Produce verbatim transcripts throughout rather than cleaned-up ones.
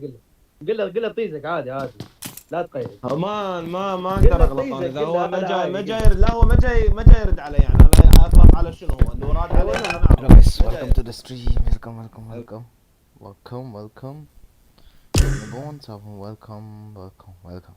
قل له، قل له طيزك عادي، عادي. لا تقيد. ما، ما، ما قل له اقترح له طيزك، طيزة. قل له هو ما أنا جاي، عادي، ما قل له. جاي، لا، هو ما جاي، ما جاي يرد علي، يعني، أنا أطلق على شنو هو؟ إنه راد علي، أنا أعرف. Hello guys, ما جاي. Welcome to the stream. Welcome, welcome, welcome. Welcome, welcome. Welcome, welcome, welcome.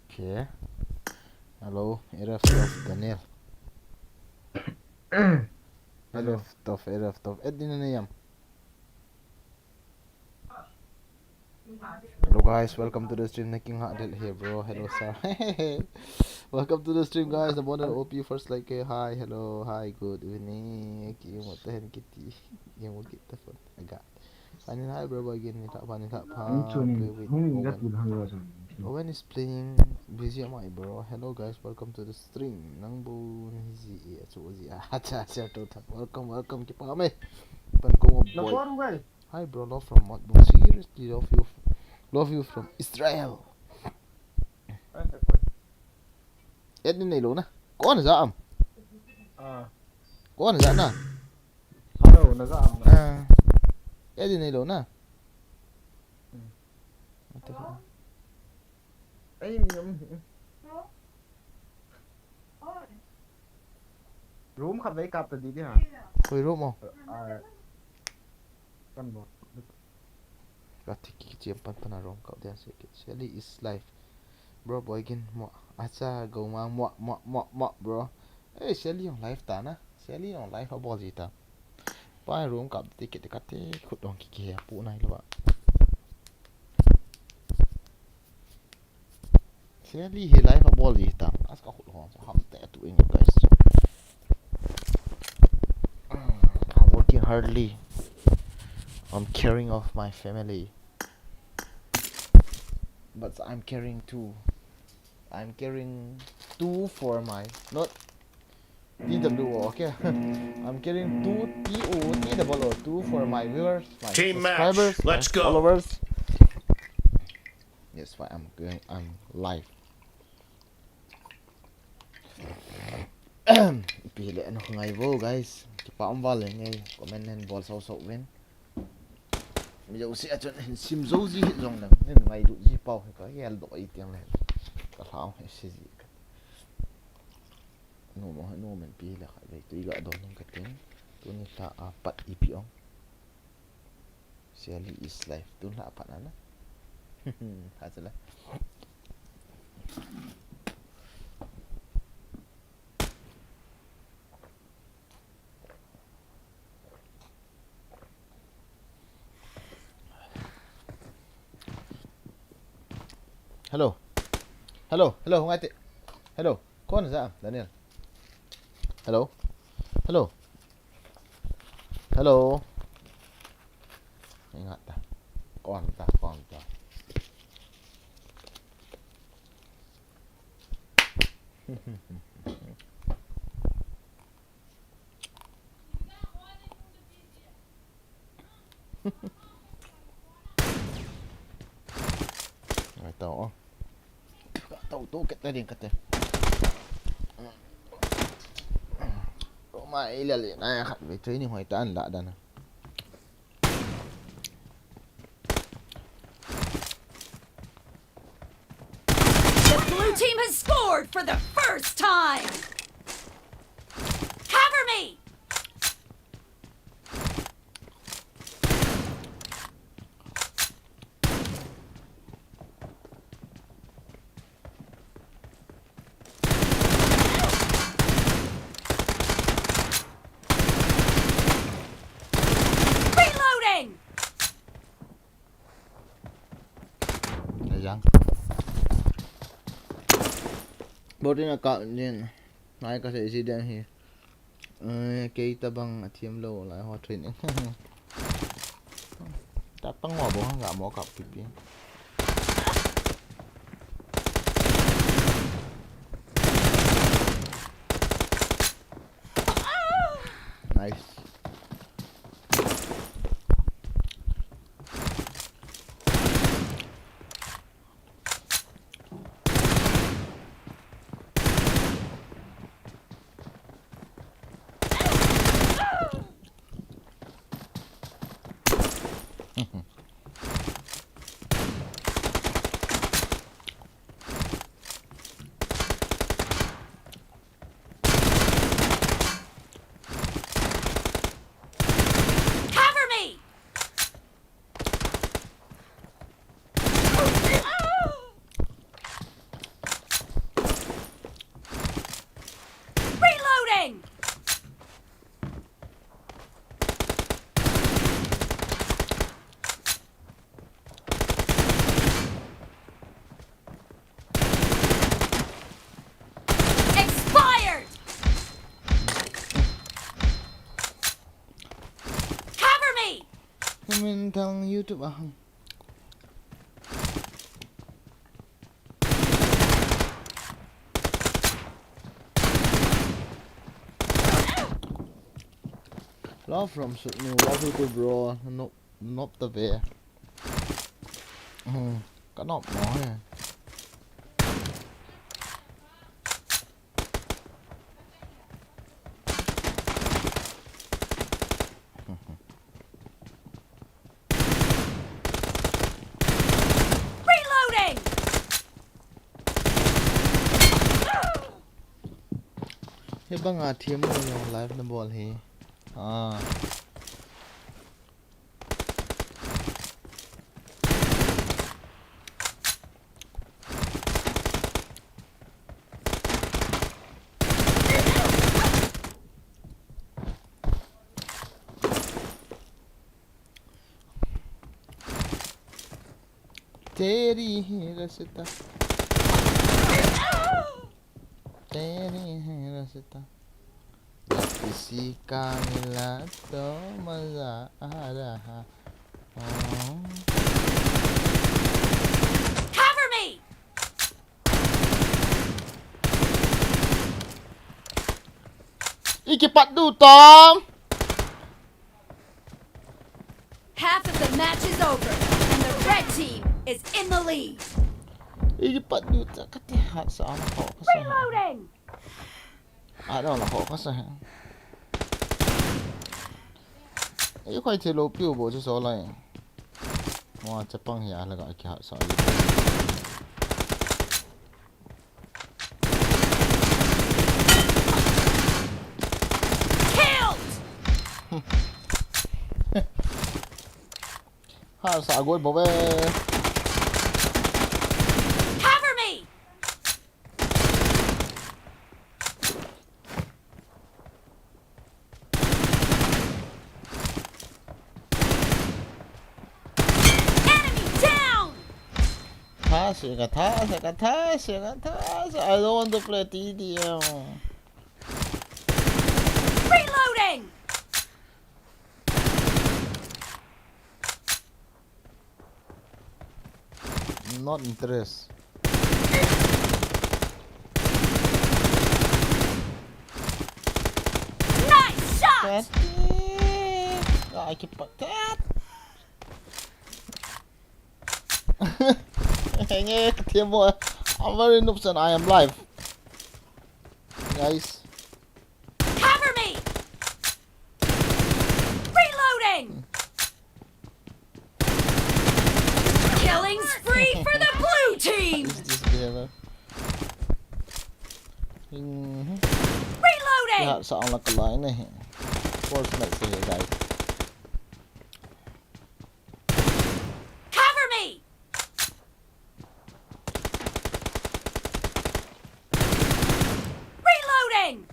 Okay. Hello, Aref Tof Daniel. Hello. Aref Tof, Aref Tof. Add in na niyam. Hello guys, welcome to the stream. Nakinga del here, bro. Hello, sir. Welcome to the stream, guys. The model O P first like, eh, hi, hello, hi, good evening. Ki mo tahen kiti. Ki mo kita phone. Aga. Fine, hi, bro, again, ni tha pa, ni tha pa. Hung chuan in, play with hung in Owen. That will hang around. Owen is playing B G M I, bro. Hello, guys, welcome to the stream. Nang bu ni ji e, chu ji a. Acha, acha, to tha. Welcome, welcome, kipa me. Pan ko mo boy. Hi, bro, love from Matbung. Seriously, love you. Love you from Israel. Add in neilou na. Kon ja am. Ah. Kon ja na. Hello, na ja am na. Ah. Add in neilou na. Hmm. What the fuck? Ei, um, um. Room khat vei kap ta di di ha. Koi room mo? Ah, kan bo. Ka thik ki chiam pan pan a room kap dia se ki. Shelly is live. Bro, boy gin mo. Acha, go ma mo, mo, mo, mo, bro. Eh, Shelly jong live ta na. Shelly jong live a bol ji ta. Pa room kap ti kit kati khut dong ki ki pu nai lo ba. Shelly hi live a bol ji ta. As ka khut hong ham te tu in guys. I'm working hardly. I'm caring of my family. But I'm caring too. I'm carrying two for my, not T W O, okay? I'm carrying two T O, T W O, two for my viewers, my subscribers, my followers. Team match, let's go. Yes, why I'm going, I'm live. Ipi le ano ngai vo, guys. Kipa um val le ngai. Comment hen bol sau sau ven. Mi jouse a chun hin sim jo ji hi jong leng, hin ngailut ji pau hi ka hel doh ei tiang le. Ka hlau hi si ji ka. Nu mo, nu men pi le kha ve tui ga don ka tin. Tuni hla a pat ipi ong. Shelly is live. Tun hla a pat na na. Ha chale. Hello. Hello, hello, ngai te. Hello. Kon ja, Daniel. Hello. Hello. Hello. Ingat ta. Kon ta, kon ta. Ai, tau, oh. Tau, tau, ket na ding, ket na. Roma, eh, lele, na, khat ve training hoi ta an la dan. The blue team has scored for the first time. Cover me! Reloading! Lejang. Botin a ka nin. Nai ka se isi den hi. Eh, kei tabang a thiam lo lai ho training. Tabang ho bo hang ga mo kap pipi. Thang YouTube a hang. Love from Sydney, love you too, bro. Nop, nop ta ve. Hmm, ka nop mo he. Reloading! Hi banga thiam mo jong live na bol hi. Ah. तेरी ही रसता, तेरी ही रसता, जब किसी का मिला तो मजा आ रहा। Oh. Cover me! Iki pat du, Tom. Half of the match is over, and the red team is in the lead. Iki pat du ta kati hat sa ang ho ka sa. Reloading! Ano la ho ka sa. Ei khoi thei lou piu bo chu so lai. Mo chapang hi a la ka ki hat sa. Killed! Ha, sa agoi bo ve. Cover me! Enemy down! Tha se ka tha se ka tha se ka tha se. I don't want to play T D M. Reloading! Not interest. Nice shot! Tati. Ah, I keep that. Henge, katiamo. I'm very noobs and I am live. Guys. Cover me! Reloading! Killing spree for the blue team! Is this game? Mhm. Reloading! Ya, sa ang nakalay na eh. Force na siya, guys. Cover me! Reloading!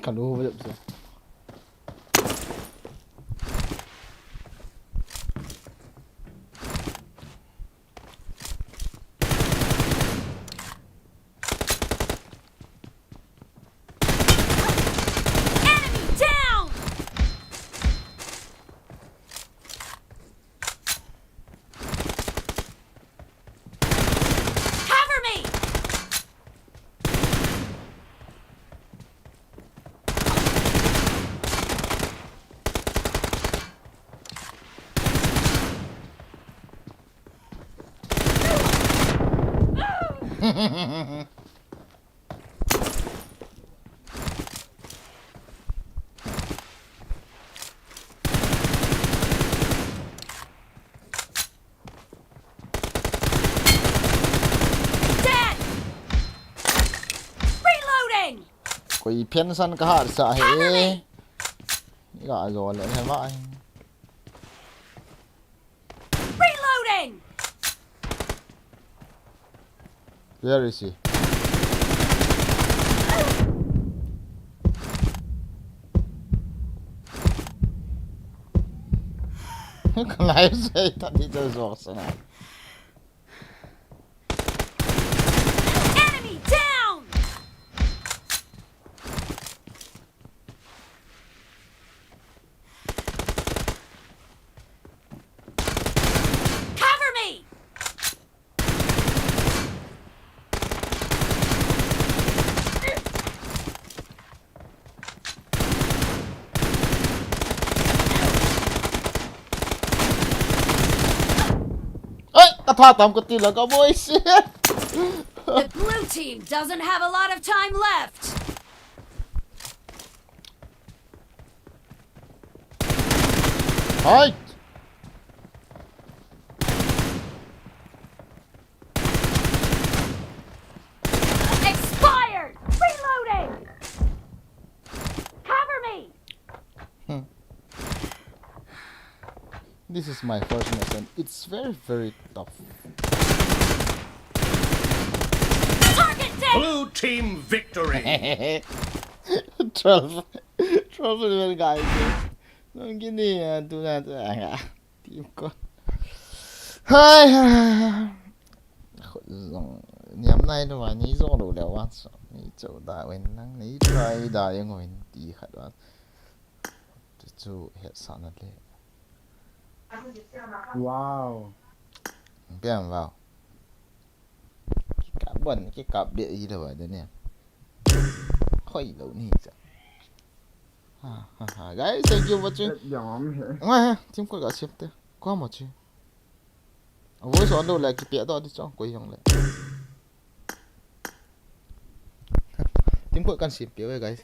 Kalu, wala sa. Enemy down! Cover me! Dead! Koi phen san ka hat sa he. Ga zo le he va. Reloading! Where is he? Ka lai sai ta di to zo sa na. Enemy down! Cover me! Ai, ka tha tam ka ti la ka boy shit. The blue team doesn't have a lot of time left. Hai. Expired! Reloading! Cover me! Hmm. This is my first match and it's very, very tough. Target dead! Blue team victory! Twelve. Twelve level guys. Nang gini ya, tu na tu ya. Team ko. Hai, hai, hai. Khut zong niam nai lo wa, ni zong lo le wa, so ni cho da wen nang, ni try da yang wen ti khat wa. Chu chu het sa na le. Wow. Pian wow. Ki kap bon, ki kap be i lo wa de ne. Khoi lo ni cha. Ha, ha, ha. Guys, thank you for watching. Tet jam he. Ngai ha, team ko ka sep te. Ko mo chi. A voice on lo la ki pe do di chong ko yong le. Team ko kan sep pe we, guys.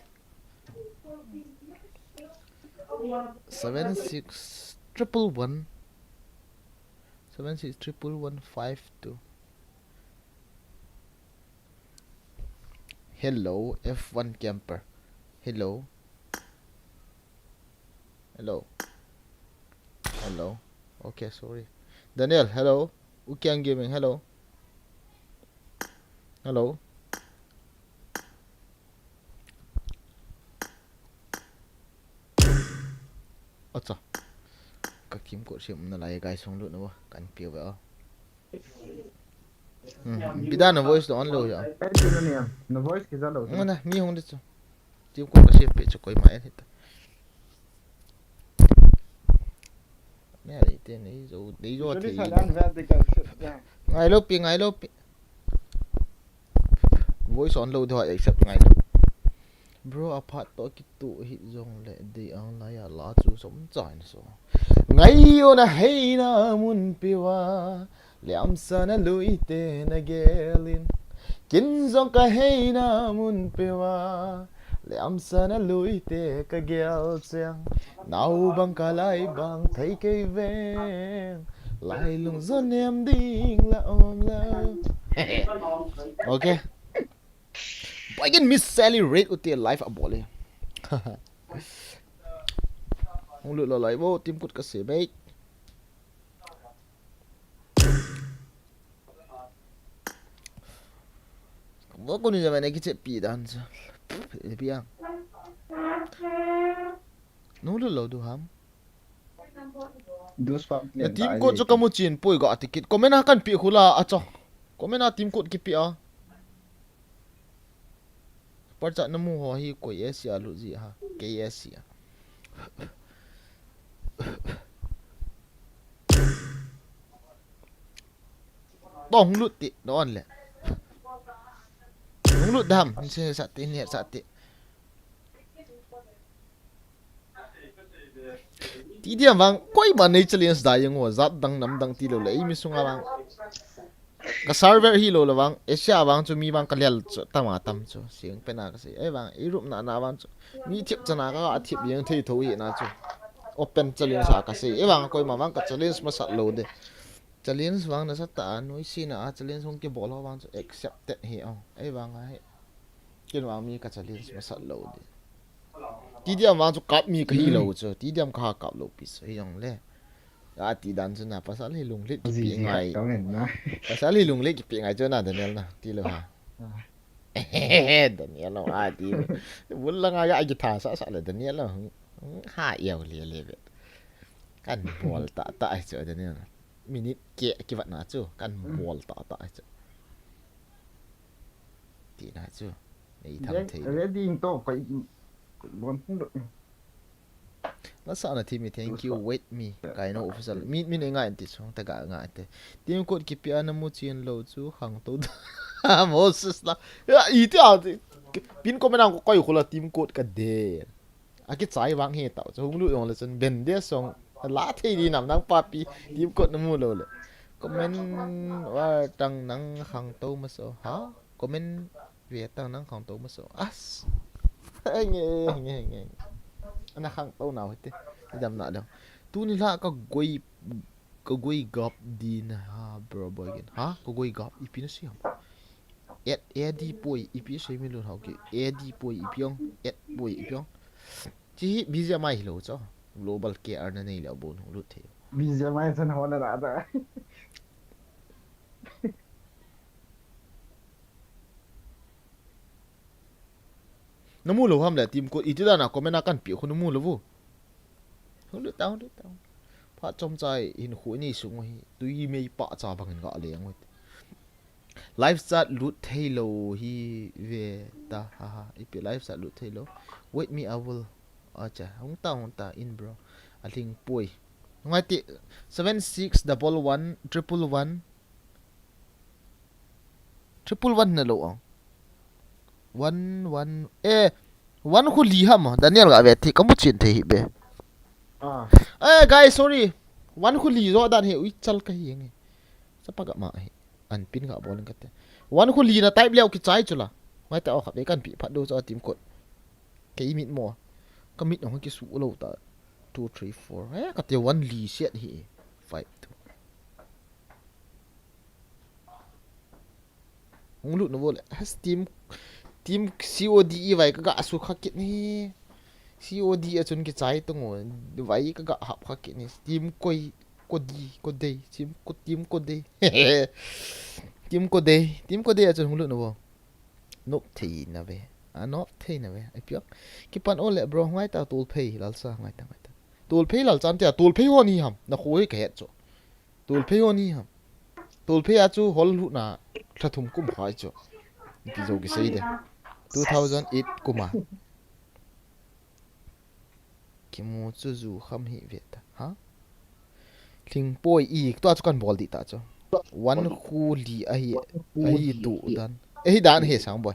Seven six triple one. Seven six triple one five two. Hello, F one camper. Hello. Hello. Hello. Okay, sorry. Daniel, hello. Ukiang Gaming, hello. Hello. Acha. Ka kim ko sim na lai guys, hung lut na wa. Kan piu ba. Hmm, pida na voice lo on lo ya. Eh, tu na niya. Na voice ki za lo. Ngana, mi hung de chu. Team ko ka sep pe chu koi ma e ta. Me a le te nei zo, nei zo. Usually the. Salan where they can sit down. Ngai lo pi, ngai lo pi. Voice on lo de ho accept ngai lo. Bro, a phat to ki tu hi zong le de ang la ya la chu som chai na so. Ngai yo na hei na mun pi wa. Liamsa na lui te na gelin. Kin zong ka hei na mun pi wa. Liamsa na lui te ka gel chang. Nau bang ka lai bang thei kei veng. Lai lung zo nem ding la om la. Okay. Boy, again, Miss Sally Red u te live a bol e. Hung lut lo lai bo, team kut ka se mei. Bo ko ni zaman ki che pi dan sa. Pi ang. Nung lut lo du ham. Those pub. Ya team ko chu ka mu chin poi ga ticket. Comment a kan pi khu la a cho. Comment a team ko ki pi a. Parcha na mu ho hi koi A C a lut ji ha. K A C a. Tong lut ti don le. Nung lut dam, ni se sa ti, ni sa ti. Ti diam vang, koima nei challenge da yang o, zat dang nam dang ti lo le, ei mi sunga vang. Ka server hi lo le vang, Asia vang chu mi vang ka lel chu, tam a tam chu, siang pen a ka sei. Ei vang, Europe na na vang chu, mi thip chana ka, a thip yang thei tho hi na chu. Open challenge a ka sei. Ei vang, koima vang ka challenge masat lo de. Challenge vang nasa ta a, noisy na a, challenge hung kibol ho vang chu accepted hi o. Ei vang a hi. Ken vang mi ka challenge masat lou di. Ti diam vang chu kap mi ka hi lou chu. Ti diam ka ha kap lou pi chu hi jong le. A ti dan chu na pasal hi lunglet kipe ngai. Pasal hi lunglet kipe ngai chu na Daniel na. Ti lou ha. Daniel lo a ti. Bul la nga ya ki tha sa sa le Daniel lo. Ha yau le le be. Kan bol ta ta ai chu Daniel. Minute ke ki vat na chu. Kan bol ta ta ai chu. Ti na chu. Nei tham thei. Ready to kai. Bon. Lasana thimi, thank you, wait me. Kaino official. Mi, mi nei ngai ti song ta ga ngai te. Team code kipe ana mu chin lou chu hang to. Moses la. Ya, i ti a. Pin comment ang ko kai khula team code ka de. A kichai vang he tau. Chu hung lut jong le chun ben de song. La thei di nam nang papi. Team code na mu lou le. Comment wa tang nang hang to ma so. Ha? Comment ve tang nang khang to ma so. As. Nge, nge, nge. Ana khang to nau hite. Dam na dam. Tuni la ka goi, ka goi gap di na ha, bro boy gen. Ha? Ka goi gap ipi na siam. Et, edi poi, ipi sei mi lun hau ki. Edi poi, ipi ong. Et poi, ipi ong. Chi hi B G M I hi lo cho. Global K R na nei le bon hung lut thei. B G M I san ho na da da. Na mu lou ham le team code, iti dan a comment a kan pi khu na mu lou vu. Hung lut ta, hung lut ta. Phat chomcha hin khu ni sung hi. Tui mei pa cha bang in ga le ang. Live chat lut thei lou hi ve ta, ha ha. Ipi live chat lut thei lou. Wait me, I will. Acha, hung ta, hung ta, in bro. A hling poi. Ngai ti, seven six double one triple one. Triple one na lou ang. One, one, eh, one khu li ham, Daniel ga ve ti, ka mu chin thei hi be. Ah. Eh, guys, sorry. One khu li zo dan he, ui chal ka hi nge. Sa pa ga ma hi. An pin ga bol ka te. One khu li na type leo kichai chu la. Ngai ta o kha be kan pi phat do cha team code. Kei mit mo. Ka mit hong kisu lou ta. Two, three, four. Eh, ka te one li set hi. Five, two. Hung lut na bol. Has team, team C O D E vai ka ga su kha kit ni. C O D a chun kichai tung o. Vai ka ga hap kha kit ni. Team koi, kodi, kodei. Team ko, team kodei. Team kodei. Team kodei a chun hung lut na bol. Nop thei na ve. A nop thei na ve. Ai piak. Kipan o le bro, ngai ta tol phei, lalsa, ngai ta, ngai ta. Tol phei lalsa, an tia, tol phei ho ni ham. Na khoi ka het cho. Tol phei ho ni ham. Tol phei a chu hol lut na, thla thum kum khai cho. Ti zo ki sei de. Two thousand eight kum a. Kimu chu zu kham hi ve ta. Ha? Hling poi i, tua chu kan bol di ta chu. One khu li ahi, ahi tu dan. Ahi dan he sang boi.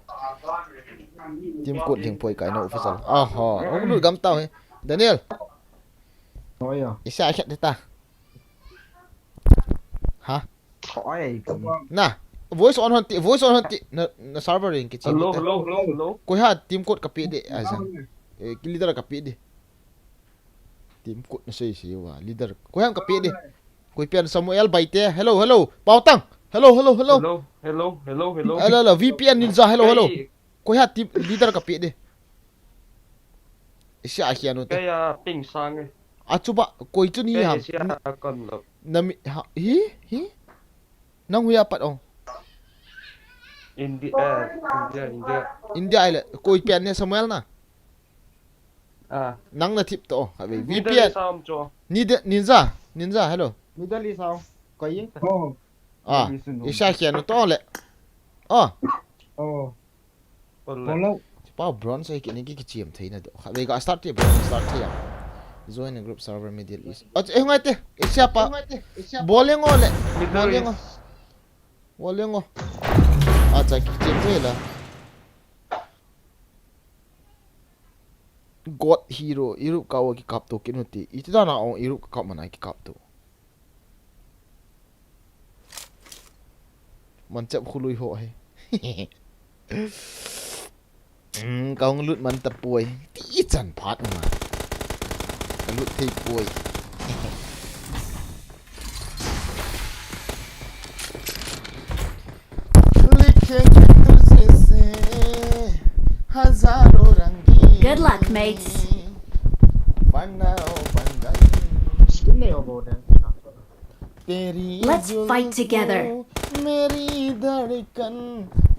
Team code hling poi kai no official. Aha, hung lut gam tau he. Daniel. Oi ya. Isa khat de ta. Ha? Oi. Na, voice on hon ti, voice on hon ti. Na, na server ring ki chi. Hello, hello, hello, hello. Koi ha team code ka pe de, aja. Eh, ki leader ka pe de. Team code na sei sei wa, leader. Koi ham ka pe de. Koi pian Samuel Baite. Hello, hello. Pautang. Hello, hello, hello. Hello, hello, hello, hello. Hello, hello. V P N Ninja. Hello, hello. Koi ha team leader ka pe de. Sia a hian u te. Kaya ping sang e. A chu ba, koi chu ni ham. Sia kon lo. Na mi, ha, hi, hi. Nang huya pat ong. India, India, India. India ile, koi pian ne Samuel na. Ah. Nang na thip to, ha ve. Middle V P N. East a um chu. Ni de, Ninja, Ninja, hello. Middle East a um. Koi ye. Oh. Ah, Middle East no. Isa hian u to le. Oh. Oh. Follow. Follow. Pau bronze ai kini ki kichiam thei na do. Kha, ve ga start ti bronze start thei ya. Join a group server Middle East. Ach, eh, ngai te. Asia pa. Bowling o le. Middle East. Bowling o. Bowling o. Acha kichiam thei la. God hero, Europe ka wa ki kap to kinu ti. Iti da na ong Europe ka kap mana ki kap to. Man chep khului ho he. Hmm, ka hung lut man ta puai. Ti chan phat ma. Ka lut thei puai. Likheng tu se se. हजारों रंगीन Good luck, mates. बनाओ बंधन। Skin nahi ho bo de. तेरी Let's fight together. जुल्फों मेरी धड़कन,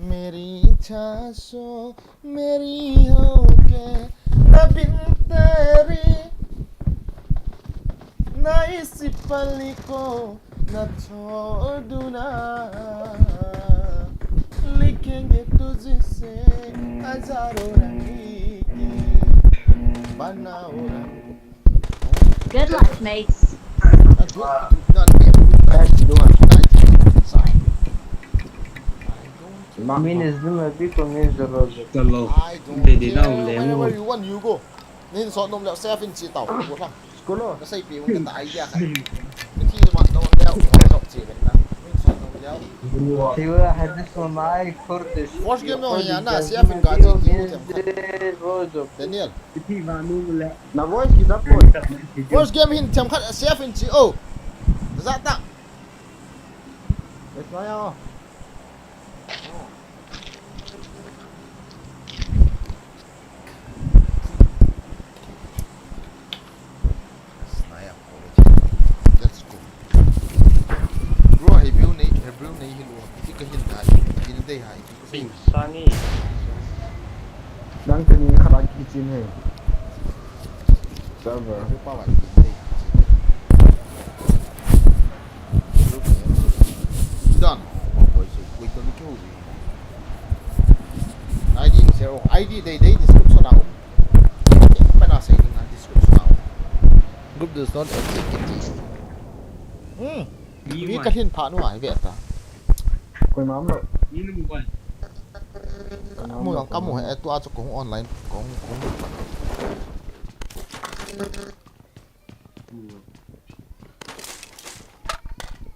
मेरी सांसों, मेरी होके नबिन तेरी। ना इस पल को ना छोड़ दूं ना, लिखेंगे तुझसे हजारों रंग की, बनाओ रंग। Good luck, mates. Mami ne zuma bi ko nge zolo zo. Chalo. Dede na um le. Wherever you want, you go. Nin sot nom le, safe in chi tao. Go lang. Skolo. Ka sei pi mo ka ta idea ka. Ka thi ma no le, ka chi ben na. Nin sot nom le. Tiwa hadis ma mai Kurdish. First game no ya na, safe in ka chi ti mo. Daniel. Iti vanu le. Na voice ki dap ko. First game hin them khat safe in chi o. Za ta. Let's try out. Let's go. Bro, Hebrew nei, Hebrew nei hin o. Iti ka hin dai. Hin dei hai. Sing. Sani. Nang teni khat a kichin he. Server. Done. Oi, so, wait, don't kill me. I D zero. I D dei dei description a um. Mana sei ding a description a um. Group does not exist kiti. Hmm. Mi ka hin pha nu ai ve ta. Koima um lou. Mu jong ka mu he, tua chu kong online, kong, kong.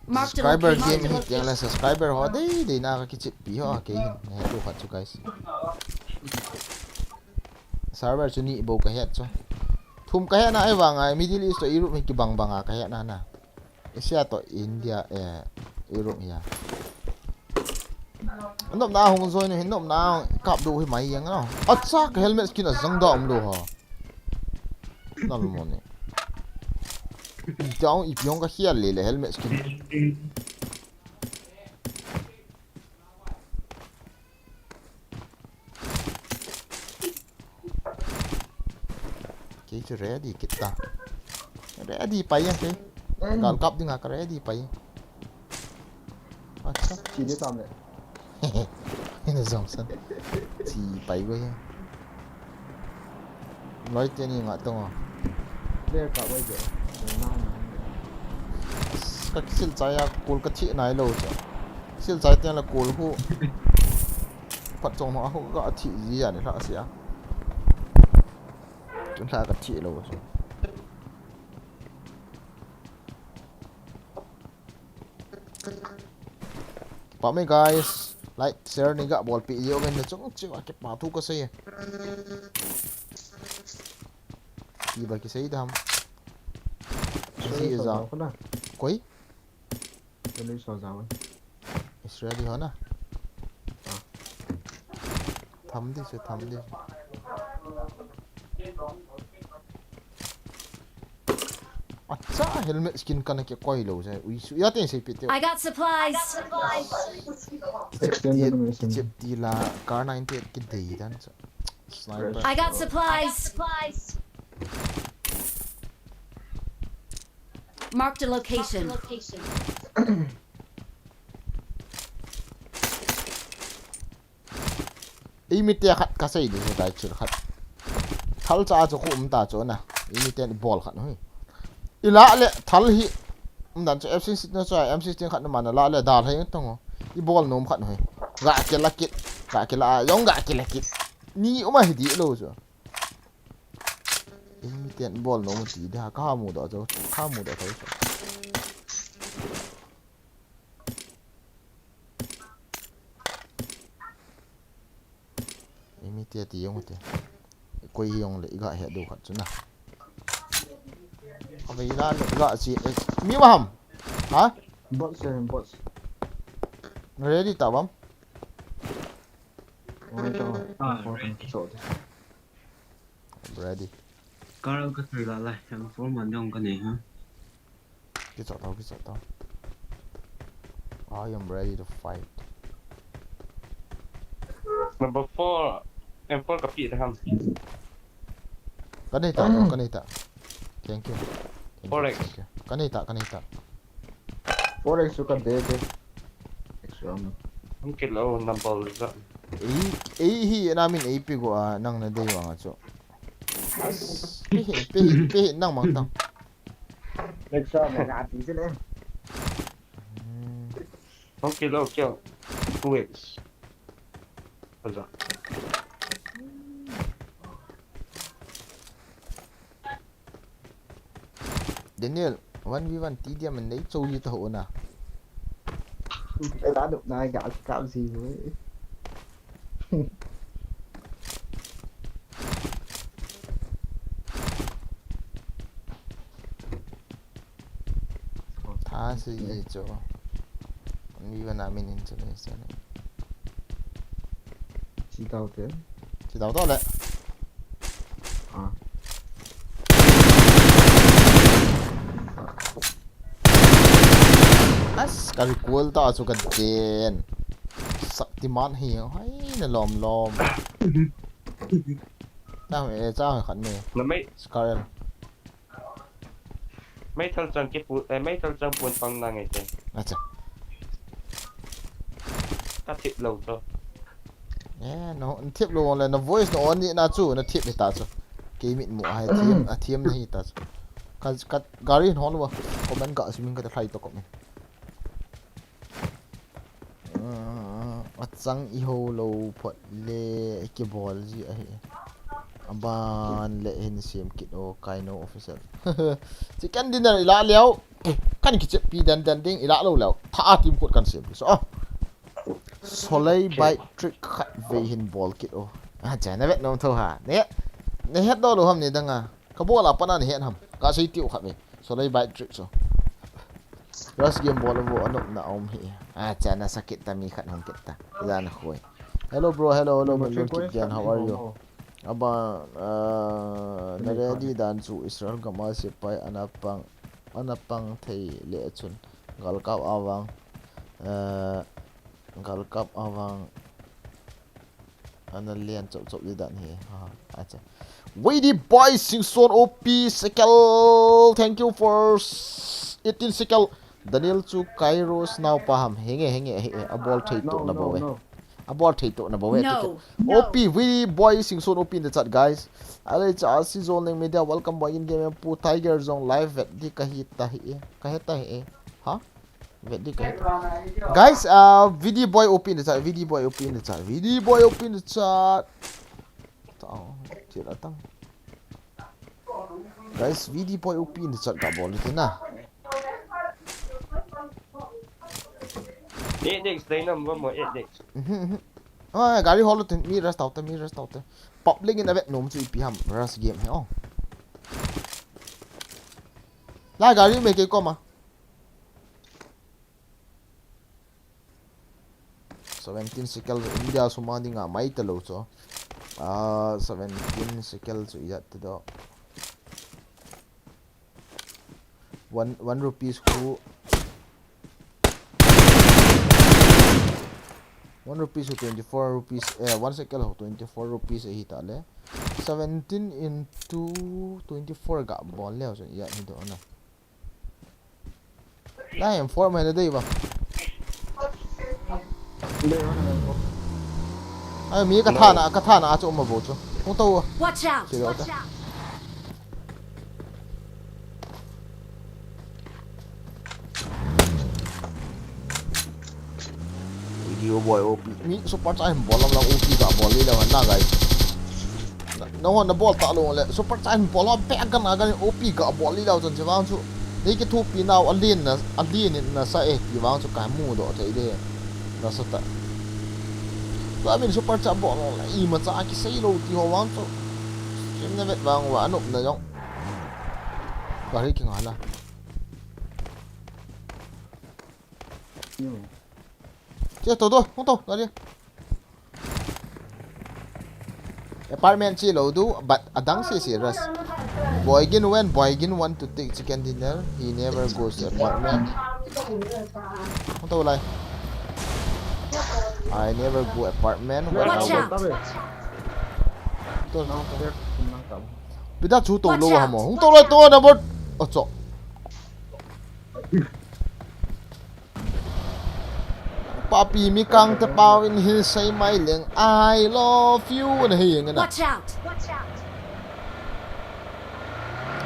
Mark the location. Subscriber game hi tiang le subscriber ho dei dei na ka kichep pi ho, kei hin he tu khat chu, guys. Server chu ni bou ka het chu. Thum ka het na, ahivang a Middle East to Europe hi kibang bang a ka het na na. Asia to India, eh, Europe hi a. Nopna hung join hin nopna kap do hi mai yang no. Acha, ka helmet skin a jang da um lou ha. Nal mo ni. Down ipi hong ka hial le le helmet skin. Kei chu ready kit ta. Ready pai yang kei. Gal kap ding a ka ready pai. Acha. Chi de tam le. Ina jong san. Chi pai go yang. Loi te ni nga tong a. Player ka wai de. Ka kisil chai a kul ka thi nai lou cha. Kisil chai te la kul hu. Phat chong no a hu ka thi ji ya ni la sia. Tun la ka thi lou cha. Kipa me guys, like, share ni ga bolpi jeh uvin na chung cheh a kipa thu ka sei. Kiba kisei dam. Sorry, ji so jam. Koi? Sorry, so jam. Israeli ho na? Ah. Tham di chu, tham di chu. Acha, helmet skin kana kikoi lou jeh. Ui, su ya ten sei pi te. I got supplies. Extended mission. Chep ti la, kar ninety-eight kidei dan chu. Sniper. I got supplies. Marked a location. Ei mi te khat ka sei di se tai chil khat. Thal cha chu khu um ta chu na. Ei mi te bol khat hui. I la le thal hi. Um dan chu F sixteen na chu M sixteen khat na ma na la le dal hai tong. I bol nom khat hui. Ga ke la kit. Ga ke la jong ga ke la kit. Ni um a hi di lou chu. Ei mi te bol nom ti da ka mu do chu. Ka mu do chu. Ei mi te ti jong te. Koi hi jong le i ga he do khat chu na. Ave la le i ga chi, eh, mi ma ham. Ha? Bots, eh, bots. Ready ta bam? Oi, to. Ah, four ready. Kan kichot te. I'm ready. Car ka thei la lai, M four man dong ka nei ha. Kichot tau, kichot tau. I am ready to fight. Number four, M four ka pi da ham. Ka nei ta, ka nei ta. Thank you. Thank you, four X. Thank you. Ka nei ta, ka nei ta. Four X chu ka de de. Extra mo. Hung kit lou number za. Ei, ei hi na min ei pi go a nang na dei vang a chu. As, pi hi, pi hi, pi hi nang mang tang. Extra mo na ti se le. Hmm. Hung kit lou kya. Two X. Aza. Daniel, one v one T D M nei chou hi ta ho na. Ela duk na ga ka si ho. Tha si ye cho. One v one a min in cho le sa na. Chi tau te. Chi tau to le. Ah. As, ka recall ta chu ka den. Shaktiman hi, hai na lom lom. Ta me, cha khat me. Na mai. Scarlet. Mai thal chang ki pu, eh, mai thal chang pun pang na ngai te. Acha. Ka thip lou to. Eh, no, thip lou le na voice no on ni na chu, na thip ni ta chu. Ke mit mu a thiam, a thiam na hi ta chu. Ka, ka gari hon wa. Comment ka simin ka ta thlai to comment. Ah, achang i ho lou phot le kibol ji ahi. Aban le hin siam kit o kai no official. Chicken dinner ila leo. Kan kichep pi dan dan ding ila lou leo. Tha a team kot kan siam pi so. Oh. Solei bike trick khat vei hin bol kit o. Ah, chana vet nom tho ha. Ne, ne het do lo ham ne dang a. Ka bol a pat na ne het ham. Ka sei tiu khat vei. Solei bike trick so. Rush game bol vo anop na om hi. Ah, chana sakit ta mi khat hong kit ta. Jan khoi. Hello bro, hello, hello, Melon Kit Gen, how are you? Aba, uh, na ready dan chu Israel gam a sepai ana pang, ana pang thei le chun. Galkap avang, uh, galkap avang. Ana lian chop chop di dan hi. Ha, acha. Wady Boy Singson O P Sekel. Thank you for s-, eighteen Sekel. Daniel chu Kairos nau pa ham. Henge, henge, he, he. A bol thei to na bo we. A bol thei to na bo we. No. O P, Wady Boy Singson O P in the chat, guys. Ale cha si zon leng media. Welcome back in game. Pu Tiger Zone live vet di ka hi ta hi. Ka he ta hi. Ha? Vet di ka. Guys, uh, V D Boy O P in the chat, V D Boy O P in the chat, V D Boy O P in the chat. Tao, tira tang. Guys, V D Boy O P in the chat ka bol tin na. Eight X, dai nam ba mo eight X. Mhm, mhm. Ah, gari hol tin, mi rush tau te, mi rush tau te. Public in a vet nom chu ipi ham, rush game he, oh. La gari me ke koma. Seventeen shekel India sum a dinga mai talou chu. Ah, seventeen shekel chu ijat te do. One, one rupees khu. One rupees khu twenty-four rupees, eh, one shekel khu twenty-four rupees ahi ta le. Seventeen into twenty-four ga bol leu chu ijat hi do na. Lai, M four mai na dei ba. Ai, mi ka thana, ka thana a chu um a bo chu. Hung to. Watch out! Watch out! Video boy O P. Mi super chat hin bol lam lam O P ga bol li leu na, guys. Na, na hon na bol ta lou le. Super chat hin bol lam pe gan a gan O P ga bol li leu chun che vang chu. Nei kithupi nau a lien na, a lien in na sa e ti vang chu ka mu do thei de. Na sa ta. Tua min super chat bol lou le. Imacha kisei lou ti ho vang chu. Sim na vet vang va anop na jong. Gari kinga la. Che to to, hung to, gari. Apartment che lou diu, but adang sese rush. Boygin when Boygin want to take chicken dinner, he never goes to apartment. Hung to lai. I never go apartment when I Watch work. out! To. Pida chu to lou ha mo. Hung to lai to na bot. Ocho. Papi mi kang te pau in hi sei mai leng, "I love you," na hi nge na. Watch out!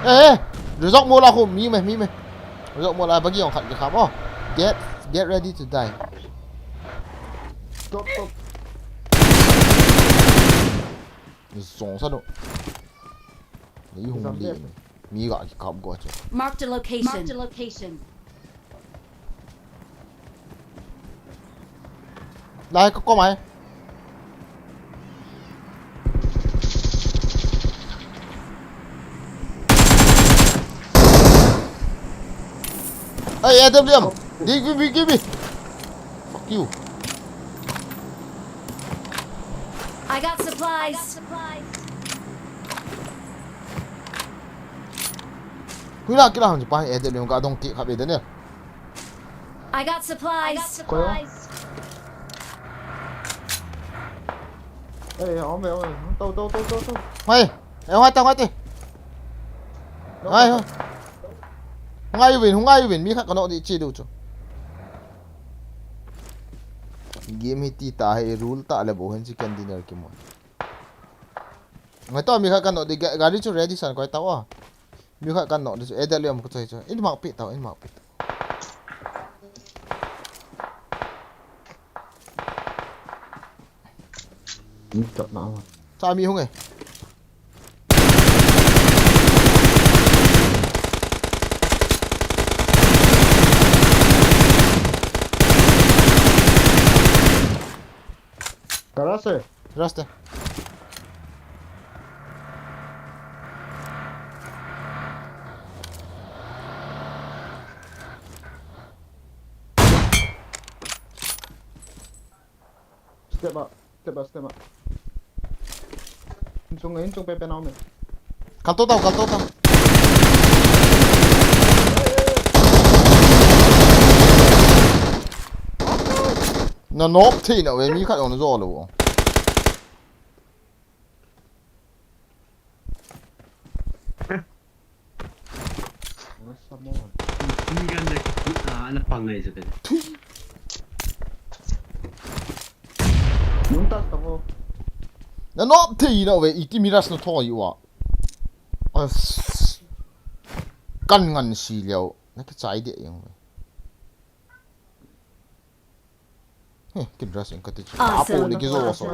Eh, eh. Result mo la khu mi me, mi me. Result mo la bagi ong khat ke kham. Oh. Get, get ready to die. Stop, stop. Zong sa no. Ni hung li. Mi ga ki kap go chu. Marked a location. Marked a location. Lai ko ko mai. Hey, A W M. Give me, give me. Fuck you. I got supplies. Kui la kila hon pa A W M ka dong ki kha be Daniel. I got supplies. Koyo. Eh, ome, ome. Tau, tau, tau, tau, tau. Ngai. Eh, ngai ta ngai te. Ngai. Ngai uvin, ngai uvin mi kha ka no di chi du chu. Game hi ti ta he rule ta le bo hen chicken dinner ki mo. Ngai to mi kha ka no di ga- gari chu ready san koi ta wa. Mi kha ka no di chu A W M ko choi chu. In mak pi ta, in mak pi ta. Ni chop na. Cha mi hung e. Garage e. Raste. Step up, step up, step up. Insung, insung pepe na ome. Kal to tau, kal to tau. Na nop thei na we mi khat on zo lo. What's up, man? Hindi ka na, ah, napangai sa kanya. Yung taas ako. Na nop thei na we iti mi ras na thoi wa. As. Kan ngan si leo. Na ka chai de yung we. He, kin ras in ka ti. Apo Awesome. Ni ki zo so.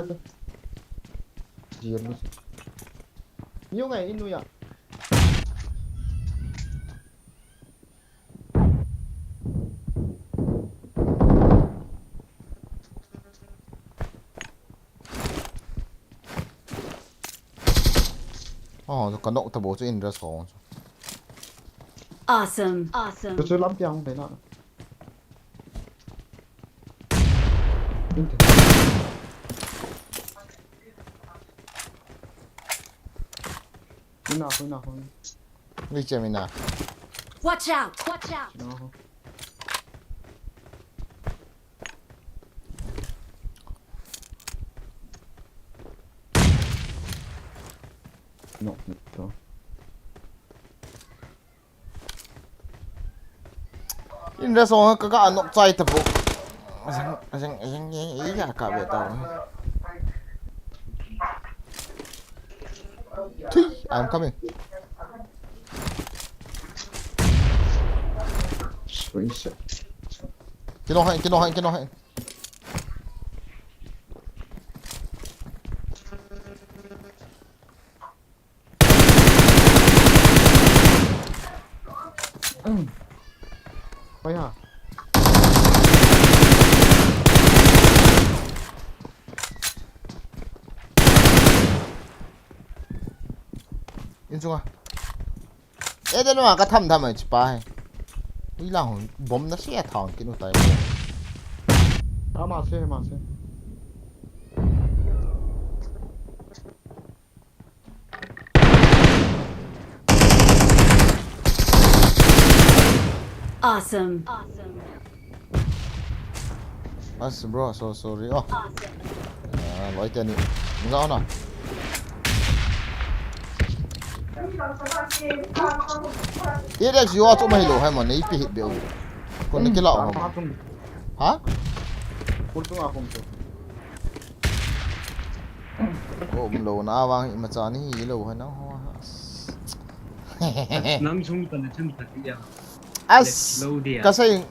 Yung eh, inu ya. Oh, ka nok ta bo chu in ras ko. Awesome. Awesome. Gusto lang piyang kay na. Hindi. Ina ako, ina ako. Ni che mi na. Watch out! Watch out! Ina ako. No, ito. In ras ko ka ka nok chai ta bo. Asang, asang, asang, ya ka be ta. Thui, I'm coming. Screenshot. Kino hai, kino hai, kino hai. Pai ha. In chunga. Eh, den wa ka tham tham ai chi pa hai. Ui lang hon bom na sia thang kin u tai mo. Ah, masi, masi. Awesome. Awesome. As bro, so sorry. Oh. Awesome. Ah, loi teni. Nga na. T X U a chu mai lo hai mo nei pi hit be u. Kon ni kila o. Ha? Kurtung a kum tu. Ko um lo na vang ima cha ni hi lo hai na ho. Nang chung ta na chung ta ti ya. As. Lo dia. Ka sai.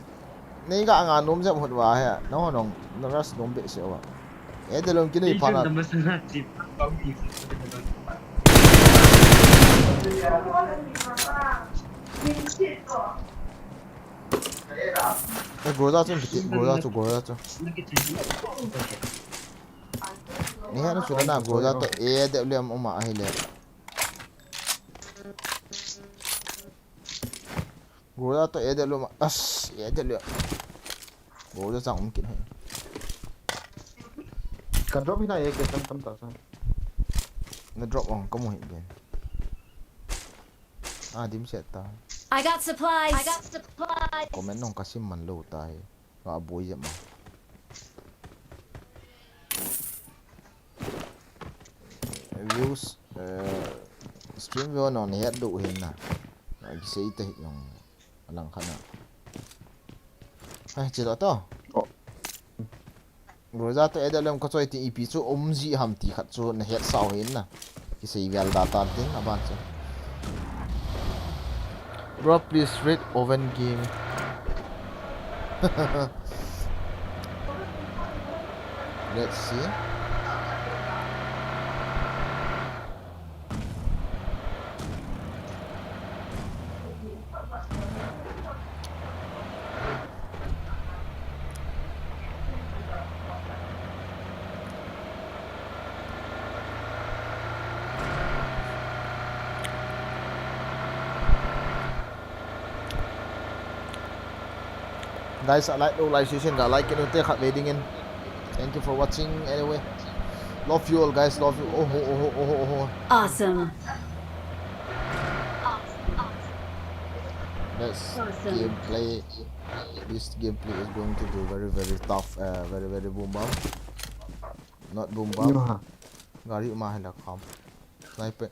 Nei ga nga nom jep hot va he. No no. No ras nom be se wa. E de lom ki nei pha na. E go da chu, go da chu, go da chu. Ni hanu chu na go da to e de lom uma ahile. Go da to e de lom as e de lom. Go da chang um kin he. Ka drop hina e ke tam tam ta sa. Na drop ong ka mu hi ben. Ah, dim set ta. I got supplies. I got supplies. Comment nong ka sim man lo ta hi. Ka boi jep ma. Views, eh, stream view nong ni het do hin na. Ki sei ta hi nong. Alang khana. Ai, chi lo to. Oh. Groza to edalem ka choi ti ipi chu um ji ham ti khat chu na het sao hin na. Ki sei vel da tan tin aban chu. Bro, please rate Oven game. Let's see. Guys, a like lo lai session ga like kit u te khat ve dingin. Thank you for watching anyway. Love you all, guys. Love you. Oho, oho, oho, oho. Awesome. Let's gameplay. This gameplay is going to be very, very tough. Uh, very, very boom bap. Not boom bap. Gari ma hai la kham. Sniper.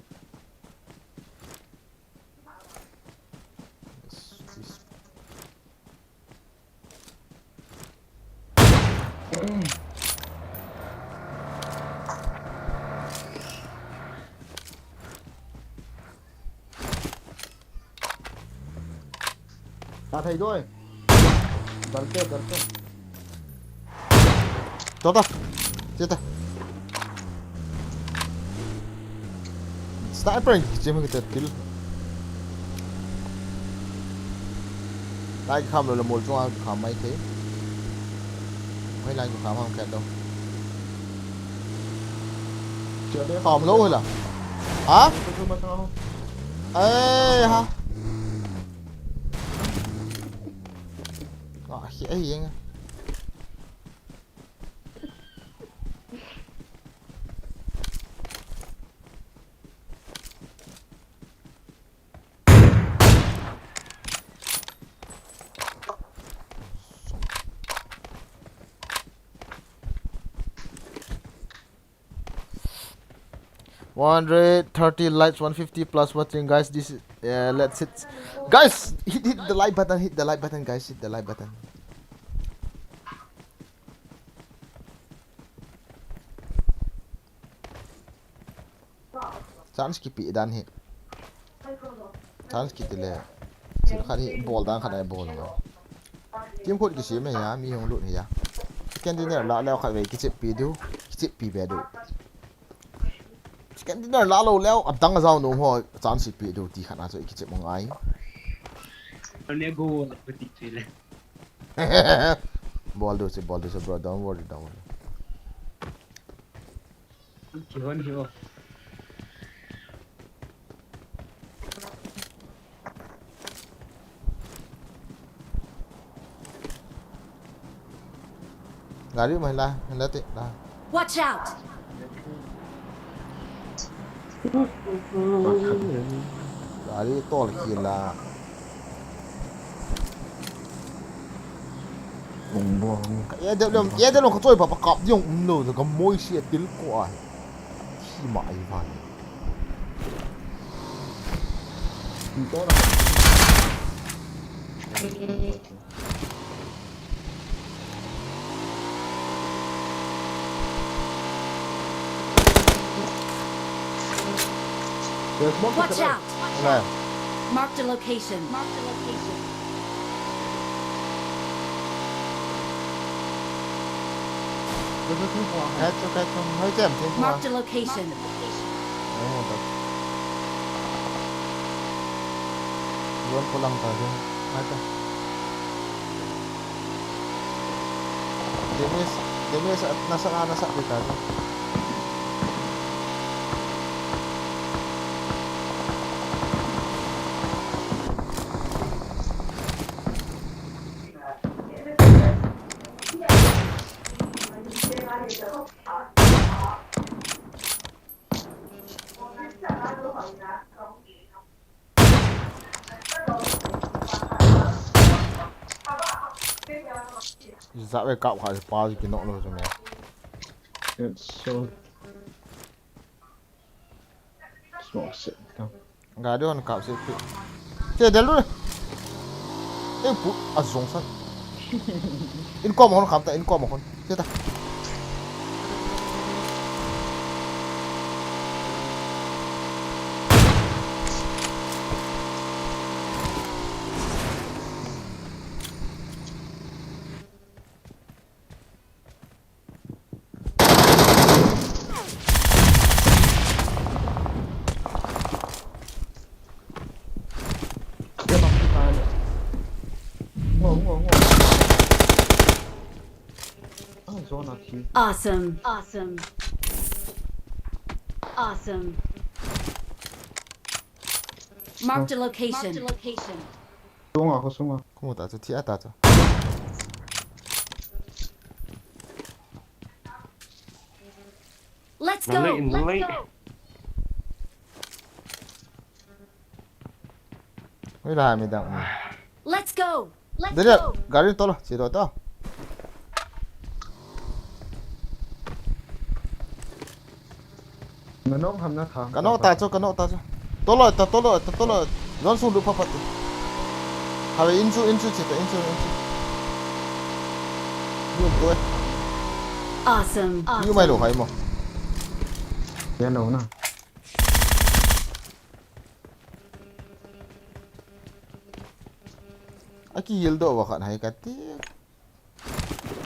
Ta thei doi. Dar te, dar te. Tota. Cheta. Sniper, chim kita til. Lai kham lo le mol chunga kham mai thei. Mai lai kham ham khat lo. Kham lo la. Ha? Ai ha. Ah, hi ai yeng. One hundred thirty likes, one fifty plus watching, guys. This is, uh, let's hit, guys. Hit, hit the like button. Hit the like button, guys. Hit the like button. Chance kipe dan hi. Chance kiti le. Chil khat hi bol dan khat ai bol ma. Team khut kisem hi a, mi hung lut hi a. Second dinner la leo khat ve kichep pi du, kichep pi be du. Second dinner la lo leo, adang a zau nom ho, chance pi du ti khat na chu kichep mo ngai. Ane go la pati chile. Bol du si, bol du si, bro, don't worry, don't worry. Kihon hi o. Gari mai la, la te la. Watch out! Gari tol kila. Bong bong. Ka e deu lem, e deu lem ka choi pa pa kap diong um lo, ka moi si a til ko a. Thi ma ai van. Ito na. There's more people. Watch out! Where? Marked a location. Marked a location. There's a team for us. That's okay, that's okay. Marked a location. Marked a location. Ai, hold up. Iwan pulang tayo. Mata. Demis, Demis, at nasa, ah, nasa kita. Zah ve kap kha pa ki nok lo chu me. It's so small set. Gari hon kap se pi. Che del lu. E pu a zong san. In kom hon kham ta, in kom hon. Che ta. Awesome. Awesome. Awesome. Marked a location. Marked a location. Sunga, ko sunga. Ko mu ta chu, thi a ta chu. Let's go. Let's go. Hoi la mi dang. Let's go. Let's go. Gari tolo, che do to. Nanong ham na thang. Ka nok ta chu, ka nok ta chu. Tolo, ta tolo, ta tolo. Zon sung lu pha pha tu. Have in chu, in chu che ta, in chu, in chu. Lu to e. Awesome. Yu mai lo hai mo. Ya no na. Aki yel do wa khan hai ka ti.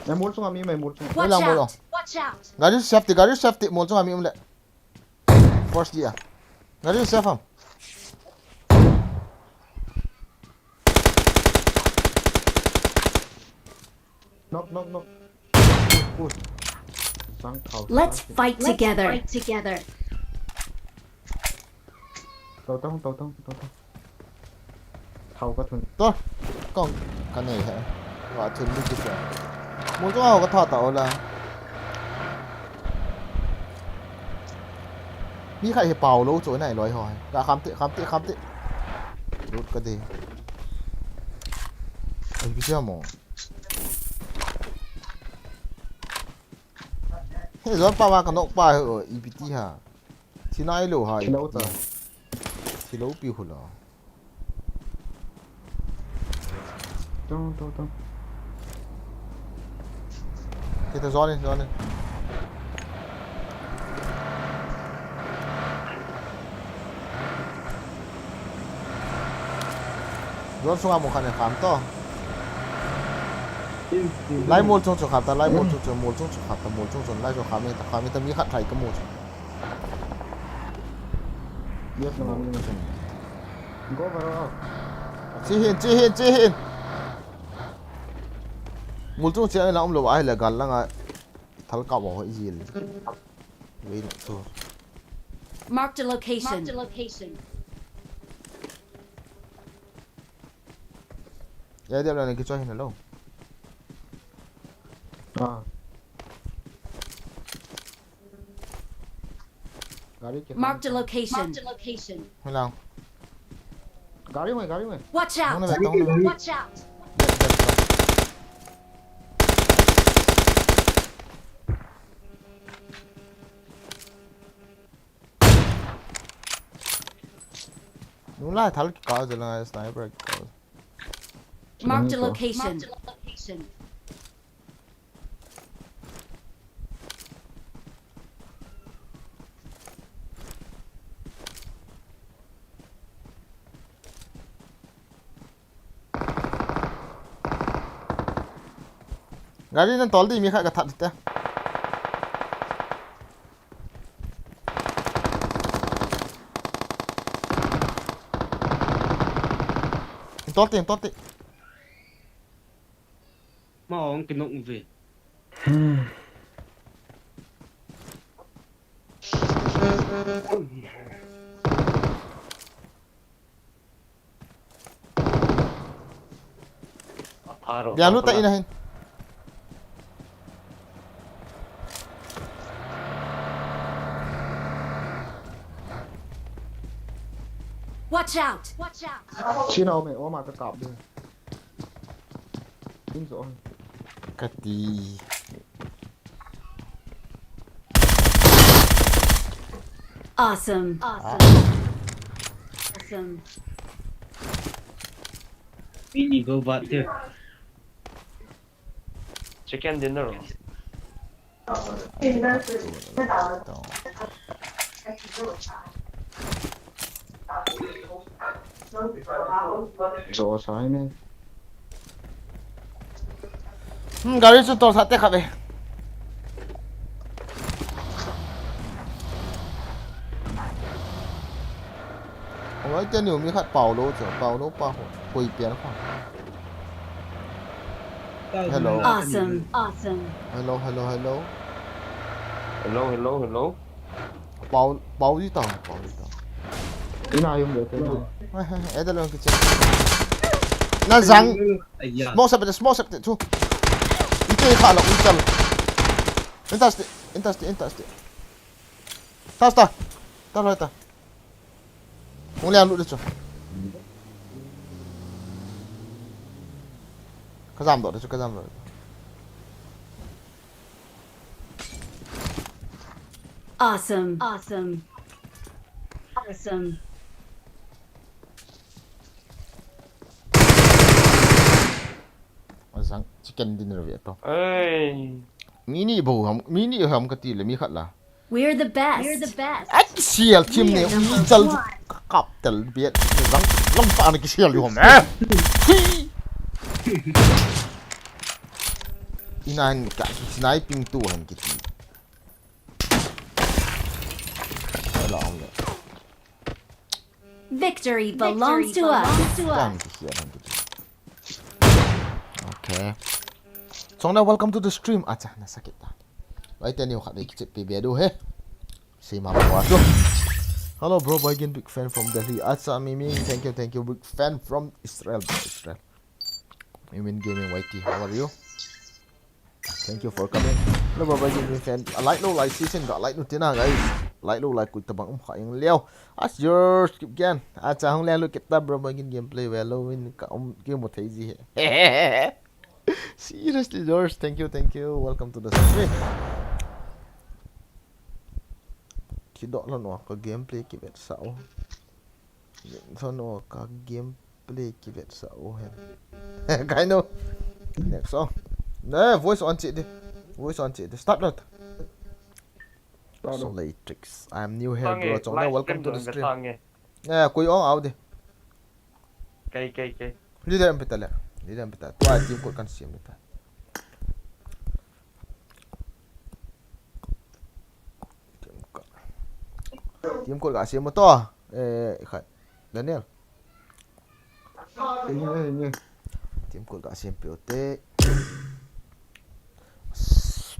Mai mol chunga mi, mai mol chunga. Watch out! Watch out! Gari safety, gari safety, mol chunga mi um le. Force dia. Gari safe ham. Knock, knock, knock. Push, push. Sang thao. Let's fight together. Let's fight together. Tao tao, tao tao, tao tao. Thao ka thun. To. Kong ka nei he. Wa thun ni ki ta. Mu chu ka tha ta ola. Mi khai he pau lo chu nai loi ho. Ka kham te, kham te, kham te. Lut ka de. Ai bi sia mo. He zon pa ma ka nok pa he o, ipi ti ha. Thi nai lo ha, thi lo ta. Ipi ti. Thi lo pi hu lo. Tong, tong, tong. Kita zon in, zon in. Zon sunga mu khat in kham to. Lai mol chung chu kham ta, lai mol chung chu, mol chung chu kham ta, mol chung chu, lai chu kham ta, kham ta, mi khat thai ka mu chu. Yes, no, no, no. Go, bro. Chi hin, chi hin, chi hin. Mol chung chu la um lo, ai la gal langa thal ka bo ho i jil. Wei no chu. Marked a location. Marked a location. Ya dia la ki choi hin lo. Ah. Gari ke. Marked a location. Marked a location. Hello. Gari mein, gari mein. Watch out! Hone beta, hone beta. Watch out! Beta, beta. Nung lai thal kikal je lang, sniper kikal. Marked a location. Gari nan tol di, mi khat ka that te. Tol ti, tol ti. Ma ong kinung ve. Aro, Biang lu ta aro. Ina hin. Watch out! Watch out! Sina ome, oma ka kap de. Tin so. Kati. Awesome. Awesome. Awesome. Mini go bat there. Chicken dinner. Zo sai ne. Hmm, gari chu tol sa te khat ve. Oi, te ni mi khat pau lo chu, pau lo pa ho. Koi pian kha. Hello. Awesome. Awesome. Hello, hello, hello. Hello, hello, hello. Pau, pau di ta, pau di ta. Ina yung bote na. Eh, eh, eh, dalo kitchen. Na zang. Aya. Smoke sap, smoke sap, tu. Ite kha lo, intel. Intas ti, intas ti, intas ti. Tas ta. Ta lo ta. Hung lian lut de chu. Ka jam doh de chu, ka jam doh de chu. Awesome. Awesome. Awesome. Azang chicken dinner ve to. Ei. Mi ni bou ham, mi ni ham kati le mi khat la. We're the best. We're the best. Ai, kisial team ne, ui chal ka kap tel biat. Lang, lang pa na kisial di hom, eh. Hi. Ina hin ka sniping tu han kiti. Ala hom le. Victory belongs to us. Kan kisial han kiti. Okay. Chongneo, welcome to the stream. Acha, na sakit ta. Right, anyway, khat kichep pe be do he. Sima Bawatu. Hello, bro. Boy Gin, big fan from Delhi. Acha, Mimi, thank you, thank you. Big fan from Israel, bro, Israel. Mimin Gaming Y T, how are you? Thank you for coming. Hello, bro, Boy Gin, big fan. A like lo, like, season ga like no tina, guys. Like lo, like, kuita bang um kha ing leo. As yours, keep again. Acha, hung le look at that, bro, Boy Gin gameplay. Well, lo win ka um, game mo thei ji he. Seriously, George, thank you, thank you. Welcome to the stream. Kidoh lhon o, ka gameplay kivetsah o. Lhon o, ka gameplay kivetsah o hen. Kaino. Next song. Ne, voice on cheh di. Voice on cheh di. Start lhon. Start lhon. Solatrix. I'm new here, bro. Chongneo, welcome to the stream. Eh, koi ong au di. Kei, kei, kei. Leader em pita le. Leader em pita. Tua team code kan siam pita. Team code. Team code ka siam to. Eh, khat. Daniel. Team code ka siam pe u te.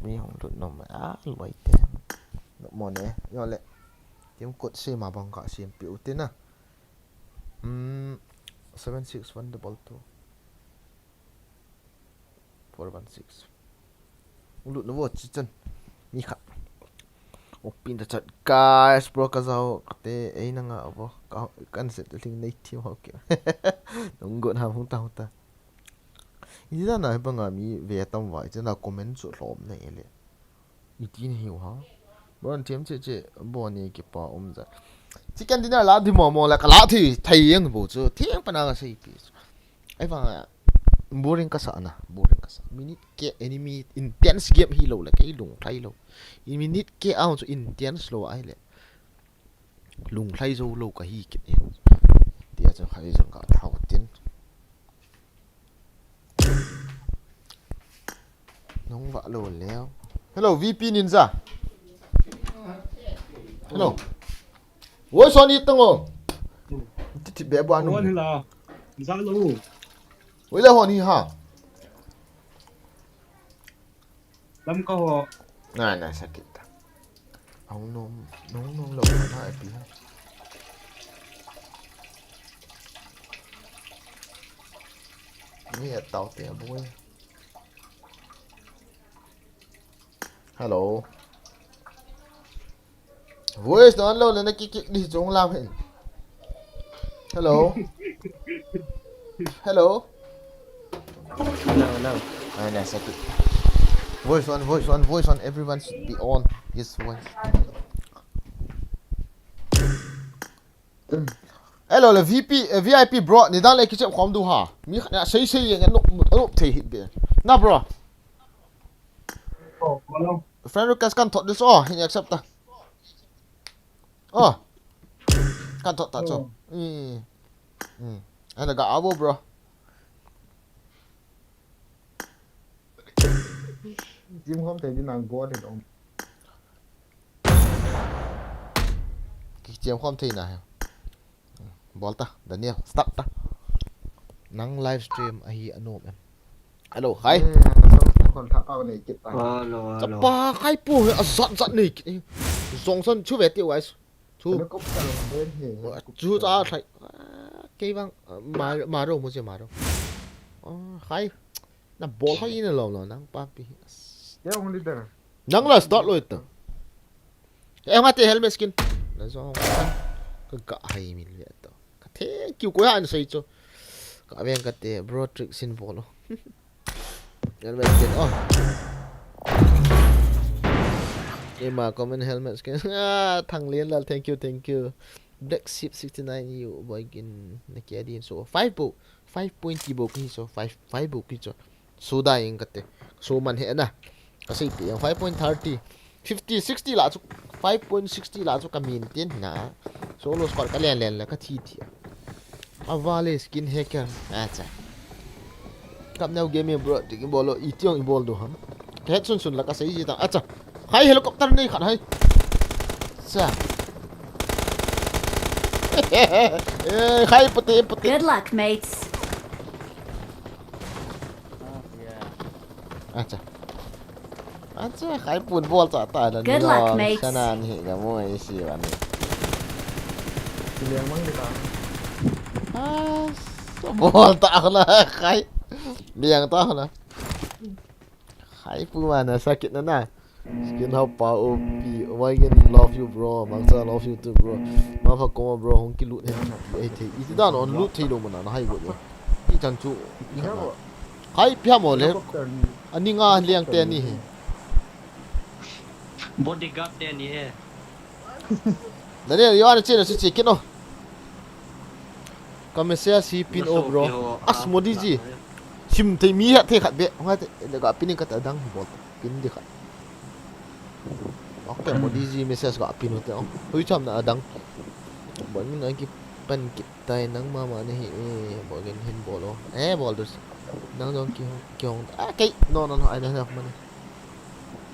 Mi hong lut nom a, luai te. Nom mo ne. Yo le. Team code siam a bang ka siam pe u te na. Hmm, seven six one double two four one six. Lut na vo chi chan. Mi khat. Opin ta chat. Guys, bro, ka zau ka te ei na nga vo. Ka, kan set te thing nei team ho ke. Nung got ham hung ta, hung ta. Ini da na he ba nga mi ve tam vai, chana comment chu lhom na ele. Iti na hiu ha. Bro, an thiam che che, bo ni kipa um za. Chicken dinner la di mo mo la kala thi thei yang bo chu. Thing pa na ka sei pi. Ai vang a, boring ka sa na, boring ka sa. Minute ke enemy intense game hi lo le kei lung thai lo. In minute ke a chu intense lo ai le. Lung thai zo lo ka hi kit in. Tia chu khai zong ka thau tin. Nong va lo leo. Hello, V P Ninja. Hello. Woi, Sony tango. Ti ti be bua nu. Hon hi la. Za lo. Woi la hon hi ha. Lam ka ho. Na, na, sakit ta. Hong nom, hong nom lo na e pi ha. Ni e tau te boi. Hello. Voice download le na kik kik di chung lam hin. Hello. Hello. Hello, hello. Ai, na, sakit. Voice on, voice on, voice on. Everyone should be on his voice. Hello, le V P, eh, V I P bro, ni dan le kichep khom du ha. Mi khat na sei sei yang no no thei hit be. Na bro. Oh, hello. Friend request kan thot this oh, hin accept ta. Oh. Kan thot ta chu. Oh. Mm. Mm. Ana ga abo bro. Jim khom thei di nang go de dong. Ki jim khom thei na he. Bol ta, Daniel, start ta. Nang live stream ahi anom em. Hello, khai. Eh, kon tha pa nei kit ta. Hello, hello. Chapa khai pu he, a zat zat nei kit. Zong san chu ve ti wise. Chu. Helicopter ben he. Chu cha khai. Ah, kei bang, ah, ma, ma ro, mo che ma ro. Ah, khai. Na bol khai in lo lo, nang pa pi. Kei hong leader. Nang la start lo ita. Eh, mate helmet skin. Na zong. Ka ga hai min ve to. Ka thank you ko ya an sei chu. Ka veng ka te bro trick sin bol lo. Helmet skin. Oh. Ema comment helmet skin. Ah, Thang Lian Lal, thank you, thank you. Black Sheep sixty-nine, you boy gin na kia din so five bo, five point bo ki so five, five bo ki so. So da ing ka te. So man he na. Ka sei ti yang five point thirty. Fifty, sixty la chu, five point sixty la chu ka maintain na. Solo squad ka len len la ka thi thi. Avale skin hacker. Acha. Kap neo game bro, ti ki bolo, i tiong i bol do ham. Ka het sun sun la ka sei ji ta. Acha. Hai helicopter nei khat hai. Cha. Eh, hai pute pute. Good luck, mates. Acha. Acha, khai pun bol cha ta la ni. Good luck, mates. Sana ni ga mo e si wa ni. Liang mang de ta. Ah, so bol ta la khai. Liang ta la. Khai pu ma na sakit na na. Skin how pa O P. Why again love you bro. Mangsa love you too bro. Ma pha ko bro hong ki lut he. Ai thei. Iti dan on lut thei lo mana na hai go. Ti chan chu. Khai pia mo le. Ani nga liang te ni he. Bodyguard te ni he. Daniel, yo ana chena si chicken o. Ka message si pin o bro. As Modi ji. Sim thei mi ha thei khat be. Nga te ga pin ka ta dang bol. Pin di khat. Okay, Modi ji message ga pin o te o. Hui cham na dang. Bol min an ki pan ki tai nang mama ni hi e. Bol gen hin bol o. Eh, bol dus. Nang jong ki hong, ki hong. Ah, kei. No, no, no. I don't have money.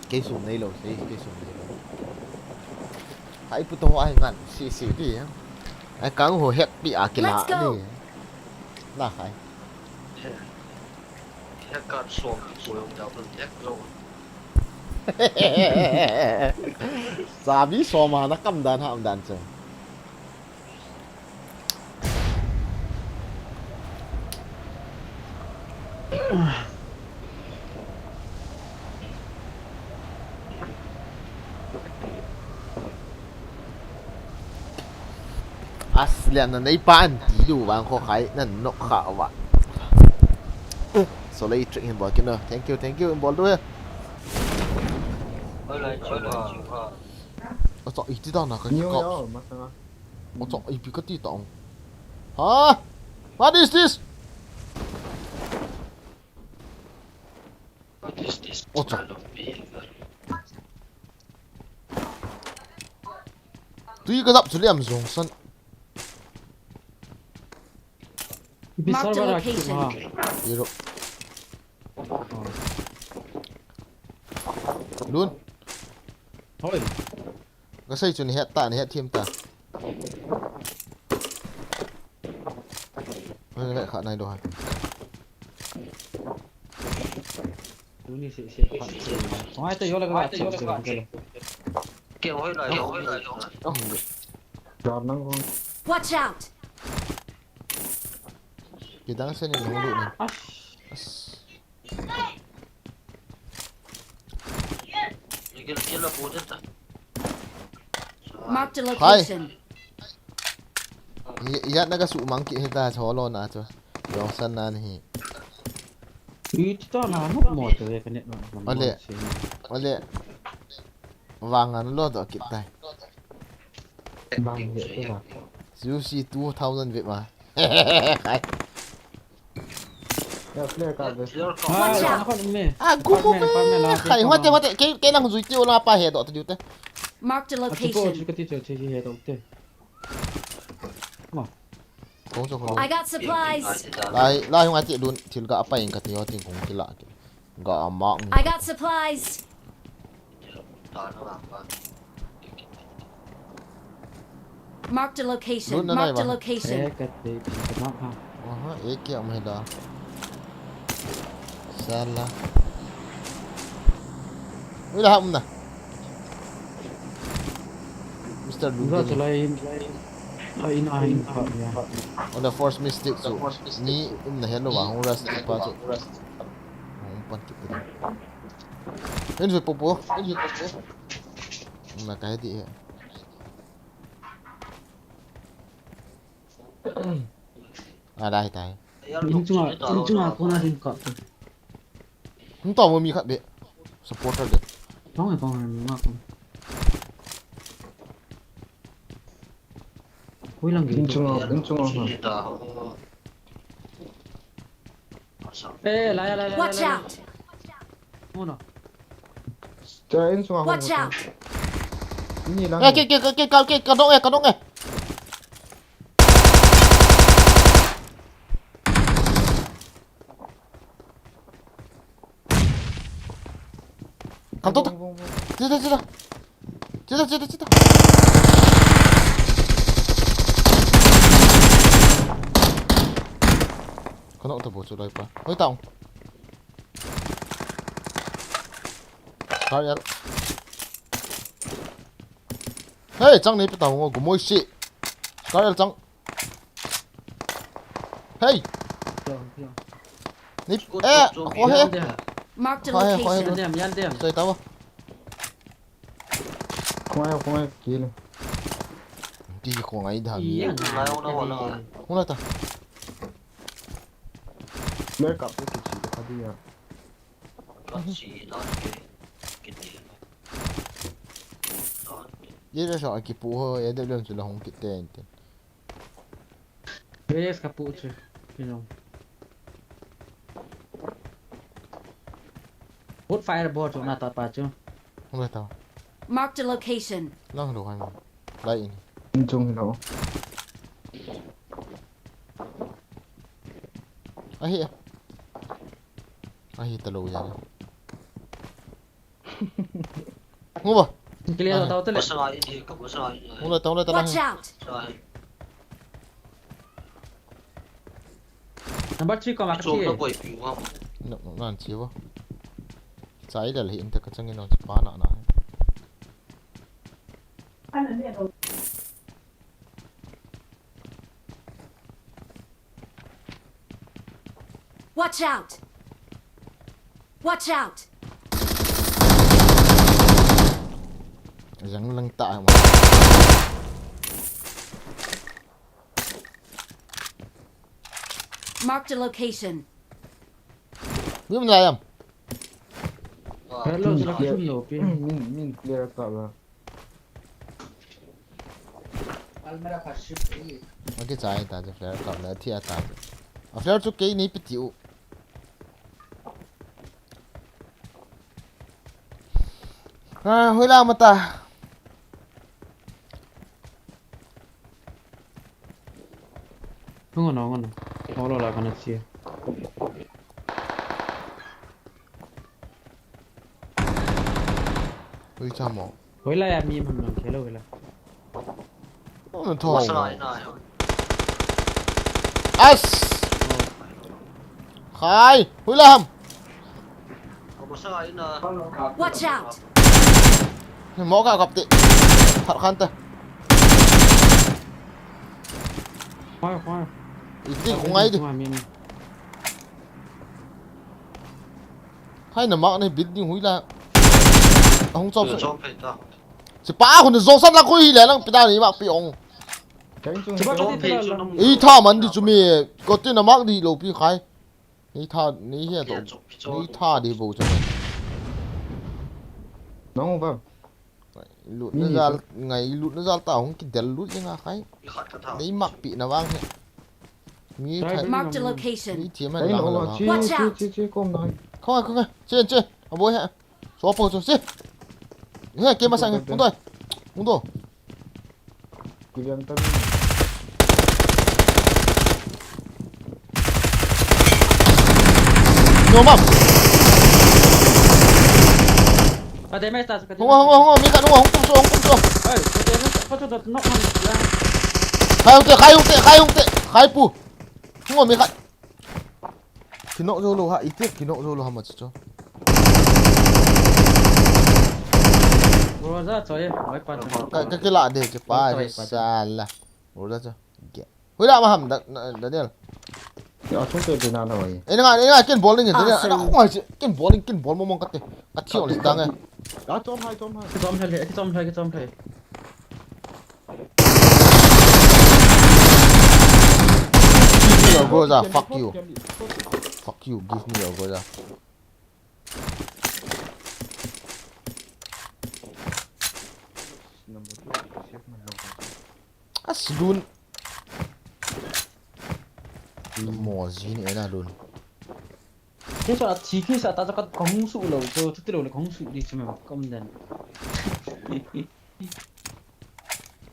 Kei sum nei lo, sei, kei sum nei lo. Hai pu to ai ngan, si, si, ti, ya. Ai kang ho hek pi a kila ni. Na hai. Hek ka som, som da pun hek lo. Sabi som a na kam dan ham dan chu. Aslian na nei pa an ti du vang kho khai nan nok kha wa. So lei trick hin bol kin na. Thank you, thank you, hin bol du he. Oi, lai, chiu ha. Acha, iti da na ka. Ni ka. Yo, yo, masanga. Ocha, ipi kati tang. Ha? What is this? What is this? Ocha. Tui kajap chu liam jong san. Ipi server a kitu ha. Zero. Lun. Hoi. Kasei chu nahet ta, nahet thim ta. Nave kha nai do ha. Tuni se, se, kha, se. Ngai ta yo la ka, yo la ka. Ke hoi la, hoi la. Jar nang ko. Watch out! Kidang se ni nung lu ni. As. Marked a location. Ijat na kasu mang kit hita cholo na chu. Jong san na ni. Ui, ti to na mo mo te ka net no. Ole. Ole. Vang an lo do kit tai. Vang ye tu ma. Juicy two thousand ve ma. Khai. Ya, player ka ve. Watch out! Ah, gu gu ve. Khai, hua te, hua te. Ke, ke nang jui ti ola pa he do te diu te. Marked a location. Ka ti cho che he do te. Ma. Kong cho ko. I got supplies. Lai, lai hung ati dun thil ga apa ing ka ti ho ting kong ti la. Ga a mark. I got supplies. Marked a location. Marked a location. Eh, ka te, ka mark ha. Aha, ek kya maila. Sala. Ui la hamna. Mister Lu. Ga chalai in, chalai in. Ai na hin pa ya. On the first mistake chu. Ni um na hello wa hung rush pa chu. Hung pan kit ta. Enjoy popo. Enjoy popo. Na kai di he. A, dai, dai. In chunga, in chunga kona din ka. Hung tao mi khat be. Supporter de. Tong e, tong e, mi ma ko. Hui lang ge. In chunga, in chunga ha. Eh, la ya, la ya, la ya. Watch out! Uno. Watch out! Ni lang. Eh, ke, ke, ke, ke, ka, ke, ka dong eh, ka dong eh. Kan to ta. Bung, bung, bung. Sida, sida. Sida, sida, sida. Kano ta bo chu lai pa. Hoi tao. Kar yar. Hey, chang nei pe tao ngo, gumoi si. Kar yar chang. Hey. Ni, eh, ho he. Marked a location. Yan dem, yan dem. Sai tao. Khongai, khongai, kile. Ti khongai da mi. Iya, na, na, na. Huna ta. Mer kap ke kichi ka dia. Ye le so ki pu ho, ye de lem chu la hung kit te ente. Yes, ka pu chu. You know. Put fire ball chu na ta pa chu. Hung le tao. Marked a location. Lang lo hai ma. Lai in. In chung lo. Ahi. Ahi ta lo ya. Ngu ba? Clear tao te le. Ngu le tao le tao le. Watch out! Number three ko ma ka chi. No, no, nan chi ba. Chai le le inte ka chang no chi pa na na. Watch out! Watch out! Jang lang ta ma. Marked a location. Min la yam. Hello, min clear, min, min clear ka la. Akichai ta chu flare kap le thi ata chu. A flare chu kei nei pe ti u. Ha, hoilang mata. Hung on, hung on. Holo la kana chia. Ui, chamo. Hoilai a mi man man khelo hoilai. Oh, na thong. Masa ina yo. As! Khai! Hoilai ham! Masa ina. Watch out! Mo ka kap ti. Thar khan ta. Khoi, khoi. Iti khoi ngai di. Khoi, mi ni. Khai na mak ni building hui la. Ahung chop sa. Chop phei ta. Sipa khu na jong san la khu hi le lang pita ni mak pi ong. Keng chung. Sipa chop phei chu na mu. Ei tha man di chu mi. Ko ti na mak di lo pi khai. Nei tha, nei hia to. Nei tha di bo chu. Nong ba. Lut na jal, ngai lut na jal ta hung kidel lut le nga khai. Nei mak pi na vang he. Mi thai. Marked a location. Mi thi man lang la. Watch out. Che, che, che, kom nai. Khong, khong, che, che. A bo he. So po chu che. He, ke ma sang. Hung doi. Hung do. Kiliang ta. No map. Ka damage ta, ka damage. Hung, hung, hung, mi khat, hung, hung, kum so, hung, kum so. Oi, ka damage, ka chu dot knock man. Khai hung te, khai hung te, khai hung te, khai pu. Hung, mi khat. Kinok jou lou ha, iti kinok jou lou ha ma chu chu. Bro, za choi, mai pa chu. Ka, ka kila de chu pa, sala. Bro, za chu. Ge. Hoilai ma ham da, Daniel. Ya, chu chu de na na wai. Ei nga, ei nga, ken bowling, Daniel. Ana khong hai chu, ken bowling, ken bowl mo mong kate. Ka thi on dang e. Ya, chom hai, chom hai. Ki chom hai le, ki chom hai, ki chom hai. Give me your Groza, fuck you. Fuck you, give me your Groza. Aslun. Mo jin ena lun. Ke so a thi ki sa ta ka kong su lo, so tu lo le kong su di chuma kom den.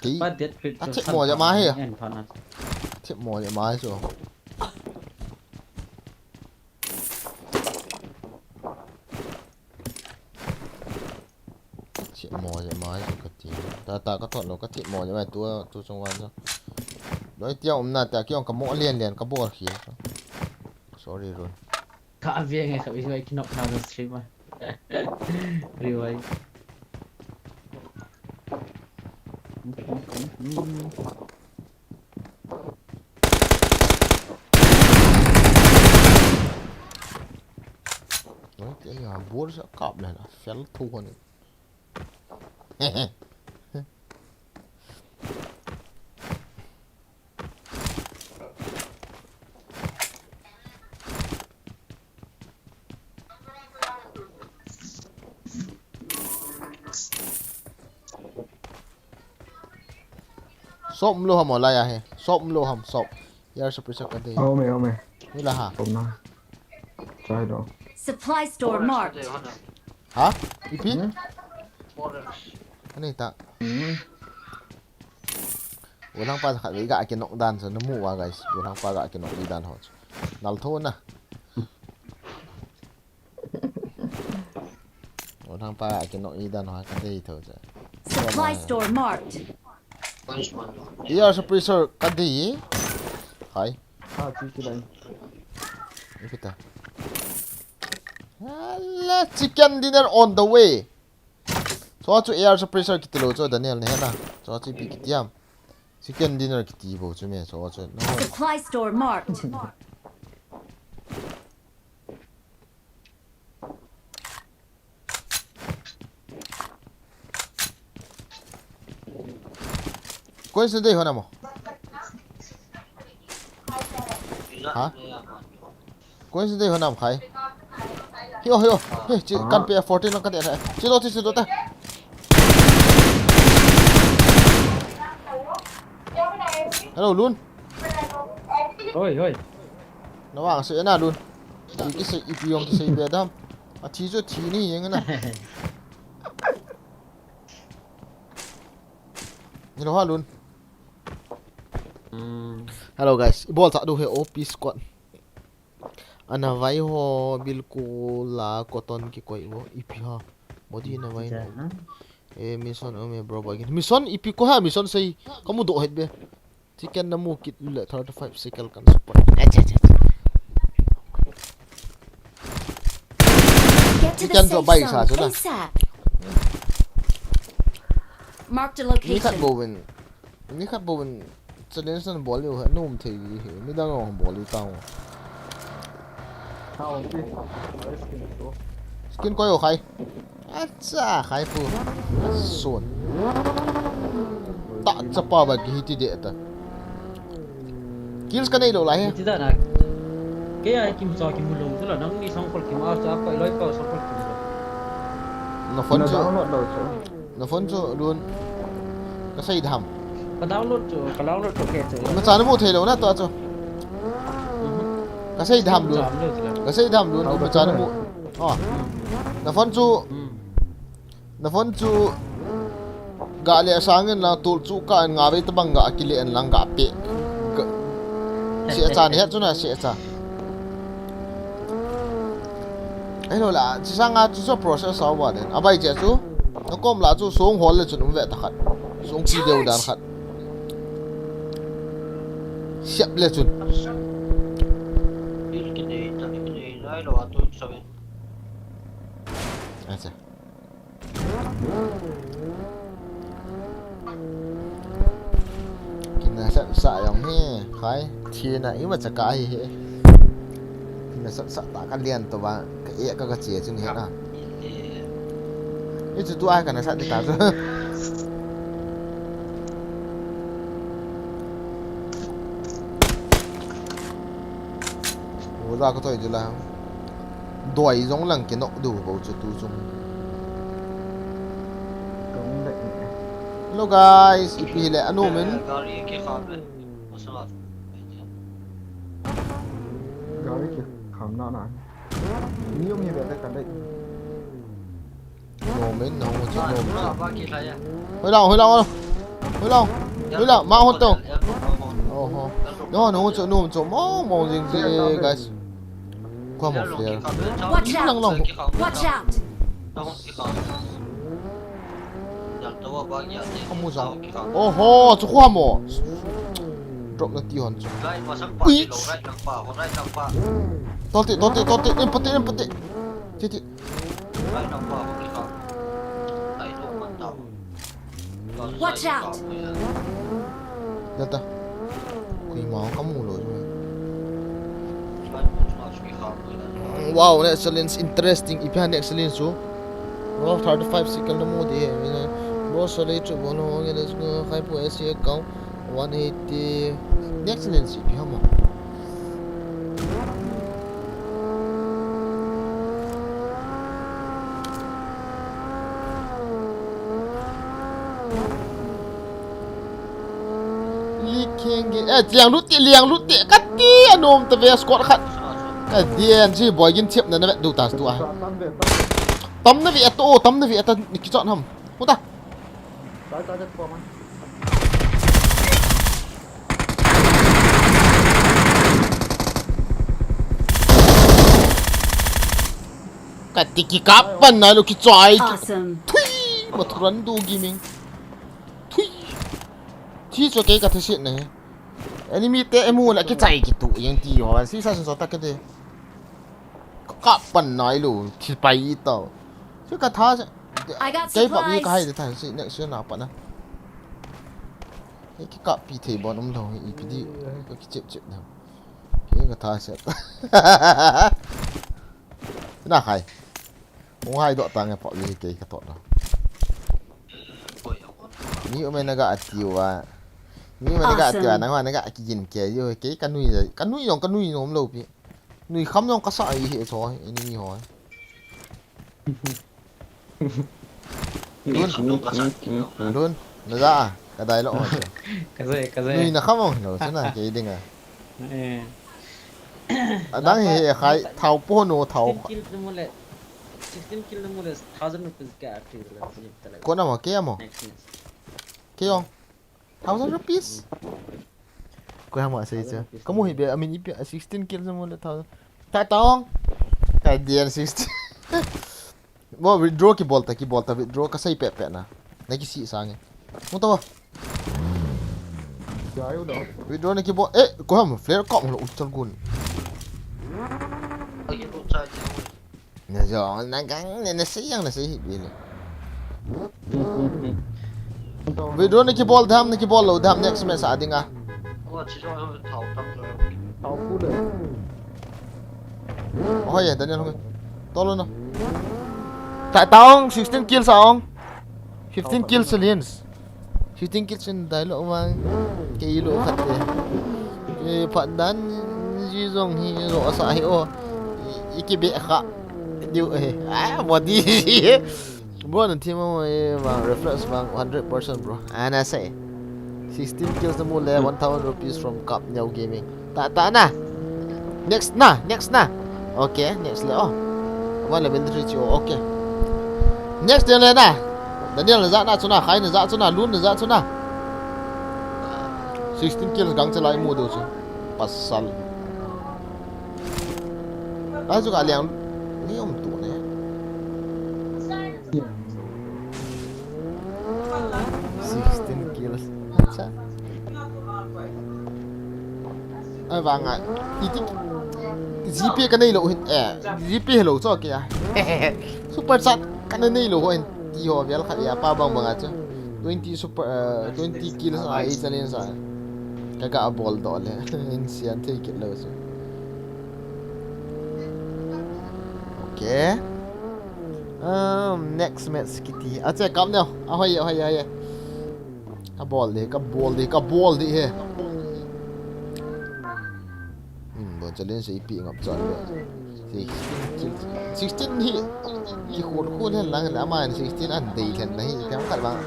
Ti. Pa det pit. Ka thip mo ja ma he. En pha na. Thip mo ja ma he so. Thip mo ja ma he so ka ti. Ta ta ka thot lo ka thip mo ja ma tu tu chung wan so. Loi tia um na ta ki ong ka mo lian lian ka bol khi. Sorry Run. Ka aviang e, ka revive kinok na sa stream a. Revive. Oi, te ya bol sa kap le na, fel thu ko ni. Sop lo ham olai ahe. Sop lo ham sop. Yar suppressor ka dei. Ome, ome. Ni la ha. Kom na. Chai do. Supply store marked. Ha? Ipi? Hmm? Ani ta. Hmm. Ulang pa khat ga kinok dan so namu wa guys. Ulang pa ga kinok di dan ho. Nal tho na. Ulang pa ga kinok di dan ho ka dei tho cha. Supply store marked. Yar suppressor ka dei. Hai. Ha, chi chi lai. Ipi ta. Hala, chicken dinner on the way. Chu chu air suppressor kiti lo chu Daniel ne na. Chu chu ipi kiti ham. Chicken dinner kiti bo chu me chu chu. No. Supply store marked. Koi se dei ho na mo. Ha? Koi se dei ho na mo khai. Hio, hio. He, chi, kan pe fourteen lang ka de na. Chi do, chi, chi do ta. Hello, Lun. Hoi, hoi. Navang se na, Lun. Ipi kisei, ipi jong kisei be dam. Athi chu thi ni jeng na. Hello, ha, Lun. Hmm. Hello, guys. Ibol ta du he O P squad. Ana vai ho bilkul la cotton kikoi vo ipi ha. Body na vai. Acha, no. Ha? Eh, mission, um, eh, bro, bagi. Mission ipi ko ha, mission sei. Kamu do het be. Chicken namu kit le thirty-five shekel kan support. Acha, acha, acha. Get to the safe zone. Chicken jo bai sa chu na. Place that. Mark the location. Ni khat bou vin. Ni khat bou vin. Challenge nan bol u ha, nom thei hi. Midang ho bol u tao. Skin koi o khai. Acha, khai pu. Son. Ta chapa ba ki hiti de ta. Kills ka nei lou lai he. Hiti da na. Kei a kim cho kim lou tu la nang ni song kol kim a cha koi loi pa song kol kim lou. Na phone chu. Download lou chu. Na phone chu Lun. Ka sei dam. Ka download chu, ka download chu ke chu. Imacha namu thei lou na tua chu. Mhm. Ka sei dam Lun. Jam lou chu la. Ka sei dam Lun. Download imacha chu namu. Oh. Na phone chu. Hmm. Na phone chu. Ga le sang in la tul chu ka in nga ve tabang ga kile in lang ga pe. Ga. Si acha ni he chu na si acha. Hello la, chi sanga chu chu process a va den. Abai che chu. Na kom la chu song hol le chun um ve ta khat. Song chi deu dan khat. Siap le chun. Acha. Kinasat sah jong hi, khai, thina imacha ka hi he. Kinasat sah ta ka lian to ba, ka e ka ka che chu ni na. I chu tu ai kana sat ta chu. Ola ka toi ju la. Doi jong lang kinok diu bou chu tu chung. Hello guys, ipi le anu men. Gari kikham le. Masala. Gari kikham na na. Ni um hi be ka le. Nom in, nom chu, nom chu. Hoi lang, hoi lang, hoi lang. Hoi lang, hoi lang, ma hon tong. Oho. Nom, nom chu, nom chu, mong, mong jing jing, guys. Kua mo flare. Watch out! Lang, lang. Watch out! Kamu jang. Oho, chu kua mo. Drop na ti hon chu. Ui. Tote, tote, tote, empate, empate. Ti, ti. Watch out! Data. Kui mau kamu lou. Wow, next challenge interesting. Ipi ham next challenge chu. Bro, thirty-five second namu di. Bro, sorry chu, bro, no, let's go. Khai pu S A account. One eighty. Next lens ipi ham. Likhenge. Eh, liang lut te, liang lut te. Kati anom ta ve squad khat. Ka dian ji boy gin chep na na vet du ta tu a. Tam na ve to, tam na ve ta kichon ham. Puta. Kati kikap pan na lo kichoi. Awesome. Thui, mathuran du gaming. Thui. Thi cho ke ka thase na he. Enemy te emu la kichai kitu yang ti ho. Si sa so ta ke de. Kap pan nai lo, thi pai to. Si ka tha se. I got supplies. Kei pa mi ka hai de tha si next year na pa na. Kei ki kap pi thei bon um lo, ipi di, ka ki chep chep na. Kei ka tha se. Na khai. Hung hai doh ta nge pah ve kei ka toh doh. Mi um e na ga ati uva. Mi um e na ga ati uva, awesome. Nang uva na ga kigin kei u, kei ka nui, ka nui jong ka nui nom lou pi. Nui kham jong ka sa ahi e cho, enemy ho. Dun. Dun, na ja a. Ka dialogue ho chu. Ka zei, ka zei. Nui na khamong lo chu na, kei dinga. Eh. Adang hi, hi khai, thao po no, thao. Sixteen kills na mu le, sixteen kills na mu le, thousand rupees ka free le, free talaga. Kona mo, kei mo? Next, next. Kei ong. Thousand rupees? Koi ham a sei chu. Thousand rupees. Kamu hi be, I mean, ipi, sixteen kills na mu le, thousand. Ta taong. Ka dian sixteen. Bo, withdraw kibol ta, kibol ta, withdraw ka sei pehpeh na. Na kisih sange. Mu ta bo. Withdraw na kibol. Eh, ko ham, flare kop lo, uchal gun. Na jo, na gang, na, na sei yang, na sei hih bile. Withdraw na kibol dam, na kibol lo dam, next match a dinga. Hoi, Daniel, hoi. Tolo no. Ta, taong, sixteen kills aong. Fifteen kills, Liens. Fifteen kills in dialogue vang. Kei lo khat te. Kei phat dan ji jong hi lo asa hi o. I, i kibe kha. Diu eh. Ah, body. Bro, na team mo eh, vang refresh vang hundred percent, bro. Ana sei. Sixteen kills na mu le one thousand rupees from Cup Neo Gaming. Ta, ta na. Next na, next na. Okay, next le, oh. One level three chu, okay. Next le na. Daniel na ja na chu na, Khai na ja chu na, Lun na ja chu na. Sixteen kills gang chalai mu do chu. Pasal. Ai chu ka liang ni um tu ne. Sixteen kills. Acha. Ai vang a. Iti. G P ka nei lo hin. Eh, G P hello cho kya. Super chat ka nei lo hin. Ti ho vel khat ya pa bang bang a chu. Twenty super, eh, twenty kills a i challenge a. Ka ga bol do le. In sian thei kit lo chu. Okay. Um, next match kiti. Ache, Cup Neo. Ahoi, ahoi, ahoi. Ka bol de, ka bol de, ka bol de he. Hmm, bo challenge ipi ngap chan le. Sixteen, sixteen hi. Ki khol khol hen lang le, ama sixteen an dei hen na hi. Themkhat vang.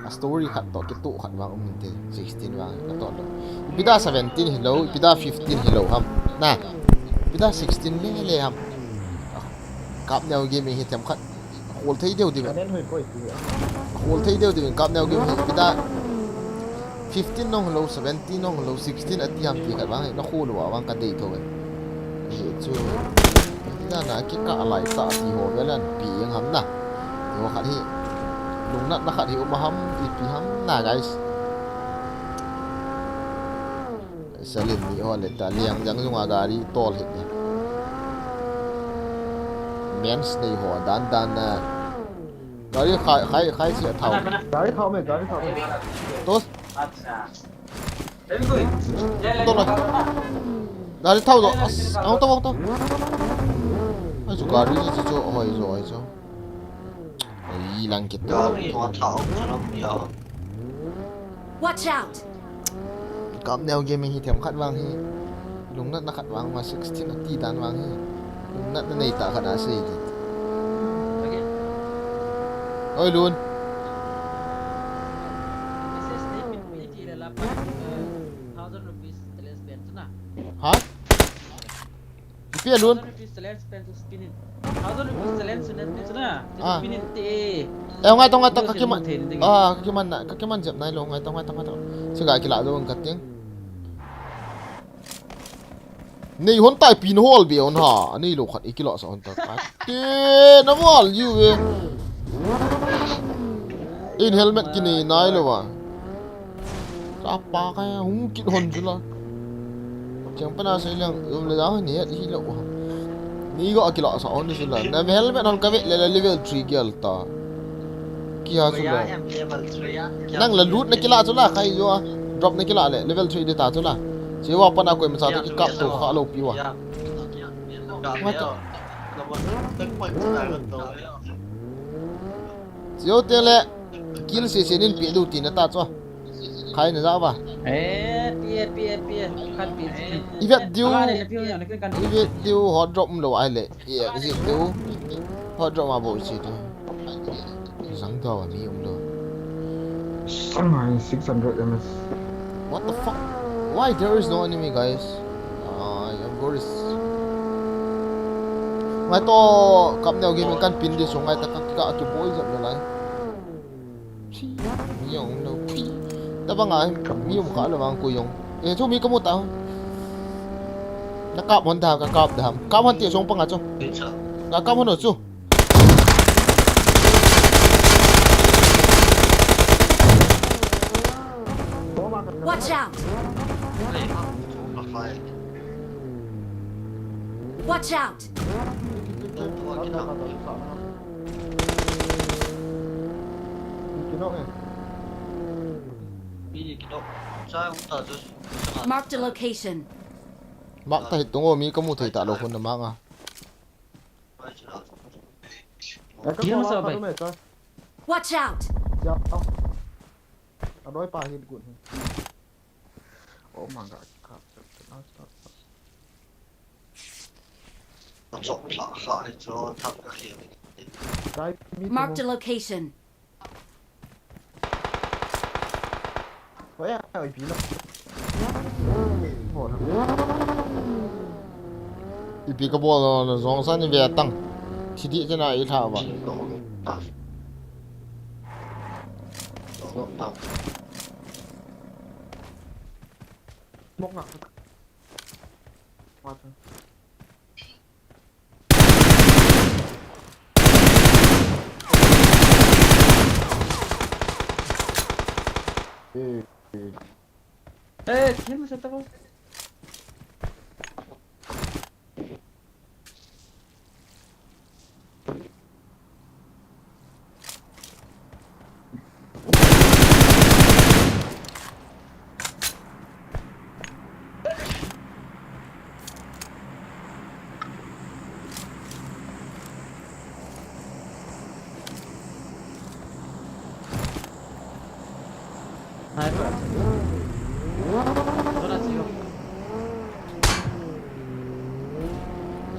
A story khat to, kitoh khat vang um inte, sixteen vang, ka toh lo. Ipi da seventeen hi lo, ipi da fifteen hi lo ham. Na. Ipi da sixteen le le ham. Cup Neo Gaming hi themkhat. Khol thei deu deu. Ka nen hoi koi ti a. Khol thei deu deu, Cup Neo Gaming hi ipi da fifteen nong lo, seventeen nong lo, sixteen ati ham ti khat vang, na khol lo vang ka dei tho e. Hi chu. Ipi da na kikah lai ta ti ho velan pi eng ham na. Ti ho khat hi. Lungnatna khat hi um a ham, ipi ham na, guys. Salin ni ho le ta liang jang jung a gari tol hi. Mens nei ho dan dan na. Gari khai, khai, khai si a thao. Gari thao me, gari thao me. Tos. Tol a. Gari thao do. As, ang to, ang to. Ai chu gari chu chu, hoi chu, hoi chu. Ai lang kit. Gari ho thao chu lam ya. Watch out! Cup Neo Gaming hi themkhat vang hi. Lungnatna khat vang ma sixteen ati dan vang hi. Lungnatna nei ta khat a sei di. Oi, Lun. Ha? Ipi a Lun? Thousand rupees challenge pen to spin in. Thousand rupees challenge pen to spin in. Ah. Spin in te. Eh, ngai tong, ngai tong, ka kiman. Ah, ka kiman na, ka kiman jep nai lo, ngai tong, ngai tong, ngai tong. Siga kila do ka ting. Nei hon tai pin hol be hon ha. Nei lo khat i kila sa hon ta. Ka te na wal you we. In helmet ki nei nai lo wa. Chapa ka hung kit hon chu la. Cheng pana sei lang, um le dang ni het hi lo. Ni go akila sa hon chu la. Na helmet hon ka ve le la level three gel ta. Ki ha chu la. Nang la loot na kila chu la, khai jo a. Drop na kila le, level three de ta chu la. Che wa pana koi ma cha to ki kap to kha lo pi wa. Nga ta. Che o te le, kill se se nin pi du ti na ta chu. Khai na ja ba. Eh, pi e, pi e, pi e. Khat pi e. I vet diu. Ama le na pi o ya na kin kan. I vet diu hot drop um lo ai le. I vet diu. Hot drop ma bo chi tu. Sang to mi um lo. Shanghai six hundred M S. What the fuck? Why there is no enemy, guys? I am very s-, ngai to kap neo game kan pin di sung ngai ta ka, ka kiboi jep le lai. Phi, mi jong lo phi. Tabang a, mi um kha lo vang ko jong. Eh, chu mi ka mu ta. Na kap hon ta, ka kap da ham. Kap hon ti sung panga chu. Ka kap hon chu. Watch out! Watch out! Marked a location. Mark ta hi tung o, mi ka mu thei ta lo khun na mark a. Watch out! A doi pa hit good hi. Oh my God. Marked a location. Ipi ka bol lo na jong sa ni ve tang. Thi di chena i tha ba. Mok na. What? Eh, eh. Eh, kill mo sa tao.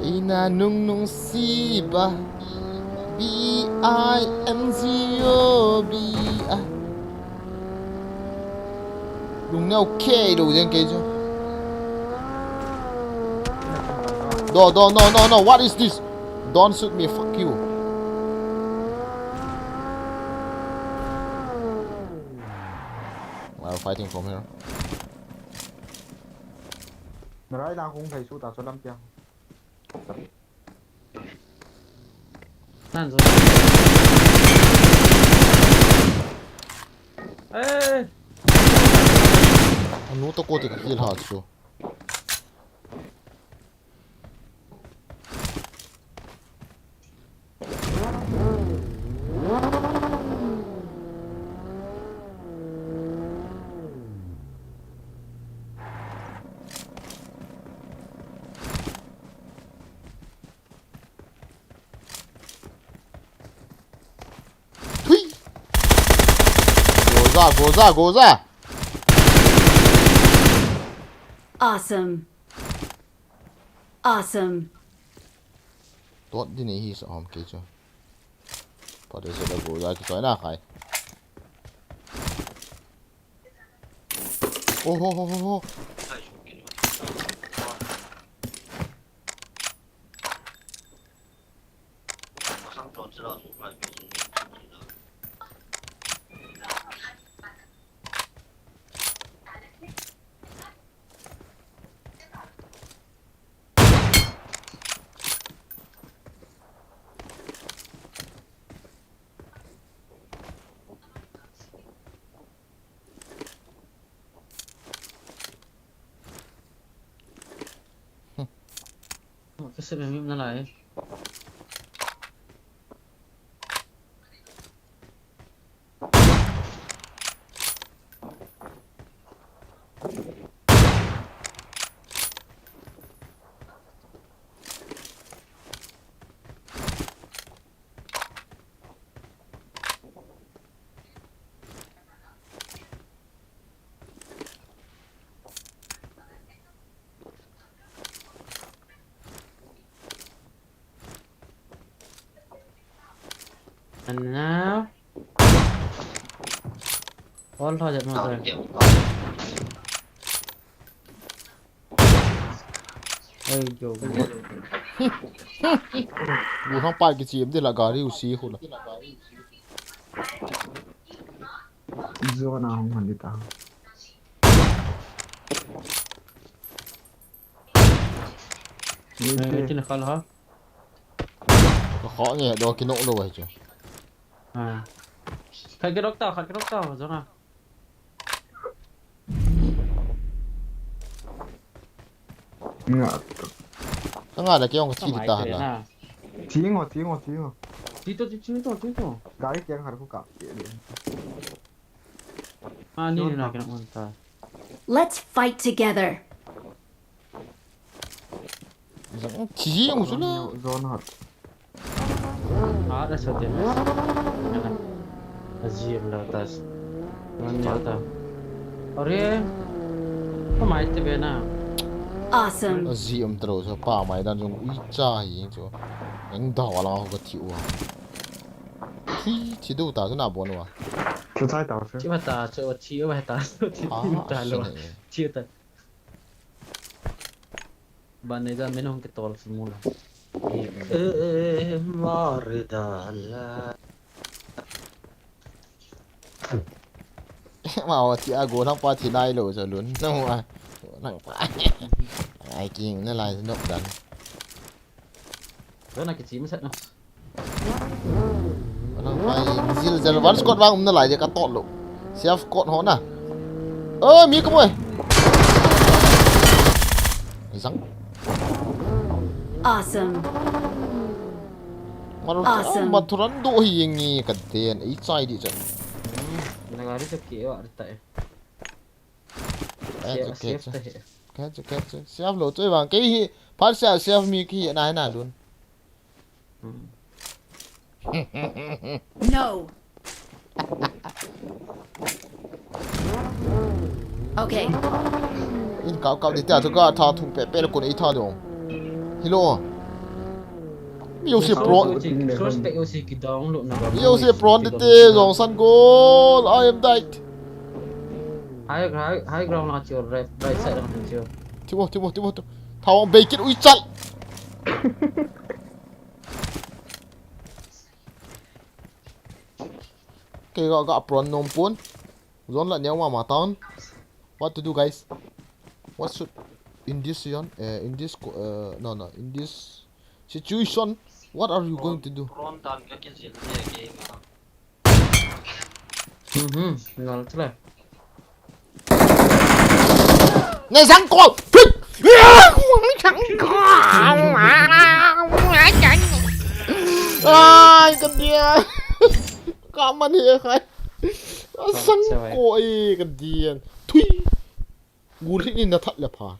Ina nung nung si ba. B I N G O B I. Lung neo kei lou jeng kei chu. Do, do, no, no, no, what is this? Don't shoot me, fuck you. While fighting from here. Narai lang kung thei su ta chu lam piang. Tan zo. Eh. Anu to ko te ka kill ha chu. Thui! Goza, goza, goza! Awesome. Awesome. Tot di ni hi sa om ke chu. Pade se la goza ki toina khai. Oh, oh, oh, oh, oh. Kasi may mim na lai. And now, All tho jep ma ta. Ai jo. Gu thang pa kichim de la gari u si khu la. Zona hung han di ta. Ai, tin khal ha. Ka kho nge do ki nok lo wai chu. Ah. Khat ki nok ta, khat ki nok ta, zona. Nga. Ka nga da ki ong ka thi di ta la. Thi ngo, thi ngo, thi ngo. Thi to, thi to, thi to. Gari kiang har ko ka. Ah, ni na ki nok ta. Let's fight together. Zang, chi jing u chu la. Zone hot. Ah, that's okay. Aji em la tas. Zone hot ta. Are. Ko mai te be na. Awesome. Aji em tro so pa mai dan jong ui cha hi chu. Eng da wala ko ka thi u. Thi, thi du ta chu na bon wa. Chu chai ta chu. Chi ma ta chu thi u ma ta. Thi ta lo. Chi ta. Ban nei jan min hung kitol sumula. Eh, eh, eh, mare da la. Ma wa thi a go nang pa thi nai lo sa lun. Nang wa. Nang pa. Ai king na lai nok dan. Zona kichim sat na. Nang pai zil zel one squad vang um na lai de ka tot lo. Self squad ho na. Ơ, mi ka moi. Zang. Awesome. Maru, awesome. Mathuran do hi ngi ka den. Ei chai di chan. Na gari sa ke wa ta e. Kache, kache. Kache, kache. Self lo choi vang. Kei hi, phat sia self mi ki na na lun. No. Okay. In kau kau di tia tu ka tha thung pe pe lo kun ei tha dong. Hilo. Mi yo si pro. Mi yo si pro de te zong san gol. I am died. High, high, high ground na chiu, right, right side na chiu. Timo, timo, timo, timo. Thawang beikin ui chal. Kei ga ga pron nom pon. Zon la neo ma ma town. What to do, guys? What should in this season? Uh, in this co- uh, no no in this situation, what are you going to do? Pron tan ka ke zil ne ke. Mhm, ngal chale. Nei sang ko. Nei sang ko. Ai, ka dia. Ka man he khai. Sang ko e ka dia. Thui. Gul hi ni na that le pha.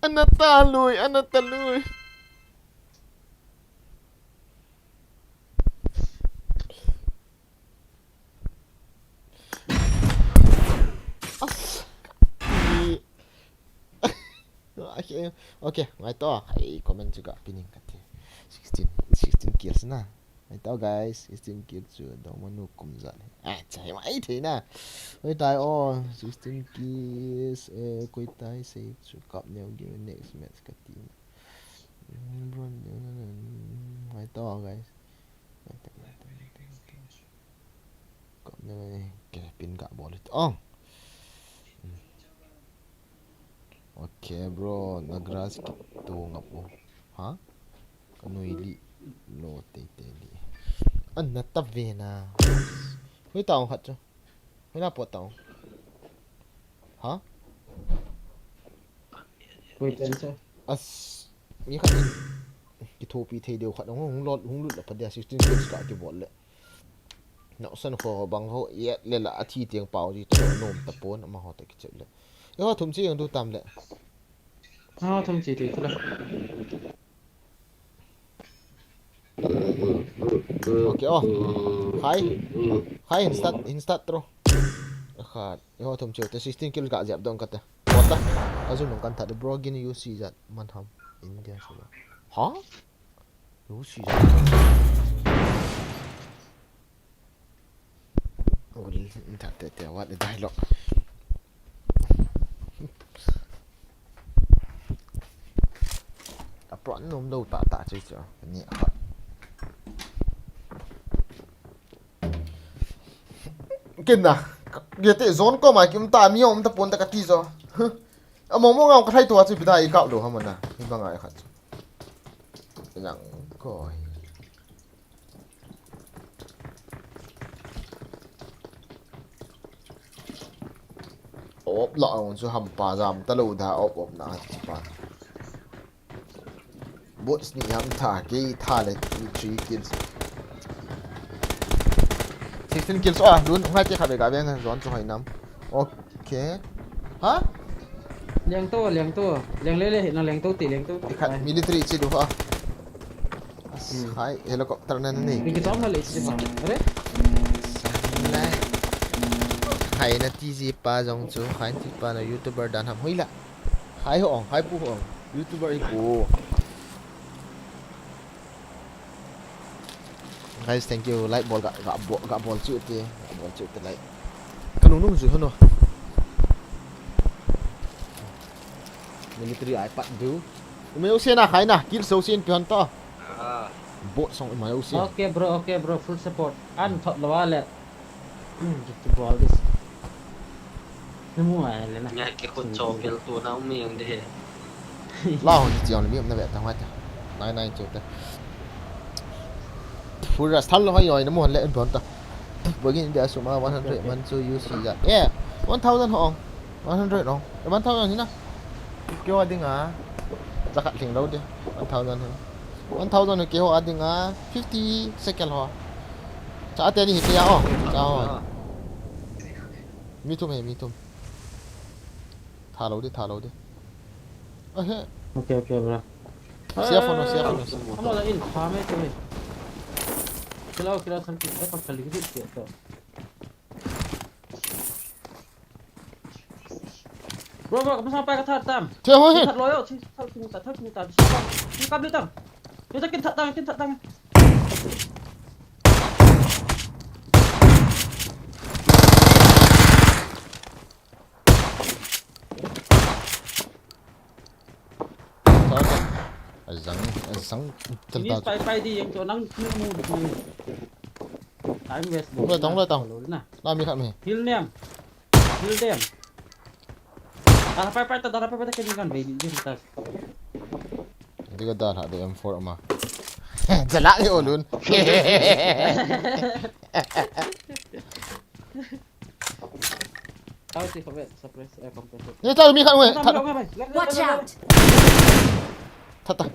Ana ta lui, ana ta lui. As. Okay, okay, ngai to. Ai, comment juga pining kati. Sixteen, sixteen kills na. Ngai to, guys, sixteen kills chu dong manu kum jat. Ah, chai mai thei na. Koi tai o, sixteen kills, eh, koi tai save chu kap neo game next match kati. Bro, ngai to, guys. Kap ne, ke pin ka bol it. Oh. Okay, bro, na grass ki to ngap o. Ha? Ka nui li lo te te li. An na ta ve na. Hui ta ong khat chu. Hui na po ta ong. Ha? Hui ten chu. As. Mi khat ni. Ki thopi thei deu khat hung lot hung lut la pa dia sixteen kills ka ki bol le. Noksan kho bang ho yet le la a thi tiang pau ji to nom ta pon ama ho ta ki chep le. E ho thum chi ang du tam le. Ha thum chi ti tu le. Okay, oh. Hai. Hai, hin start, hin start tro. Khat. E ho thum chi te sixteen kill ka jep dong ka te. Kota. Ka jun nong kan that bro gin you see that man ham. India so. Ha? Lucy. Ul, ta te te, what a dialogue. A pro nom lo ta ta chi chu. Ni kha. Kin na. Ye te zone ko ma kim ta mi om ta pon ta ka ti zo. A mo mo ngau ka thai to chu bida i kap lo ha mana. Ni ba ngai khat. Yang ko. Op la ang chu hampa jam ta lo da op op na chi pa. Bot ni ham tha ke tha le three kills. Sixteen kills a lun ngai te kha be ga be ngan zon chu hai nam. Okay. Ha? Liang to, liang to. Liang le le na liang to ti, liang to ti. Khat military chi du ha. As hai helicopter na ni. Ni ki chom na le chi ha. Are? Lai. Hai na ti ji pa jong chu, hai ti pa na YouTuber dan ham hui la. Hai ho ong, hai pu ho ong. YouTuber hi pu. Guys, thank you. Like bol ga ga bol ga bol chu te, ga bol chu te like. Ka nung nung ju hono. Military ai pat du. Umeu se na khai na, kill so sin pi hon to. Ah. Bot song umeu se. Okay bro, okay bro, full support. An thot lo ale. Hmm, just to ball this. Namu ai le na. Nya ke khut cho pel tu na um yang de. La hon ti ang mi um na ve ta ngai ta. Nai nai chu te. Full rush thal lo hai yoi na mu hon le en bon ta. Begin dia suma one hundred man chu U C ja. Eh, one thousand ho. One hundred ho. Eh, one thousand ni na. Kyo ding a. Zakat ling lo de. One thousand ho. One thousand keiho a dinga fifty second ho. Cha ate ni hi tia o. Cha ho. Mi thum he, mi thum. Tha lo de, tha lo de. A he. Okay, okay, bro. Sia phone, sia phone. Amo la in kha me tu he. Kilo, kilo, thal ki, eh, pa kali ki, ki, to. Bro, bro, kamu sampai ka that tam. Che ho he. That lo yo, che, that sung ta, that sung ta, che, che kap le tam. Yo, kin that tam, kin that tam. Azang, azang. Ini pai pai di yang tu nang kill mu di. Time waste. Lo tong, lo tong. Lo na. La mi khat mi. Kill niam. Kill dem. Dah pai pai ta, dah pai pai ta, kini kan be di di ta. Di ka dah ha de M four ma. Jala ni olun. Tahu si kau suppress, eh, compressor. Ni tahu mi khat we. Watch out. That, that.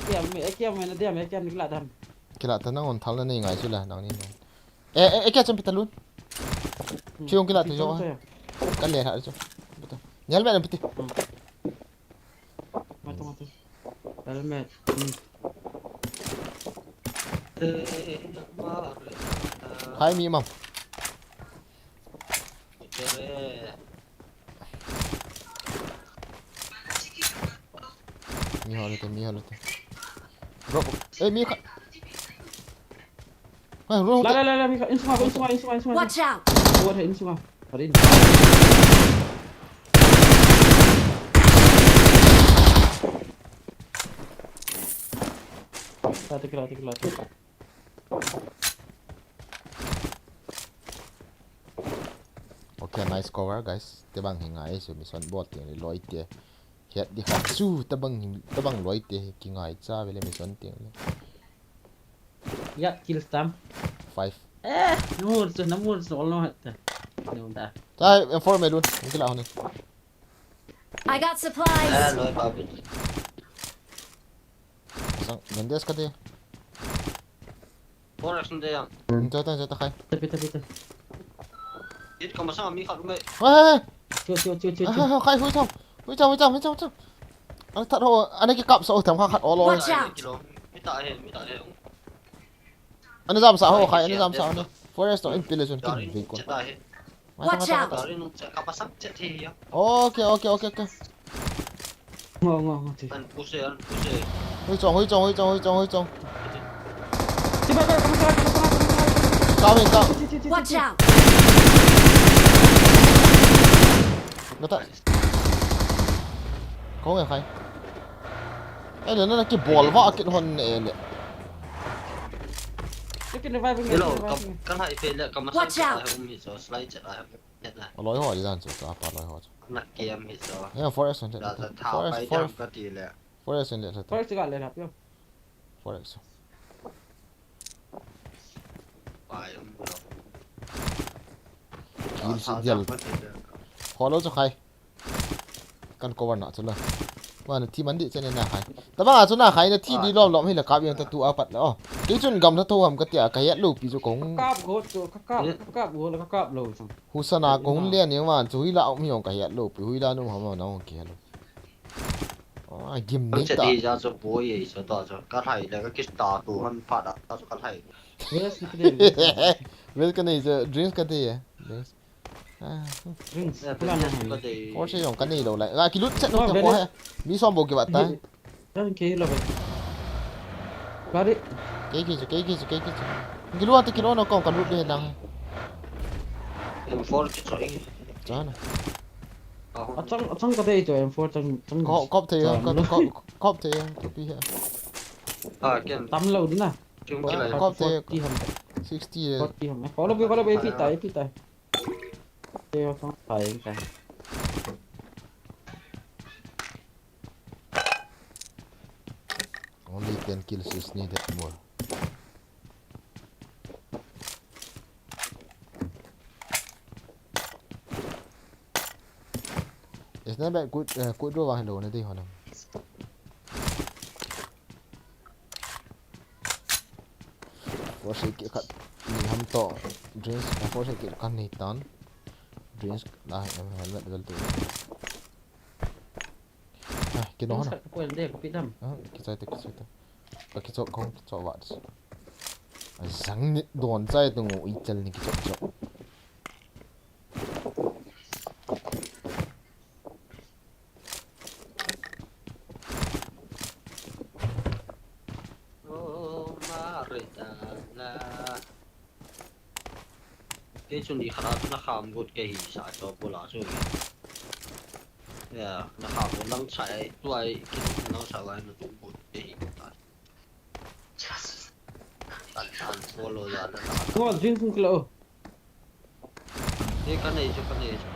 Ekiam, ekiam, na diam, ekiam, nikla dam. Kila ta nang on thal na nei ngai chu la, nang ni nang. Eh, eh, eh, kia cham pita lun. Chiong kila ta jo. Kan le ha chu. Pita. Nyal me na piti. Matu, matu. Helmet. Hmm. Hai mi mam. Mi ho le te, mi ho le te. Bro, eh, mi kha. Hai, bro. La, la, la, la, mi kha. Insung a, insung a, insung a, insung a. Watch out! Watch out, insung a. Parin. Satu kilo, satu kilo. Okay, nice cover, guys. Tebang hi ngai chu mission bol teng le loi te. Hiat di kha chu tebang hi, tebang loi te hi ki ngai cha ve le mission teng le. Ya, kill tam. Five. Eh, namur chu, namur chu, all no hat ta. No da. Chai, M four me lun. Kila hon. I got supplies. Eh, loi pa bi. Sang, Mendes ka de. Four X de yang. Jota, jota khai. Tapi, tapi, tapi. Dit ka masang mi khat me. Wah. Chu, chu, chu, chu, chu. Ah, khai, hui chang. Hui chang, hui chang, hui chang, hui chang. Ana that ho, ana ki kap sa ho tham kha khat olo. Watch out. Kilo. Mi ta he, mi ta he. Ana jam sa ho khai, ana jam sa ho ne. Forest to in pile chun kin ve ko. Che ta he. Watch out. Gari nung che, kapasang che thi ya. Okay, okay, okay, okay. Ngo, ngo, ngo, thi. An puse, an puse. Hoi chong, hoi chong, hoi chong, hoi chong, hoi chong. Kap in, kap. Watch out! Nata. Kong e khai. Ei, na, na, kibol va kit hon ne le. Hello, kam, kan hai pe le, kam. Watch out! Slide chet ai. Aloi ho di dan chu, cha pa loi ho chu. Na kem hi chu. He, four X one. Da, da, tha forest, pai forest. Jam ka ti le. Four X one le, four X ka le la pio. Four X. Pai um lo. Kill si dial. Holo chu khai. Kan cover na chu la. Wa na thi man di chen na khai. Tabang a chu na khai na thi di lom lom hi la kap yang ta tu a pat la. Oh. Kei chun gam tha tho ham ka tia ka het lo pi chu kong. Kap go chu ka kap, ka kap go la ka kap lo chu. Husana ko hun le ni man chu hui la um hi ong ka het lo pi hui la nu ham na ong ki het lo. Ah, gim ni ta. Chet hi ja chu boi ei chu ta chu. Ka thai le ka kis ta tu han pha da ta chu ka thai. Yes, ka dei. Well, ka nei chu drinks ka dei. Drinks. Ah. Drinks. Kula na hai. Force jong ka nei lo lai. Ga ki lut chet no ko he. Mi som bo ki bat ta. Kan ke lo. Gari. Ke ki chu, ke ki chu, ke ki chu. Ki lu ati ki lo no kong ka lut de lang. M four ki choi. Cha na. Achang, achang ka dei chu M four chang, chang. Ko, kop thei, ko, ko, kop thei, to pi he. Ah, ken. Tam lo di na. Chung ki lai. Kop thei. Forty ham. Sixty. Forty ham. Ko lo bi, ko lo bi, pi tai, pi tai. Te yo song tai ka. Only ten kills is needed more. Is na ba good, uh, good ro wang hello na dei ho na. Force kit khat ni ham to. Drinks, eh, force kit khat ni tan. Drinks la, eh, helmet vel tu. Ah, ki no na. Ko en de ko pi dam. Ah, ki chai te, ki chai te. Ka ki chok kong, ki chok wat. Ai, sang ni don chai tu ngo i chal ni ki chok chok. Oh, Maritana. Kei chun i khara na kham got kei hi sa cho pula chu. Ya, na kham got lang chai, tuai, kei lang sa lai na tu got kei hi ta. Tan, tan, follow ya na na. Ko, jin sung kilo. Kin ka nei chu, ka nei chu.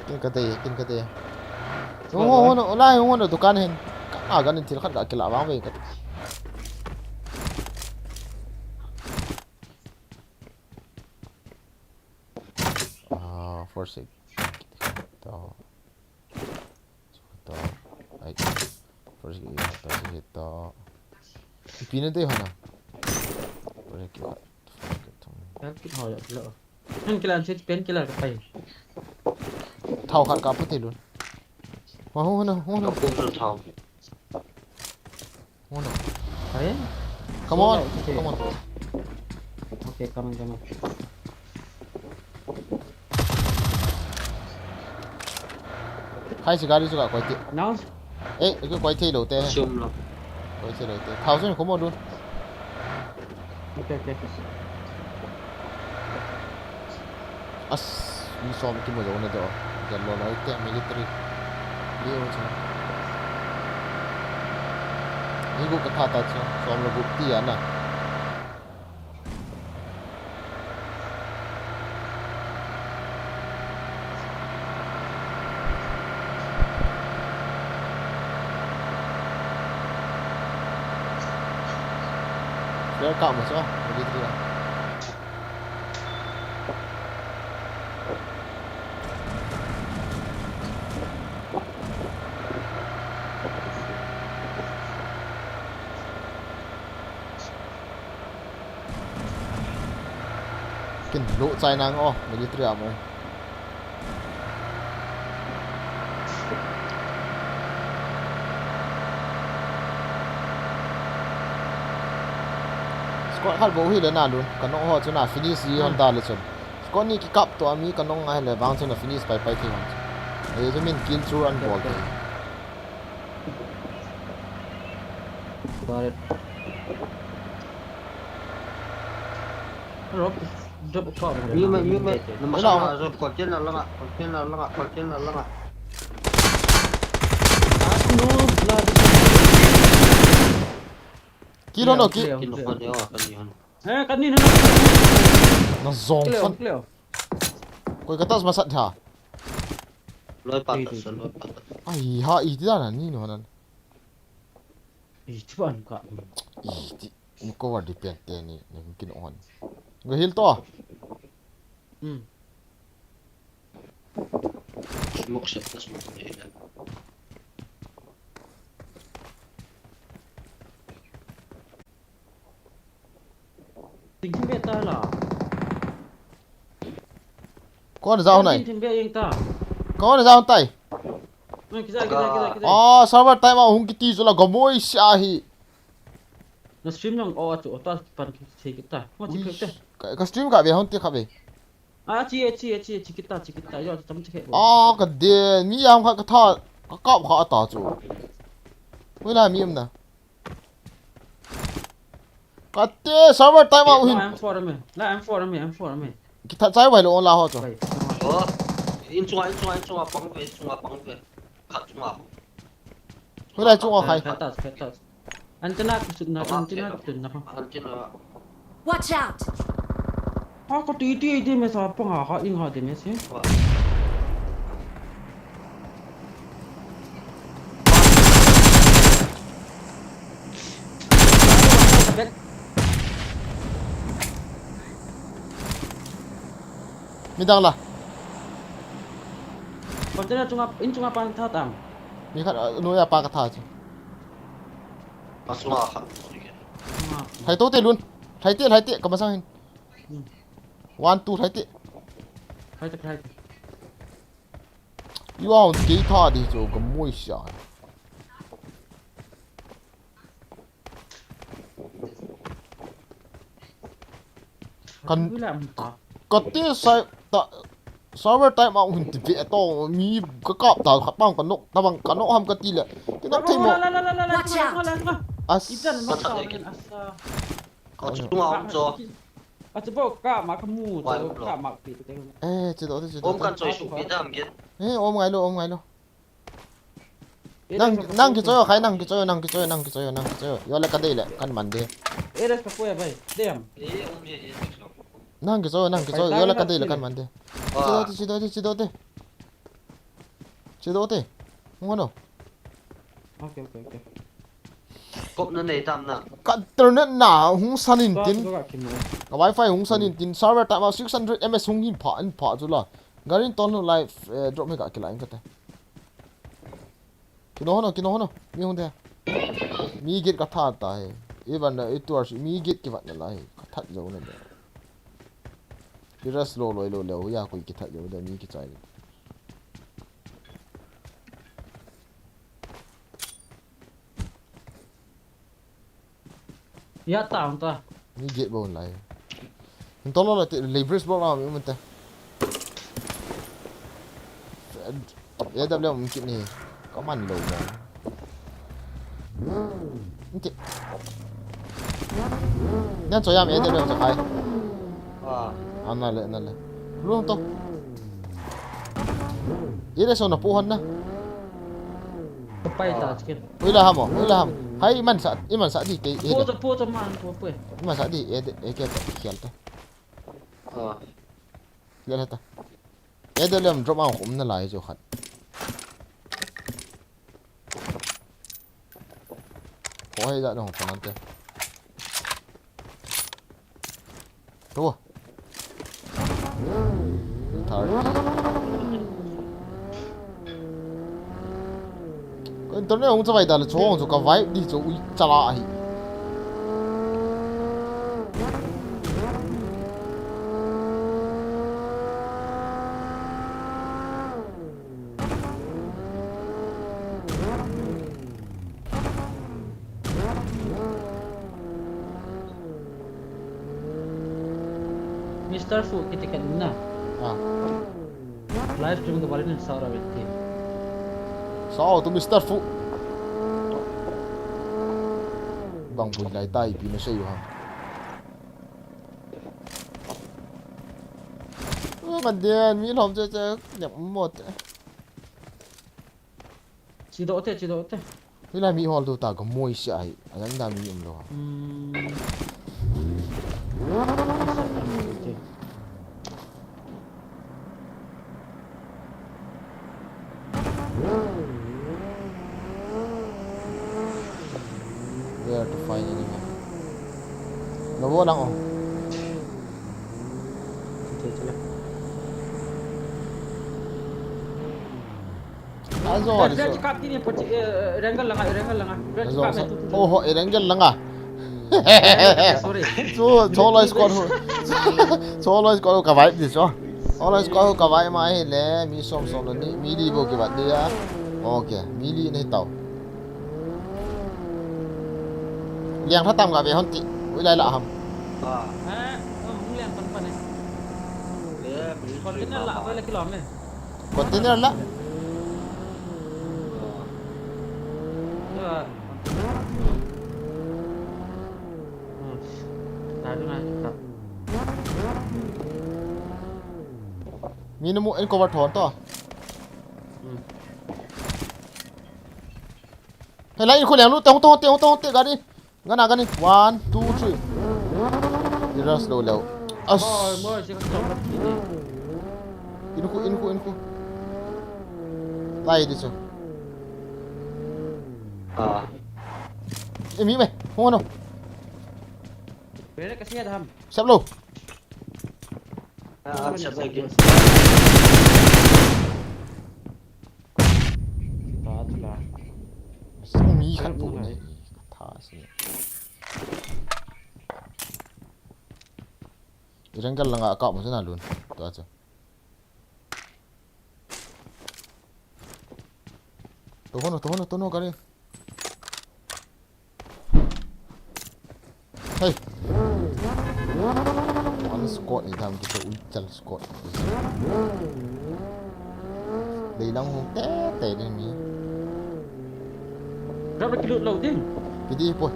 Kin ka dei, kin ka dei. Hung, hung, hung, lai, hung, hung, dukan hin. Ka, a, ganin thil khat ka kila vang ve ka. Ah, force. To. To. Ai. Force ki to, to. Ipi na dei hona. Force ki. Kan kit ho ya lo. Kan kila an se pen kila ka pai. Thao khat ka pu te lun. Wa ho na, ho na. Ka pu na thao. Ho na. Hai? Come on. Okay. Come on. Okay, come on, come on. Hai si gari chu ka koi te. Now? Eh, ko koi thei lo te. Sum lo. Koi thei lo te. Thousand ko mo dun. Okay, okay. As, mi som ki mo jo na do. Gel lo lo te military. Leo cha. Ni ko ka tha ta cha. Som lo gup ti ana. Welcome, so, military. Kin lo chai nang o, military a mo. Squad khat bou hi le na lun, ka nong ho chu na finish ji hon ta le chun. Squad ni ki kap to a mi ka nong ngai le vang chun na finish pai pai thei hon. Ei chu min kill chu an bol thei. Got it. Drop, drop a call. Mi mai, mi mai. Nama sana, so, container langa, container langa, container langa. Ah, no, blood. Kilo no, ki. Kilo, kilo, kilo. Eh, kan ni, no, no. Na zong clear, fan. Clear. Koi ka tas masat ha. Loi pa tas, loi pa tas. Ai ha, i ti da na ni no nan. Ih, chuban ka. Ih, ti, ni cover di pen te ni, ni kin on. Ga heal to. Hmm. Smoke set, smoke set. Ting ting be ta la. Kon jao nai. Ting ting be yeng ta. Kon jao tai. Nang kisa, kisa, kisa, kisa. Ah, server time out hung kiti chu la gamoi sia hi. Na stream nang o chu ta pan ki se kita. Mo chi. Ui, pe te. Ka, ka stream ka be hon te kha be. Ah, chi, chi, chi, chi kita, chi kita. Yo, tam chi ke. Ah, ka de, mi yang kha ka tha, ka kap kha ta chu. Ui la mi am na. Kate, server time out hin. La M four me. La M four me, M four me. Kitha chai vai lo la ho chu. Vai. Oh. In chunga, in chunga, in chunga pang ve, in chunga pang ve. Khat chunga. Hui lai chunga khai. Khat tas, khat tas. Antenna kusut na, antenna kusut na. Antenna. Watch out! Ha, ko ti ti ti me sa pang ha, ha, ing ha de me si. Wa. Midang la. Container chunga, in chunga pan tha tam. Mi khat, uh, noiya pa ka tha chu. Pasma khat. Chunga. Hai to te lun. Hai te, hai te, ka masang hin. Hmm. One, two, hai te. Hai te, hai te. You are on kei tha di chu ka moi sia. Kan kati sai ta server time out hin ti ve to mi ka kap ta khat bang ka nok ta bang ka nok ham kati le. Ti nok thei mo. Watch out. As. Ka chunga um cho. A chu bo ka ma ka mu cho ka ma pi te. Eh, chi do te, chi do te. Om kan choi su pi dam gen. Eh, om ngai lo, om ngai lo. Nang, nang kichoi khai, nang kichoi, nang kichoi, nang kichoi, nang kichoi. Yo le ka dei le, kan man de. Eh, res ka poi bai. Dem. Eh, om ye ye. Nang kichoi, nang kichoi. Yo le ka dei le, kan man de. Chi do te, chi do te, chi do te. Chi do te. Hung ano. Okay, okay, okay. Kop na nei tam na. Ka internet na hung san in tin. Ka wifi hung san in tin. Server time out six hundred M S hung hin pha, in pha chu la. Garin tol no live, eh, drop me ka kila in ka te. Kino hono, kino hono. Mi hung de. Mi gate ka tha ta he. Even na itu ar mi gate ki vat na la he. Ka that jo na de. Ki rest lo lo lo lo ya koi ki that jo de mi ki chai. Ya ta, ta. Ni gate bo lai. Ntolo la te, le bridge bo la mi mun te. A W M kit ni. Ka man lo mo. Nti. Nan cho yam A W M cho khai. Ah. Ana le, ana le. Lu to. Ire so na pu hon na. Ka pai ta chicken. Ui la ham o, ui la ham. Hai, i man sa, i man sa di te, eh. Po ta, po ta man, po, po. I man sa di, eh, eh, ke ta, khial ta. Ah. Khial ta. Eh, de lem drop out um na lai chu khat. Ko hai da no pa nan te. Tua. Thar. Ka internet hung chavai da le chong chu ka vibe di chu ui chala hi. Mister Fu kiti kan na. Ah. Live stream ka barin sa ra vetti. Sao tu Mister Fu. Pang pui lai tai pi na sei u ham. Ơ, kan den, mi lom che che, nyak mot. Chi do te, chi do te. Hilai mi hol tu ta ka moi sia hi. Anang da mi um lo ha. Hmm. Where to find enemy? Na vo lang o. Azo, azo. Red, red kap kini, poti, eh, Erangel langa, Erangel langa. Red kap me tu, tu, tu. Oho, Erangel langa. Sorry. Chu, chu loi squad ho. Chu loi squad ho ka vai di chu. Chu loi squad ho ka vai ma hi le, mi som som lo ni, mi li bo ki bat dia. Okay, mi li ni tau. Liang tha tam ka ve hon ti. Ui lai la ham. Ah. Eh, oh, hung liang pan pan eh. Le, mi container la, ui la kilom eh. Container la. Ah. Mi na mu en cover thon to. Hmm. Hei, lai in khu liang lu, tong, tong, tong, tong, te gari. Gana, gani. One, two, three. I rush lo leo. As. Moi, moi, si ka chong ka ti ni. In khu, in khu, in khu. Lai di chu. Ah. E mi me, hung ano. Pwede kasi ya dam. Sap lo. Ah, sap lagi. Kita tu lah. Sung mi khat tu ni. Kata si. Irang kal langa ka mo sana lun. Tu aja. Tuhono, tuhono, tuhono kali. Hey. One squad ni dam kita, ui chal squad. Dei lang hung te te din mi. Grab lagi load load din. Pidi po.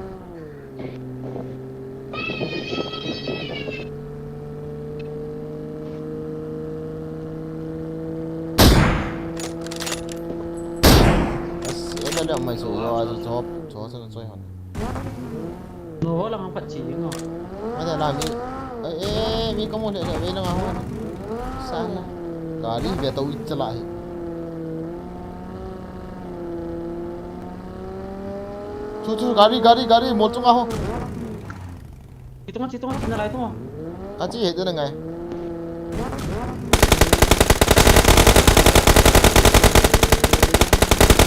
As, ela le mai so yo aji chop, chop sa choi hon. No ho lang ang pat chi no. Ada la mi. Eh, eh, mi kamu le le, wei lang ho. Sana. Gari ve to ui chala hi. Chu, chu, gari, gari, gari, mol chunga ho. Chi tunga, chi tunga, chi nalai tunga. Ka chi he tu na ngai.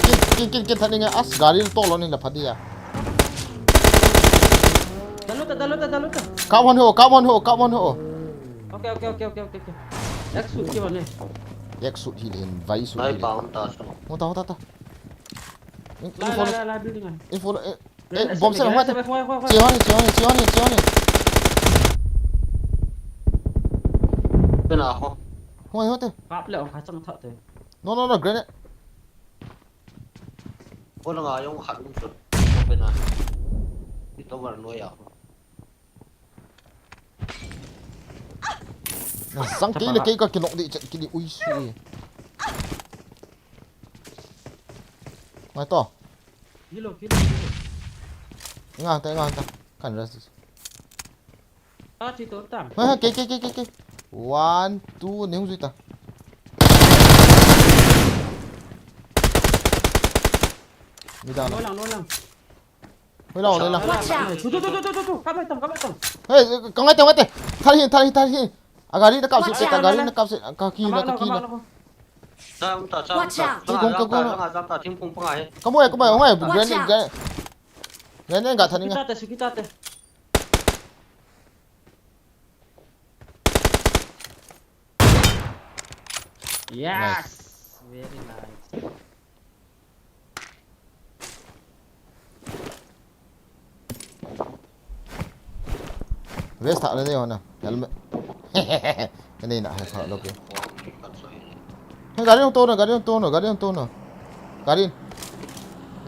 Kin, kin, kin, kin, thani ngai. As, gari to lo ni la phadi ya. Daluta, daluta, daluta. Come on ho, come on ho, come on ho. Okay, okay, okay, okay, okay, okay. Ek shoot ki bane. Ek shoot hi le, vai shoot hi le. Nai pa ta so. Ho ta, ho ta, ta. In, lai, info lai, lo. Lai, lai, lai, building ah. Info lo, eh, eh, bomb set, hoi, hoi, hoi, hoi. Che hoi, che hoi, che hoi, che hoi. Pena ho. Hoi, hoi te. Kap le, ong kha chang tha te. No, no, no, grenade. Ko la nga yong khat um sut. Pena. Ti to war no ya. Sang kei le kei ka kinok di chet kini ui sui. Ngai to. Kilo, kilo, kilo. Nga ta, nga ta. Kan ras. Ah, chi to tam. Ha, ha, kei, kei, kei, kei, kei. One, two, ni hung zui ta. Ni da na. Lo lang, lo lang. Hoi la, hoi la. Watch out! Tu, tu, tu, tu, tu, tu. Kap mai tang, kap mai tang. Hei, ka ngai te, ngai te. Thar hin, thar hin, thar hin. A gari na kap se, a gari na kap se, ka ki na, ka ki na. Watch out! Ka gong, ka gong. Ka mo, ka mo, ngai, grenade, grenade, grenade ga thani nga. Kita te, kita te. Yes. Very nice. Vest tha le ne hona. Helmet. Ka nei na he pha lo ke. He gari hung to na, gari hung to na, gari hung to na. Gari.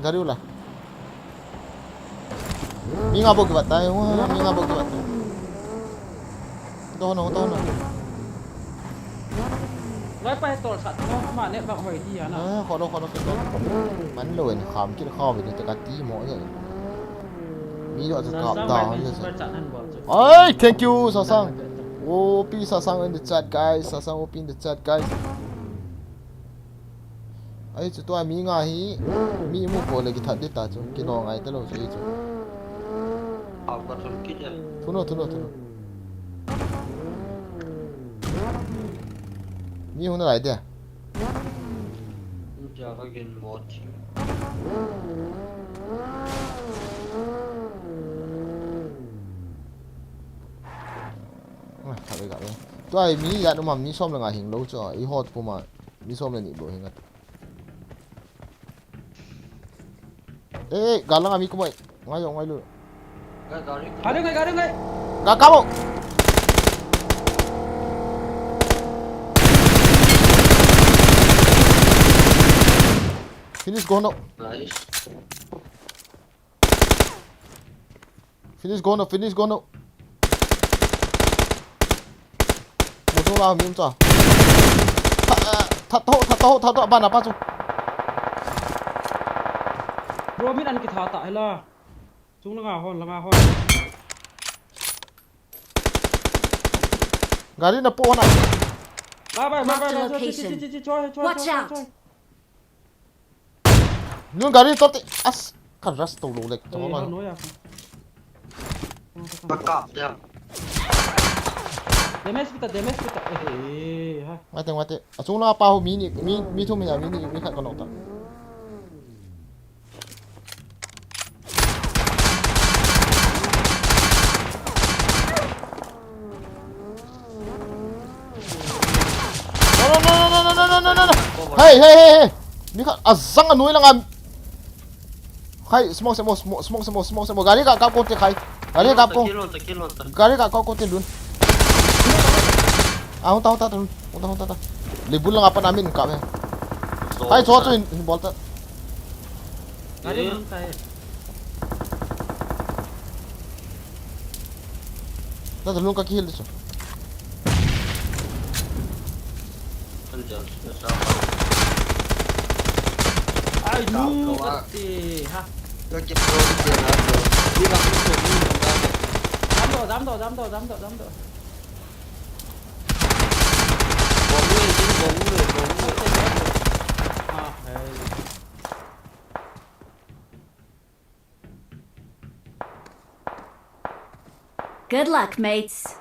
Gari ula. Minga bok kibat tai, wah, minga bok kibat tai. Dono, dono. Loi pa he tol sat mo, ma ne bang hoi di ana. Ah, khodo, khodo, khodo. Man lo en kham kit kham ni te ka ti mo ya. Mi lo ta kap da ni se. Ai, thank you, Sasang. O, pi Sasang in the chat, guys. Sasang O P in the chat, guys. Ai, chu tua mi nga hi, mi mu ko le kithat di ta chu. Kino ngai ta lo chu, ai chu. Thuno, thuno, thuno. Mi hung nalai dia. Tia ka gin mo thi. Ah, khat le khat le. Tua mi ya nu ma mi som le nga hing lo chu. I hot puma mi som le ni bou hing a. Eh, gal langa mi kumoi. Ngai jo, ngai lu. Gari, gari, gari. Ga kamo. Finish go no. Nice. Finish go no, finish go no. Mo thong la mi um cha. Tha, ah, tha to, tha to, tha to, bana pa chu. Bro, min an kitha ta hela. Chung langa hon, langa hon. Gari na po na. Bye, bye, bye, bye, bye. Watch out. Nun gari to te as ka ras to lo lek to. Ei, la. Hanu ya. Bakap dia. Damage kita, damage kita. Eh, eh, ha. Mate, mate. Achung la pa ho mi ni, mi, mi thum ya, mi ni, mi khat ka nok ta. No, no, no, no, no, no, no, no, no. Hey, hey, hey, hey. Ni kha azang anoi langa. Khai, smoke, smoke, smoke, smoke, smoke, smoke, smoke. Gari ka kap ko te khai. Gari ka kap ko. Kill ta, kill ta. Gari ka kap ko te lun. Ah, hung ta, hung ta, hung ta, hung ta, hung ta. Libul langa pa namin kap he. Khai, so, so, in, in bol ta. Gari lun ta he. Nata lung ka kihil disu. Ai, nu kati, ha. Ka kipro te na to. Di ba ku se ni na. Dam do, dam do, dam do, dam do, dam do. Bom ni, bom ni, bom ni. Ah, hai. Good luck, mates.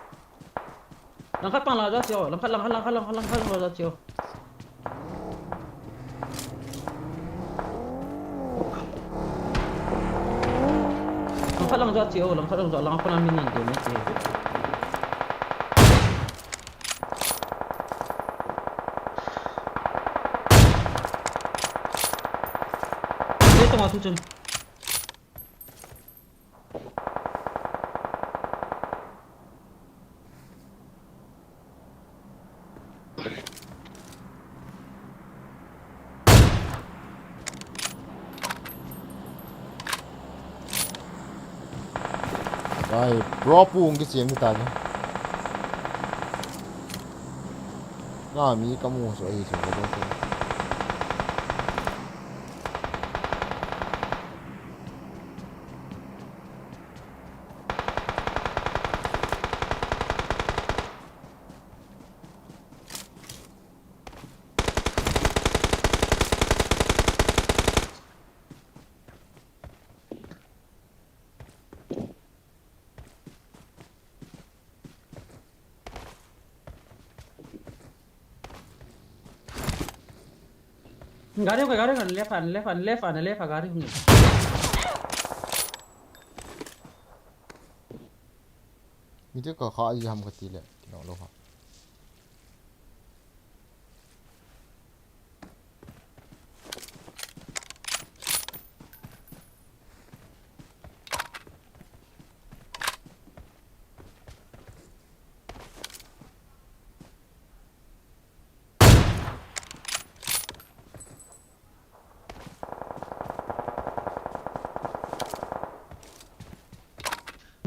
Langkhat pang lang ja chio, langkhat, langkhat, langkhat, langkhat, langkhat lang ja chio. Langkhat lang ja chio, langkhat lang ja, langkhat lang min ni de me chio. Dei tong a thu chun. Ai, pro pu hung kichem ni ta ni. Na mi kamu so ahi so ko ko. Gari ko, gari ko, left hand, left hand, left hand, left hand, gari ko. Mi te ka kha ai ham ka ti le, kino lo ha.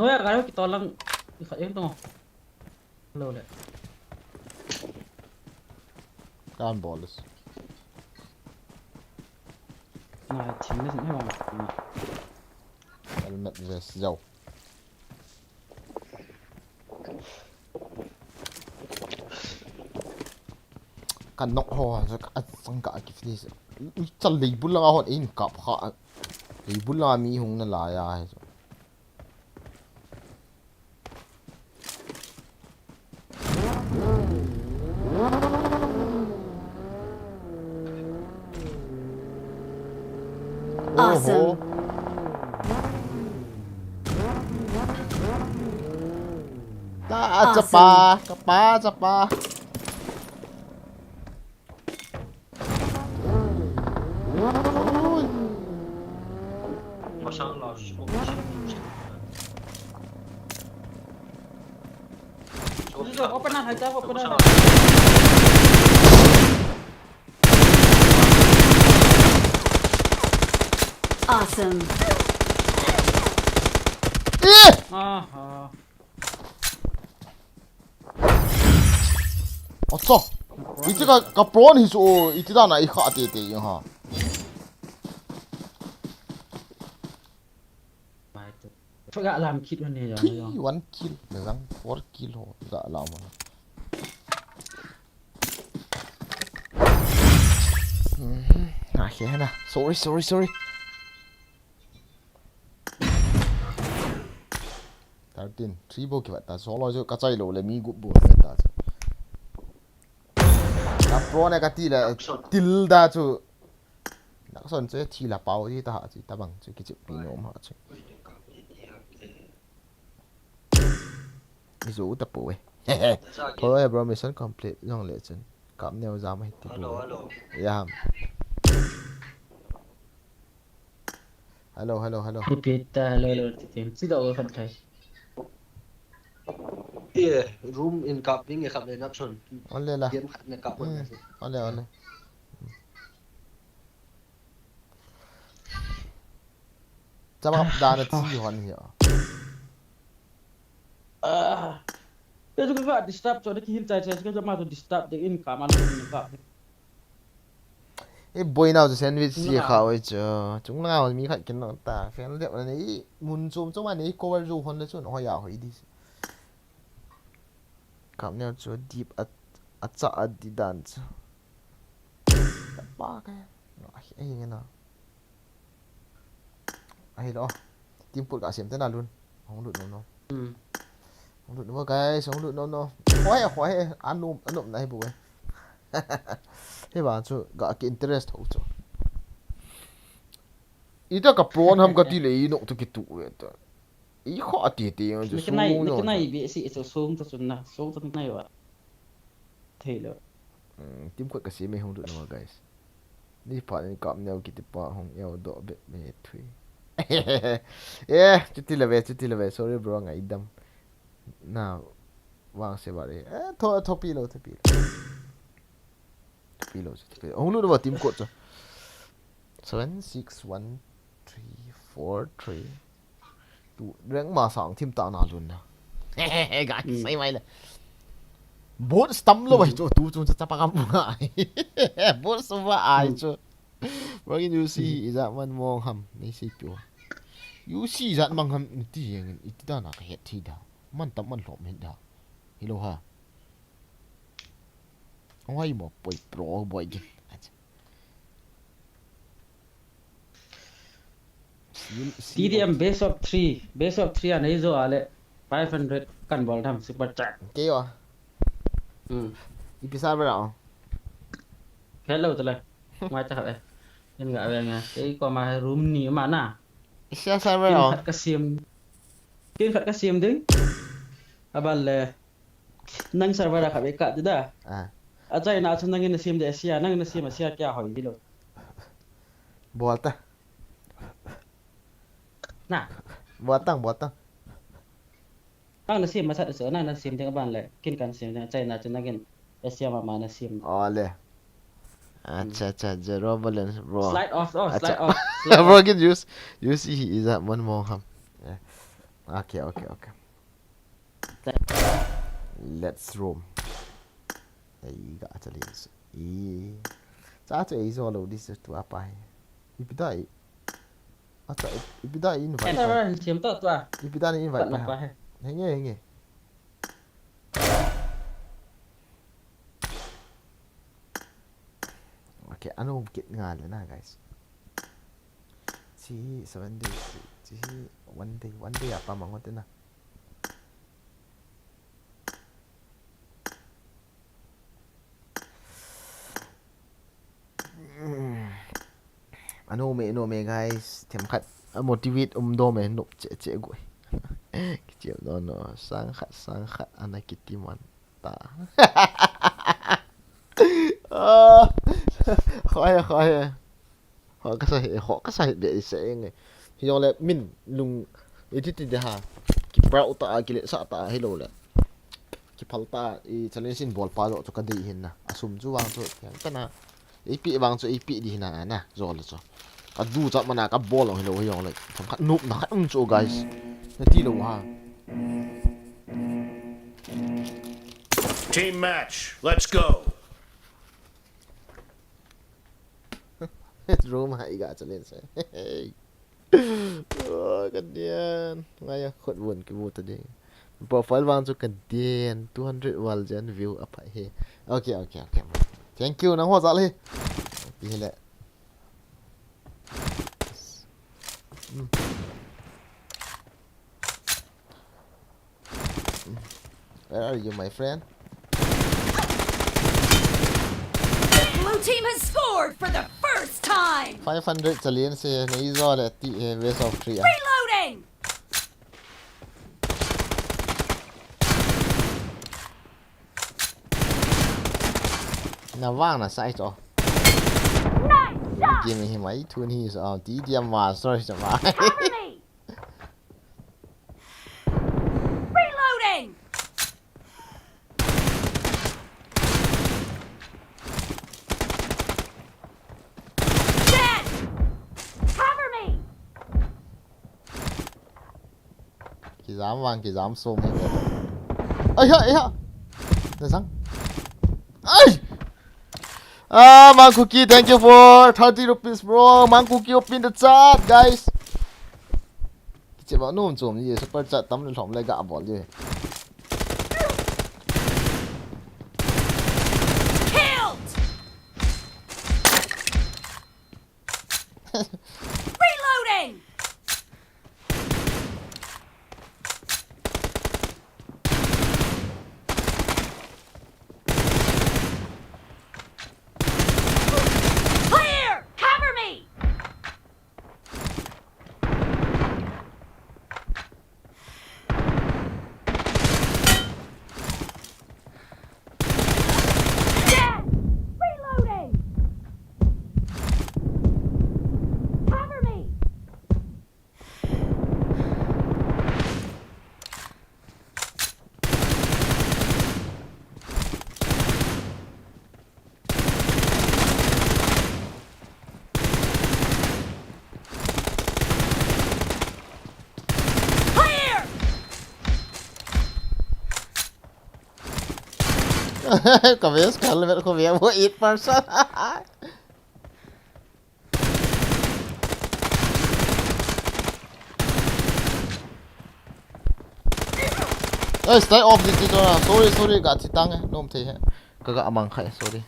Noi a rai ho kitol lang. Ikhat eng tong. Lo le. Kan bolis. Na thim le sin he bang. Helmet vest jau. Kan nok ho, a chang ka ki finish. Ui, chal leibul langa hon in kap kha. Leibul langa mi hung na la ya he. Awesome. Oho. Ta, ah, chapa, chapa, chapa. Open up, open up. Awesome. Eh! Aha. Acha. Iti ka, ka prawn hi chu, iti dan a i kha tete ha. Mai tu. Ga lam kit wan ni jong. Three, one kill, na jang four kill ho, ga lam. Mhm. Ah, khe na. Sorry, sorry, sorry. Thirteen, three bou kivat ta, solo chu ka chai lou le mi gup bou kivat ta chu. Ka prawn e ka ti le, Nakson. Tilda chu. Nakson chu thi la pau ti ta ha chu, tabang chu kichep pi nom ha chu. I zo ta po e. Hello, bro, mission complete. Jong le chun. Kap neo jam hi ti po. Hello, hello. Ya. Hello, hello, hello. Repeat ta, hello, hello, ti tem. Chi da o khat khai. Ti, room in kap ding e kap le Nakson. Ole la. Game khat ne kap. Hmm. Ole, ole. Chama dan a chi hon hi a. Ah. Ke tu ka disturb chu, ki hil chai chai, ke jama tu disturb de in kap ma in kap. E boina chu sandwich si kha oi chu. Chung langa mi khat kin nong ta. Fan le na ni mun chom chom a ni cover ju hon le chun hoya hoi di. Kap neo chu dip a, a cha a di dan chu. Pa ka. Ai, ai nge na. Ahi lo. Team kut ka sem te na lun. Hong lut nom nom. Hmm. Hong lut nom, guys, hong lut nom nom. Hoi, hoi, anom, anom na hi bu e. He ba chu ga ki interest ho chu. Ita ka prawn ham ka ti le i nok tu ki tu e ta. I kho ati ti ang chu. Ni ka nai, song ni ka nai be si chu song ta chun na, song ta nai wa. Thei lo. Hmm, team kut ka sem e hong lut nom, guys. Ni pa ni kap neo kiti pa hong eo do be me thui. Eh, chuti la ve, chuti la ve. Sorry bro, ngaidam. Na, vang se ba re. Eh, tho, tho pi lo, tho pi lo. Tho pi lo, tho pi lo. Hong lut nom team kut chu. Seven, six, one, three, four, three. Tu rank ma sang thim ta na lun na. Ga ki sai mai le. Bot stam lo bai chu tu chung cha pa kam ngai. Bot so ba ai chu. Wangin U C ijat man mong ham ni si tu. U C ijat mang ham ni ti yang iti da na ka het thi da. Man tam man lom hin da. Hi lo ha. Ong hai mo poi pro boy gin. Acha. T D M best of three, best of three a nei jo a le five hundred kan bol tham super chat. Kei o. Hmm. Ipi server a o. Hello tala. Mai ta khat e. Ken ga ve nga. Kei koma room ni ma na. Isia server a o. Ken khat ka sem. Ken khat ka sem ding. Abal le. Nang server a khat ve ka ti da. Ah. Achaina chu nangin na sem de Asia, nangin na sem Asia kya hoi di lo. Bol ta. Na. Bol tang, bol tang. Nang na sem masat chu, nang na sem ding aban le, kin kan sem ding, achaina chu nangin Asia mama na sem. Ole. Acha, acha, zero balance, bro. Slide off, oh, acha. Slide off, slide off. Bro, can use, use he is a man mo ham. Yeah. Okay, okay, okay. Let's roam. Ei ga challenge. I. Cha chu ei jo lou di chu tua pa hi. Ipi da i. Acha, ipi da i invite. Tua pa. Ran siam ta tua. Ipi da ni invite pa. Pat na pa hi. Henge, henge. Okay, anom kit ngal le na, guys. Chi seven days, chi, chi one day, one day apa mangot na. Anom e, anom e, guys. Themkhat a motivate um dom e, nop che che goi. Kichep don no, sang khat, sang khat, ana kiti man ta. Ah, khoi, khoi. Ho kasa he, ho kasa he be se nge. Hijongle min lung iti ti de ha. Ki proud ta, ki le sa ta hi lo le. Ki phal ta, i challenge in bol pa lo chu ka dei hin na. Asum chu vang chu, yang ta na. Ipi vang chu ipi di hin na, na. Jol chu. Ka du chat mana ka bol lo hi lo hijongle. Themkhat nop na khat um chu, guys. Na ti lo ha. Team match, let's go. Room ha i ga challenge. Hey. Oh, ka dian. Ngai a khut vun ki bu ta ding. Profile vang chu ka dian. Two hundred wal jan view a phai he. Okay, okay, okay. Thank you, nang ho jal hi. Pi hi le. Hmm. Where are you, my friend? Blue team has scored for the first time. Five hundred challenge se nei jo le ti he, waste of three. Ah. Reloading. Na vang na sai cho. Nice shot. Give me him, I tune his, uh, D D M master, cover me. Reloading! Dead! Cover me! Kijam vang, kijam som hi. Ai ha, ai ha. Na sang. Ai! Ah, Mang Cookie, thank you for thirty rupees, bro. Mang Cookie, open the chat, guys. Kiche ba nom chom ni super chat tam le lhom le ga bol ye. Killed! Reloading! Clear! Cover me! Dead! Reloading! Cover me! Clear! Ka vest kal vel ko via mo eight percent. Oi, stay off di, di, di, sorry, sorry, ga thi tang e, nom thei he. Ka ga amang khai, sorry.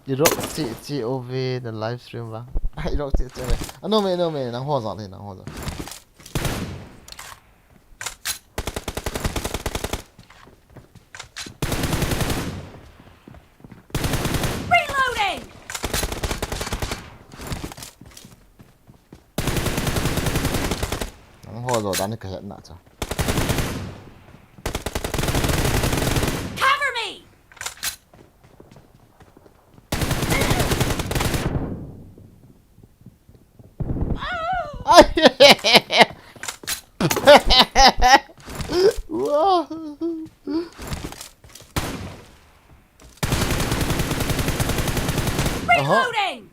I rok chi, chi ove the live stream ba. I rok chi, chi ove. Anom e, anom e, nang ho jal hi, nang ho jal. Reloading! Nang ho jo dan ka het na cha. Cover me! Ai. Wow. Aha. Reloading!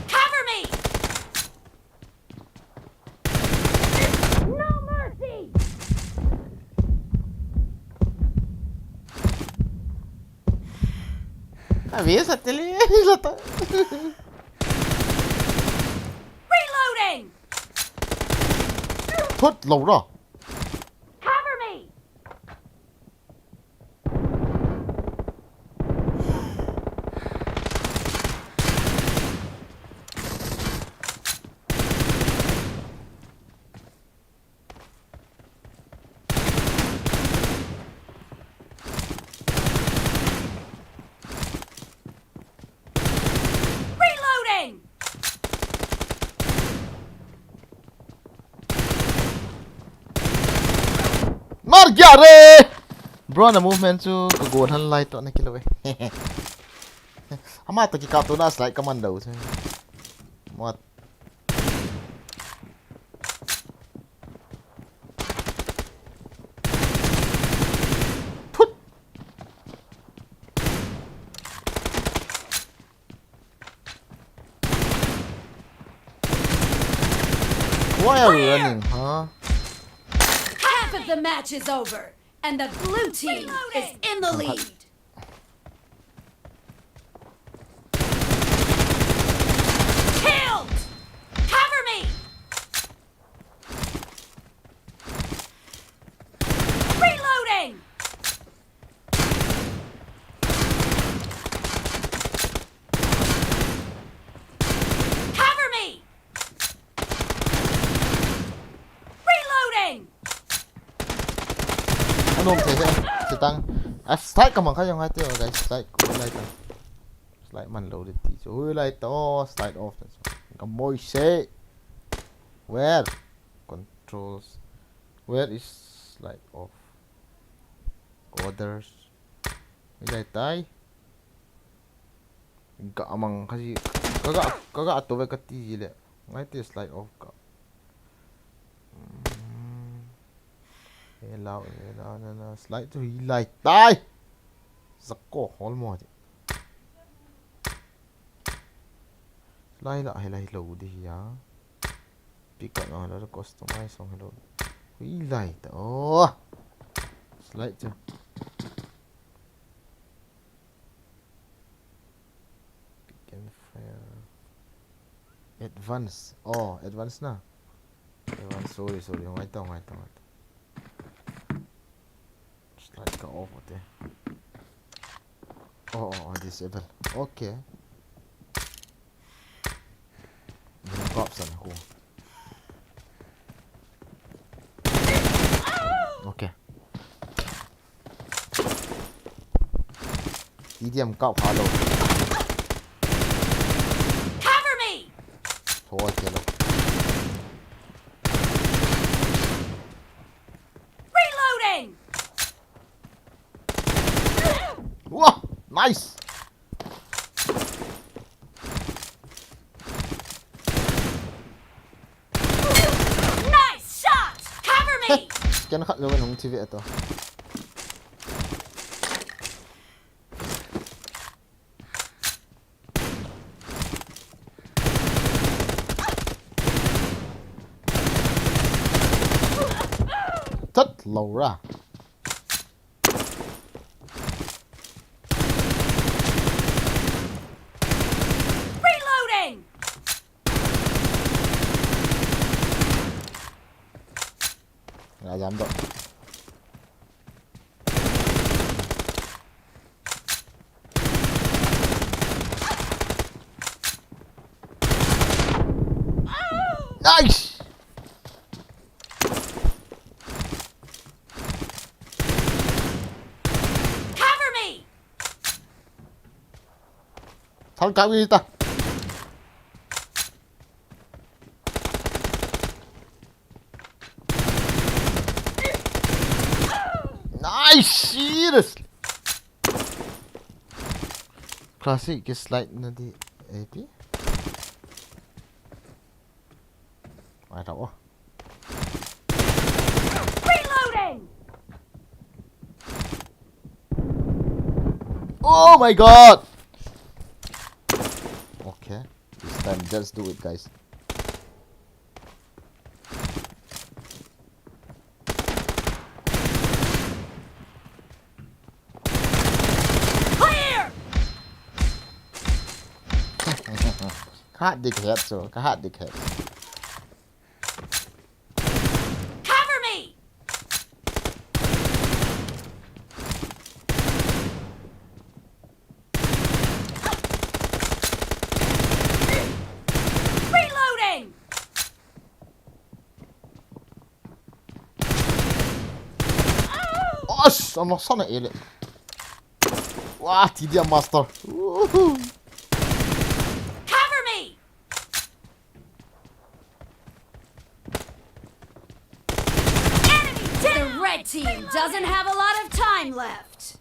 Cover me! Avisa tile, lata. Reloading! Thut lo ra. Cover me! Reloading! Mar gya re! Bro, na movement chu ka go han lai to na kilo e. Ama to ki kap to na slide ka man dau chu. What? Thut! Why are we running, huh? Half of the match is over, and the blue team is in the lead. Killed! Cover me! Reloading! Cover me! Reloading! Anom thei he, chitang. A slide ka mang kha jong hai tio, guys, slide ko lai ta. Slide man lo de ti chu. Hui lai to, slide off ta chu. Ka moi se. Where? Controls. Where is slide off? Orders. Hui lai tai. Ka mang kha ji. Ka ga, ka ga to ve ka ti ji le. Ngai te slide off ka. Mm. Hello, hello, na, na, slide chu hi lai tai. Zako hol mo ti. Slide la, hi lai lo di hi ya. Pick up no, hello, customize song, hello. Hi lai ta. Oh. Slide chu. Pick and fire. Advance. Oh, advance na. Advance, sorry, sorry. Ngai to, ngai to, ngai to. Slide ka off ate. Oh, oh, oh, disable. Okay. Yung cops an ko. Okay. T D M kap kha lo. Cover me! Thoi ke lo. Reloading! Wah! Nice! Nice shot! Cover me! Ken khat lo nung T V ato. Tat lo ra. Reloading! Nga jam doh. Nice! Cover me! Thal kap ni ta. Nice! Seriously. Classic ke slide na di A P. Ai, tao. Reloading! Oh my god! Okay, this time just do it, guys. Clear! Ka hat dik het chu, ka hat dik het. Cover me! Reloading! Osh, ano sana ele. Wah, T D M Master. Woohoo. Cover me! Enemy down! The red team doesn't have a lot of time left.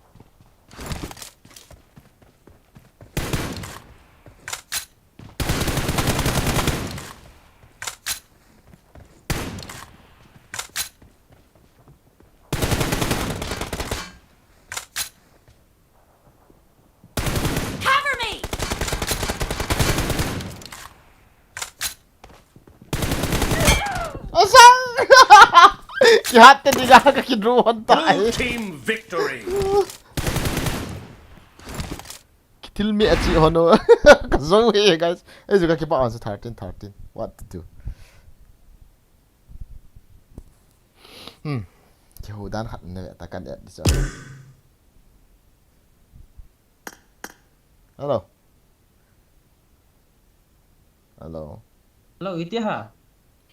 Cover me! Asa! Kihat te diga ka kidro hon ta. Blue team victory. Kitil me achi hono. Ka zong he, guys. Ei, zu ka kipa on sa thirteen thirteen. What to do? Hmm. Kiho dan khat ne ta kan et di sa. Hello. Hello. Hello, iti ha?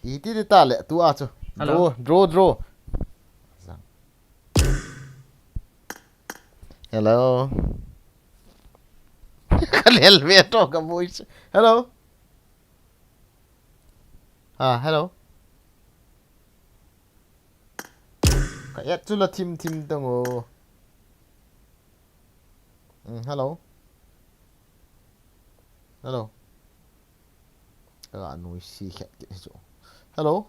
Iti di ta le, tu a chu. Hello. Draw, draw, draw. Zang. Hello. Ka lel ve to ka voice. Hello. Ah, hello. Ka et chu la thim thim tang o. Mm, hello. Hello. Ka ga noi si khet kit hi chu. Hello.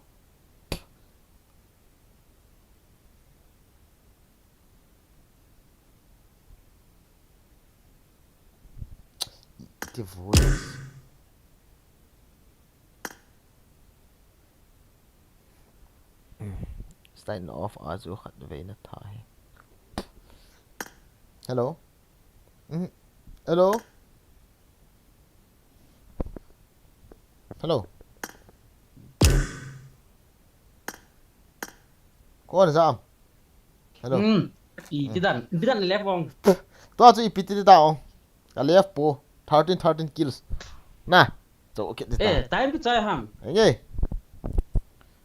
Ki voice. Sign off a chu khat vei na tha hi. Hello? Mm. Hello? Hello? Kon jam. Hello? Hmm. Iti dan, iti dan left vong. Tua chu ipi ti ta ong. Ka left po. Thirteen, thirteen kills. Na. Cho kit di ta. Eh, time kichai ham. Enge.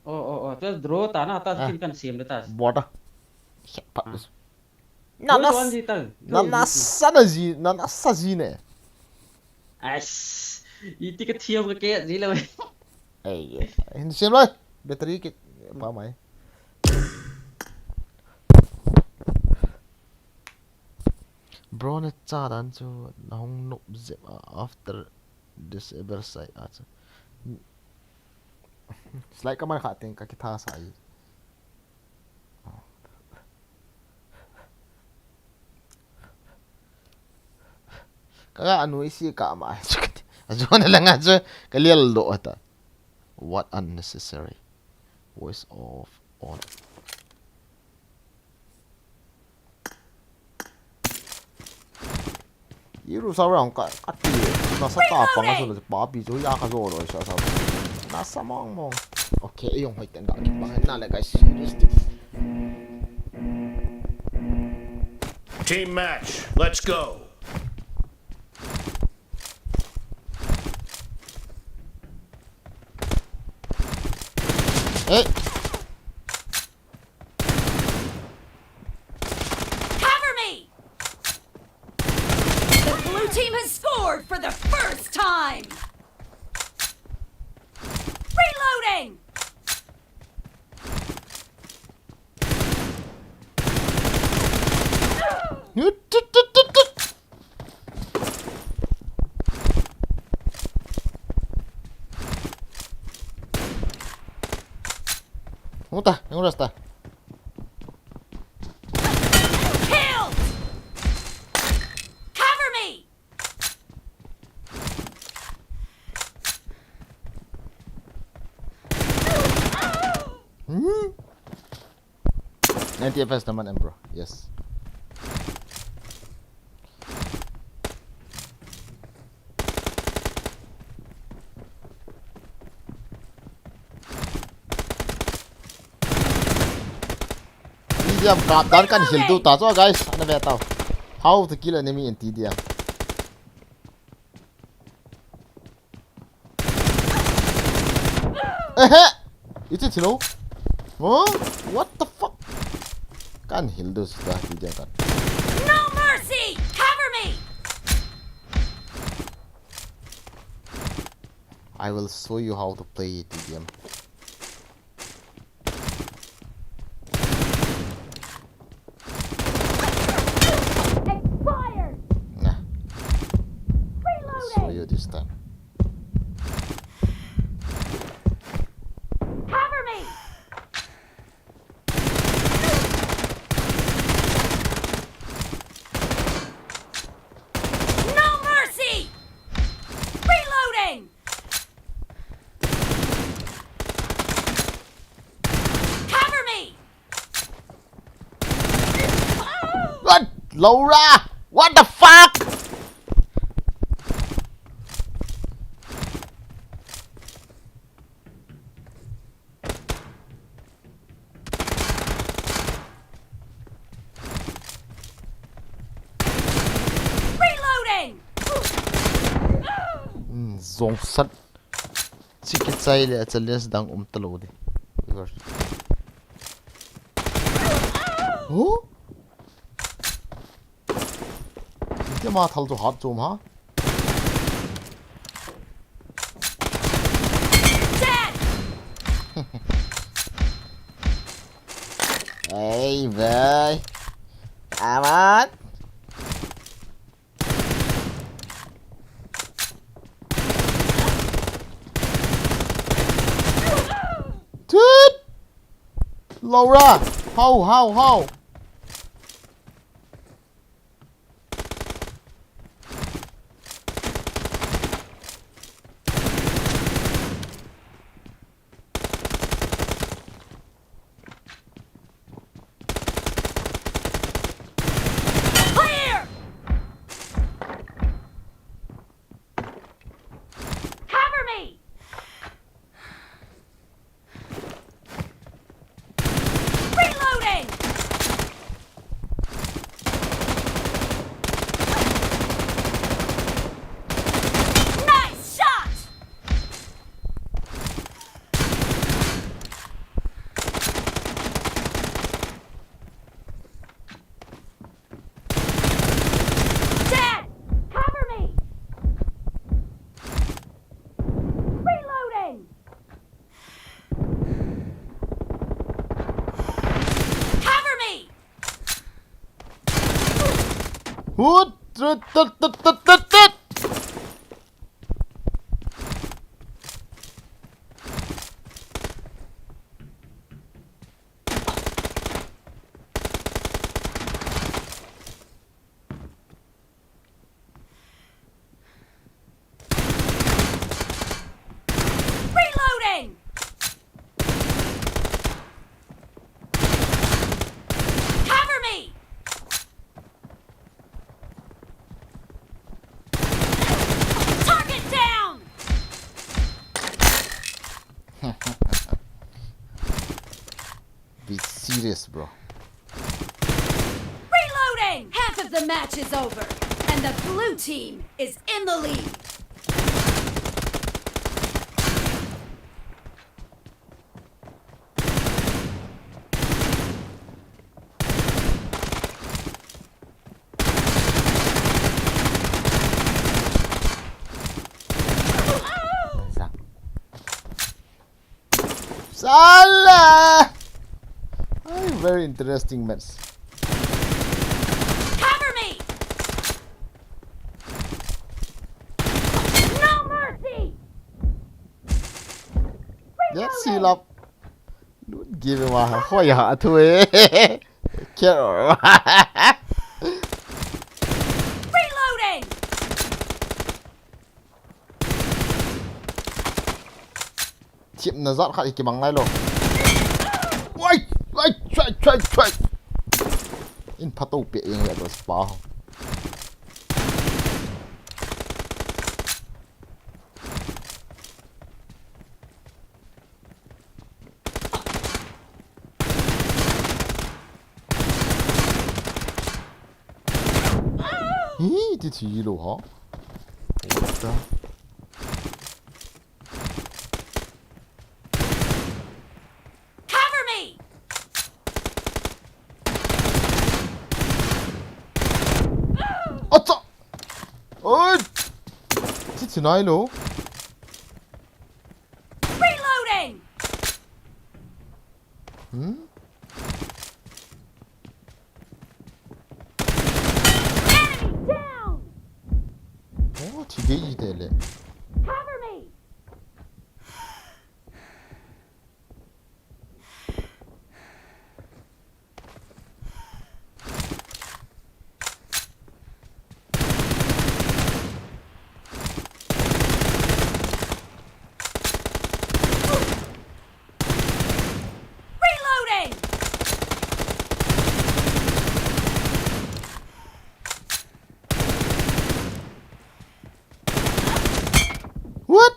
Oh, oh, oh. Tua draw ta na, ta kin kan sim di ta. Bota. Khet pat. Na, na, na, na sa na ji, na, na sa ji ne. As, iti ka thiam ka ke ji le. Ei, hin sim lai. Battery ki pa mai. Bro, na cha dan chu na hung nop jep a after disable sai a chu. Slide ka man kha teng ka kitha sa i. Ka ga anui si ka ma. Ajo na langa jo ka lial do ata. What unnecessary? Voice off on. Iru sa rang ka, ka ti, na sa ta pang sa lo pa pi jo ya ka jo lo sa sa. Na sa mong mong. Okay, yung hoi ten ga ki bang na le guys, serious. Team match, let's go. Hey. Cover me! The blue team has scored for the first time! Reloading! Huta, yang udah sta. Killed! Cover me! Hmm? Ninety F P S naman, Emperor. Yes. Diam kap dan kan hil du ta chu, guys. Ana ve tau. How to kill enemy in T D M. Ehe! Iti thilo. Huh? What the fuck? Kan hil du ta T D M kan. No mercy! Cover me! I will show you how to play T D M. Expired! Nah. Reloading! Show you this time. Cover me! No mercy! Reloading! Cover me! What? Laura! What the fuck? Reloading! Hmm, zong sat. Chiki chai le challenge dang um ta lo di. Viewers. Huh? Kema thal chu hat chom ha. Dead! Hey, boy. Come on. Dude! Laura! How, how, how? Clear! Cover me! Reloading! Nice shot! Dead! Cover me! Reloading! Cover me! Hut! Tut, tut, tut, tut, tut, tut! Reloading! Cover me! Target down! Be serious, bro. Reloading! Half of the match is over, and the blue team is in the lead. Salah! Ay, very interesting match. Cover me! No mercy! Let's heal up. Don't give him a hoi ha thu eh. Care. Reloading! Thipna jat khat hi kimang ngai lou. Wai, wai, chai, chai, chai. In phato pe eng le ko spa. Hi, ti thi lo ha. What the? Cover me! Acha! Oi! Ti thi nai lo. Reloading! Hmm? Enemy down! Oh, thi gei te le. Cover me! Reloading! What?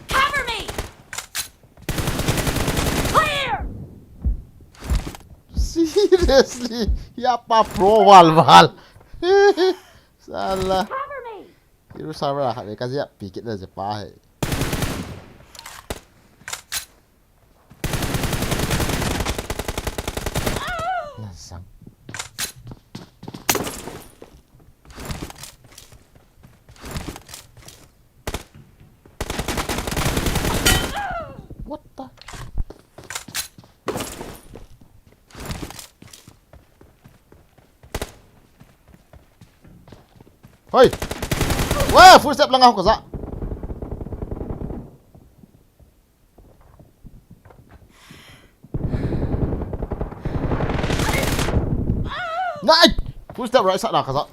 Cover me! Clear! Seriously? Yapa pro val val. Sala. Cover me! Hiru server khat le ka jep pi kit le je pa he. Na sang. What the? Hoi! Wah, full step langa ho ka ja. Nai! Full step right side la ka ja.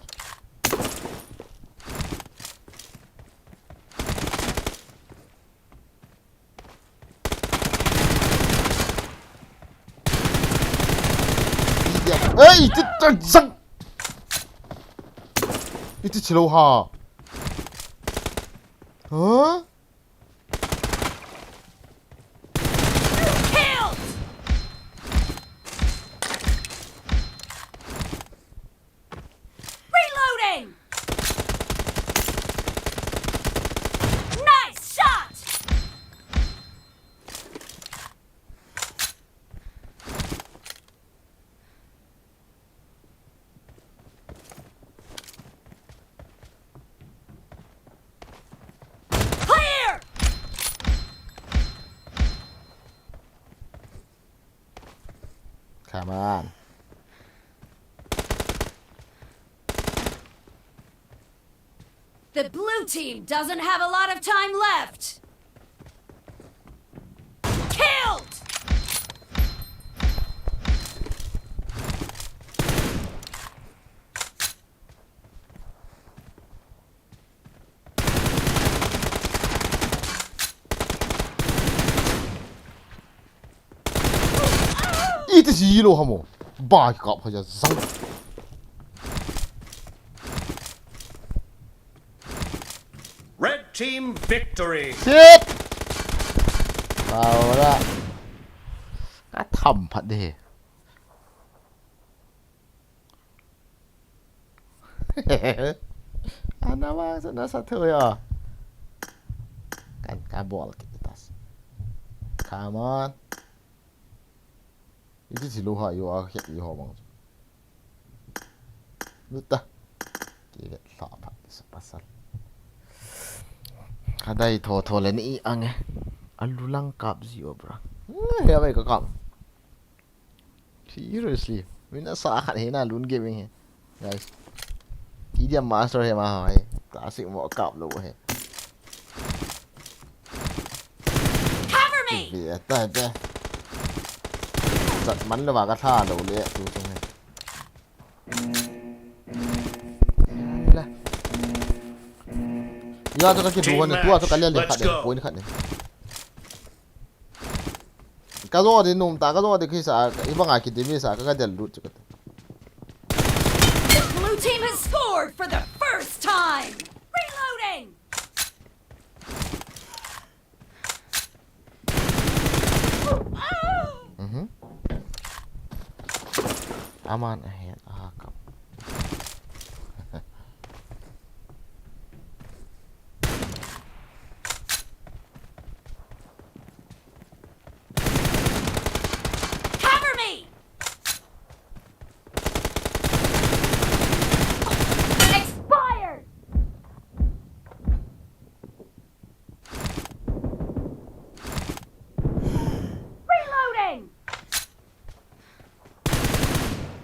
Ei, ti ta jang. Iti chilo ha. Huh? Killed! Reloading! Nice shot! Clear! Come on. The blue team doesn't have a lot of time left. Killed! Iti si lo hamo. Ba ki kap ha ja zang. Red team victory. Shit. Aura. Ka tham phat de. Ana vang sa na sa thu yo. Kan ka bol ki tas. Come on. Iti si lo ha yo a khet i ho bang. Luta. Ki khet sa phat sa pasal. Ka dai tho tho le ni ange. Alu lang kap ji o bra. Hmm, ya bai ka kap. Seriously, min asa khat hi na lun gaming hi. Guys. Idiom master hi ma hi. Classic mo kap lo hi. Cover me! Ve ta ta. Chat man lo ba ka tha lo le tu tu hi. Ya to ka ki duan tu a to ka le le khat de. Point khat de. Ka zo de num ta, ka zo de khi sa, i banga ki de mi sa, ka ka del lut chu ka. The blue team has scored for the first time. Reloading. Aman ahen, aha kap. Cover me! Expired! Reloading!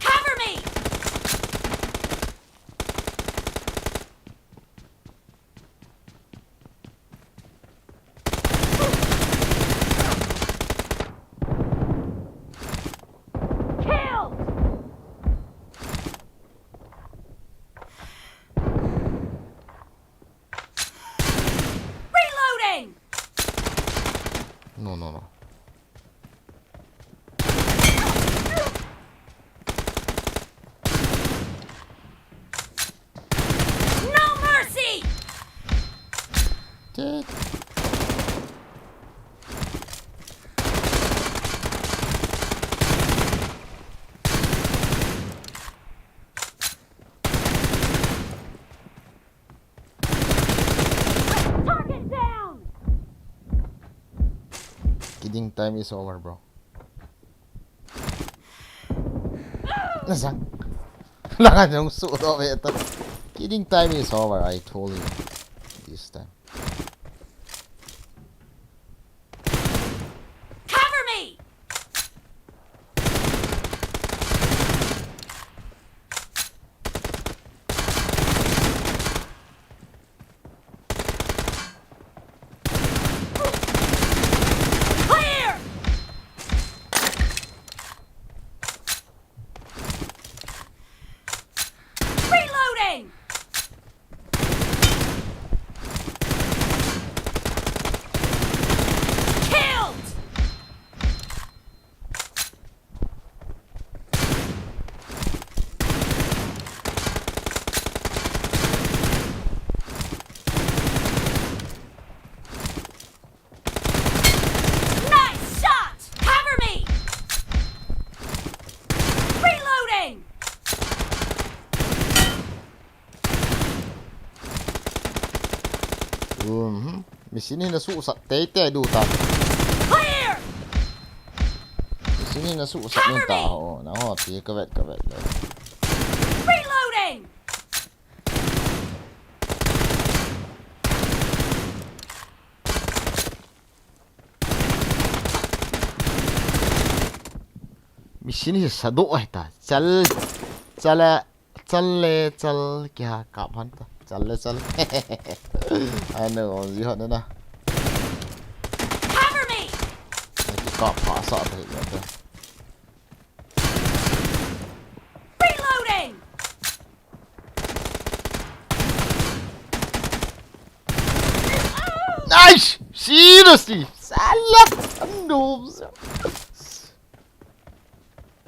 Cover me! Killed! Reloading! No, no, no. No mercy! Take. Target down! Kidding, time is over, bro. Nasang. Langan yung suot of it. Kidding, time is over. I told you. This time. Cover me! Clear! Reloading! Killed! Nice shot! Cover me! Reloading! Mhm. Machine hi na suhsat teitei diu ta. Clear! Machine hi na suhsat nin ta ho. Na ho ti ka vet ka vet le. Reloading! Machine hi sadoh ahi ta. Chal, chal, chal le chal, kiha kap han ta. Chal le chal. Ano, ji hon na. Cover me! Ki kap pha sa ta hi ta. Reloading! Nice! Seriously! Salah! Ano?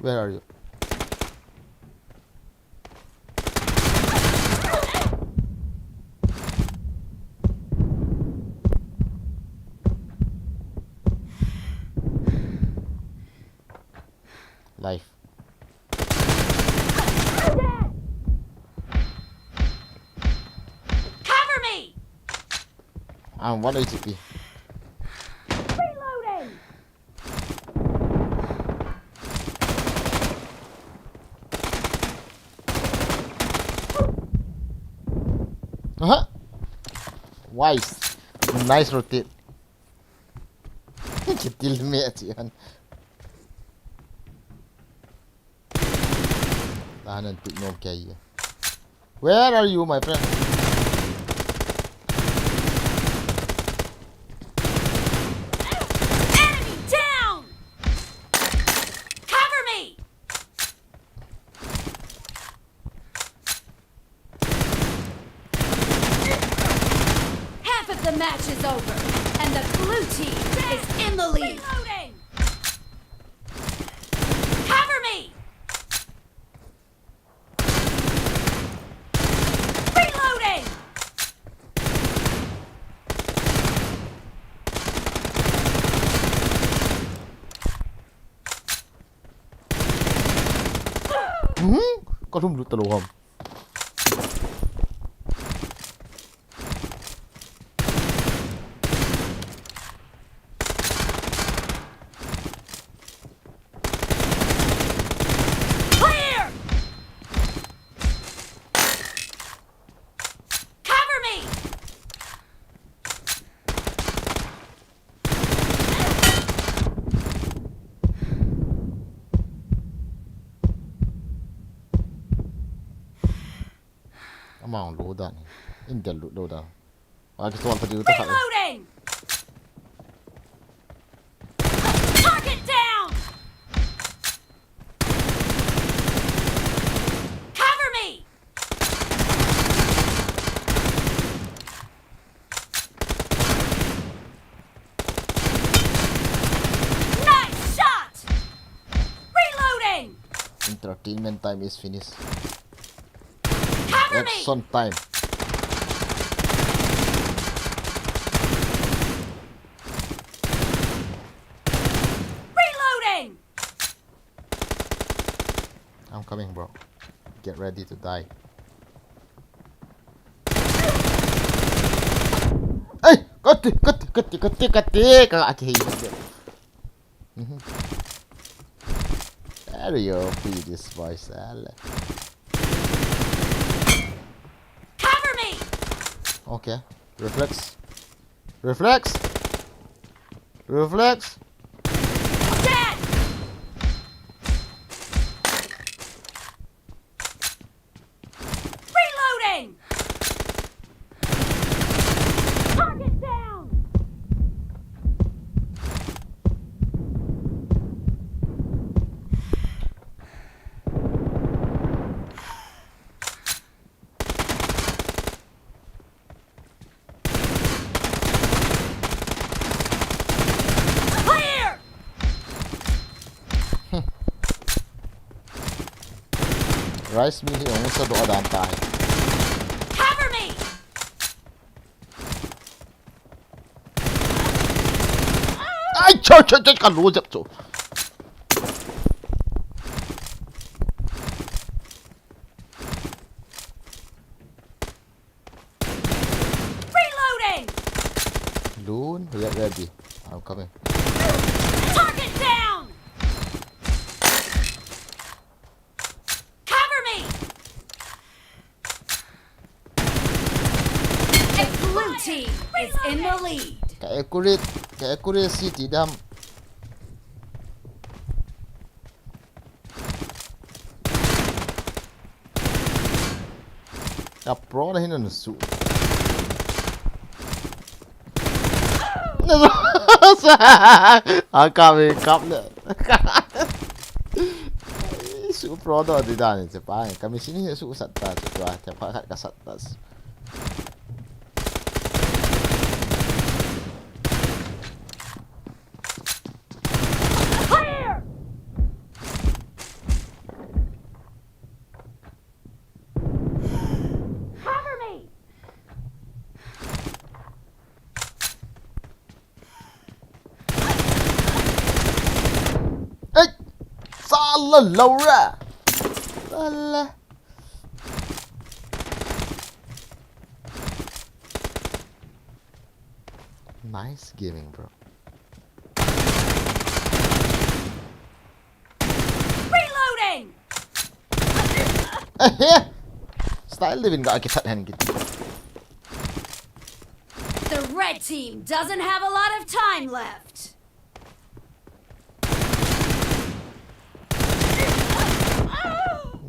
Where are you? Life. Cover me! I'm one H P. Reloading! Aha! Wise. Nice rotate. Kitil me achi han. Tahan and pick no kya ye. Where are you, my friend? Enemy down! Cover me! Half of the match is over, and the blue team is in the lead. Reloading! Cover me! Reloading! Ka lhum lut talou ham. Clear! Cover me! Amang lo dan. Intel lo dan. Wa ki tol ta diu ta kha. Reloading! Target down! Cover me! Nice shot! Reloading! Entertainment time is finished. Cover me! Action time. Reloading! I'm coming, bro. Get ready to die. Hey! Kati, kati, kati, kati, kati, ka, okay. Mhm. There you go, this voice, ale. Cover me! Okay. Reflex. Reflex. Reflex. Dead! Reloading! Target down! Clear! Rice mill hi ong sa doh dan ta hi. Cover me! Ai, cho, cho, cho, ka lo jep cho. Reloading! Loon, get ready. I'm coming. Target down! Cover me! Blue team is in the lead. Ka accurate, ka accuracy ti dam. Ka pro na hin na su. Na su. A ka me kap le. Su pro do di dan ni che pa. Ka mi sini su sat ta che pa. Che pa khat ka sat ta. Clear! Cover me! Hey! Sala Laura! Sala. Nice gaming, bro. Reloading! Ehe! Style devin ga kithat hen kit. The red team doesn't have a lot of time left.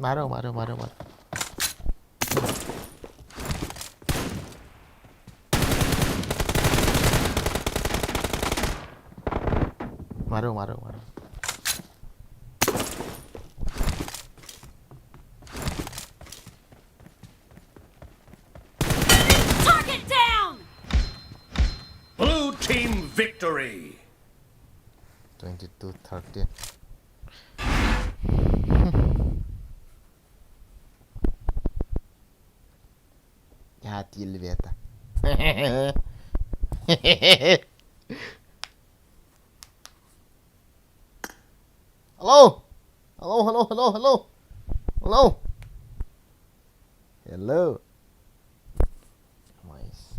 Maro, maro, maro, maro. Maro, maro, maro. Target down! Blue team victory! Twenty-two thirteen. Ya til veta. Hello? Hello, hello, hello, hello. Hello? Hello. Nice.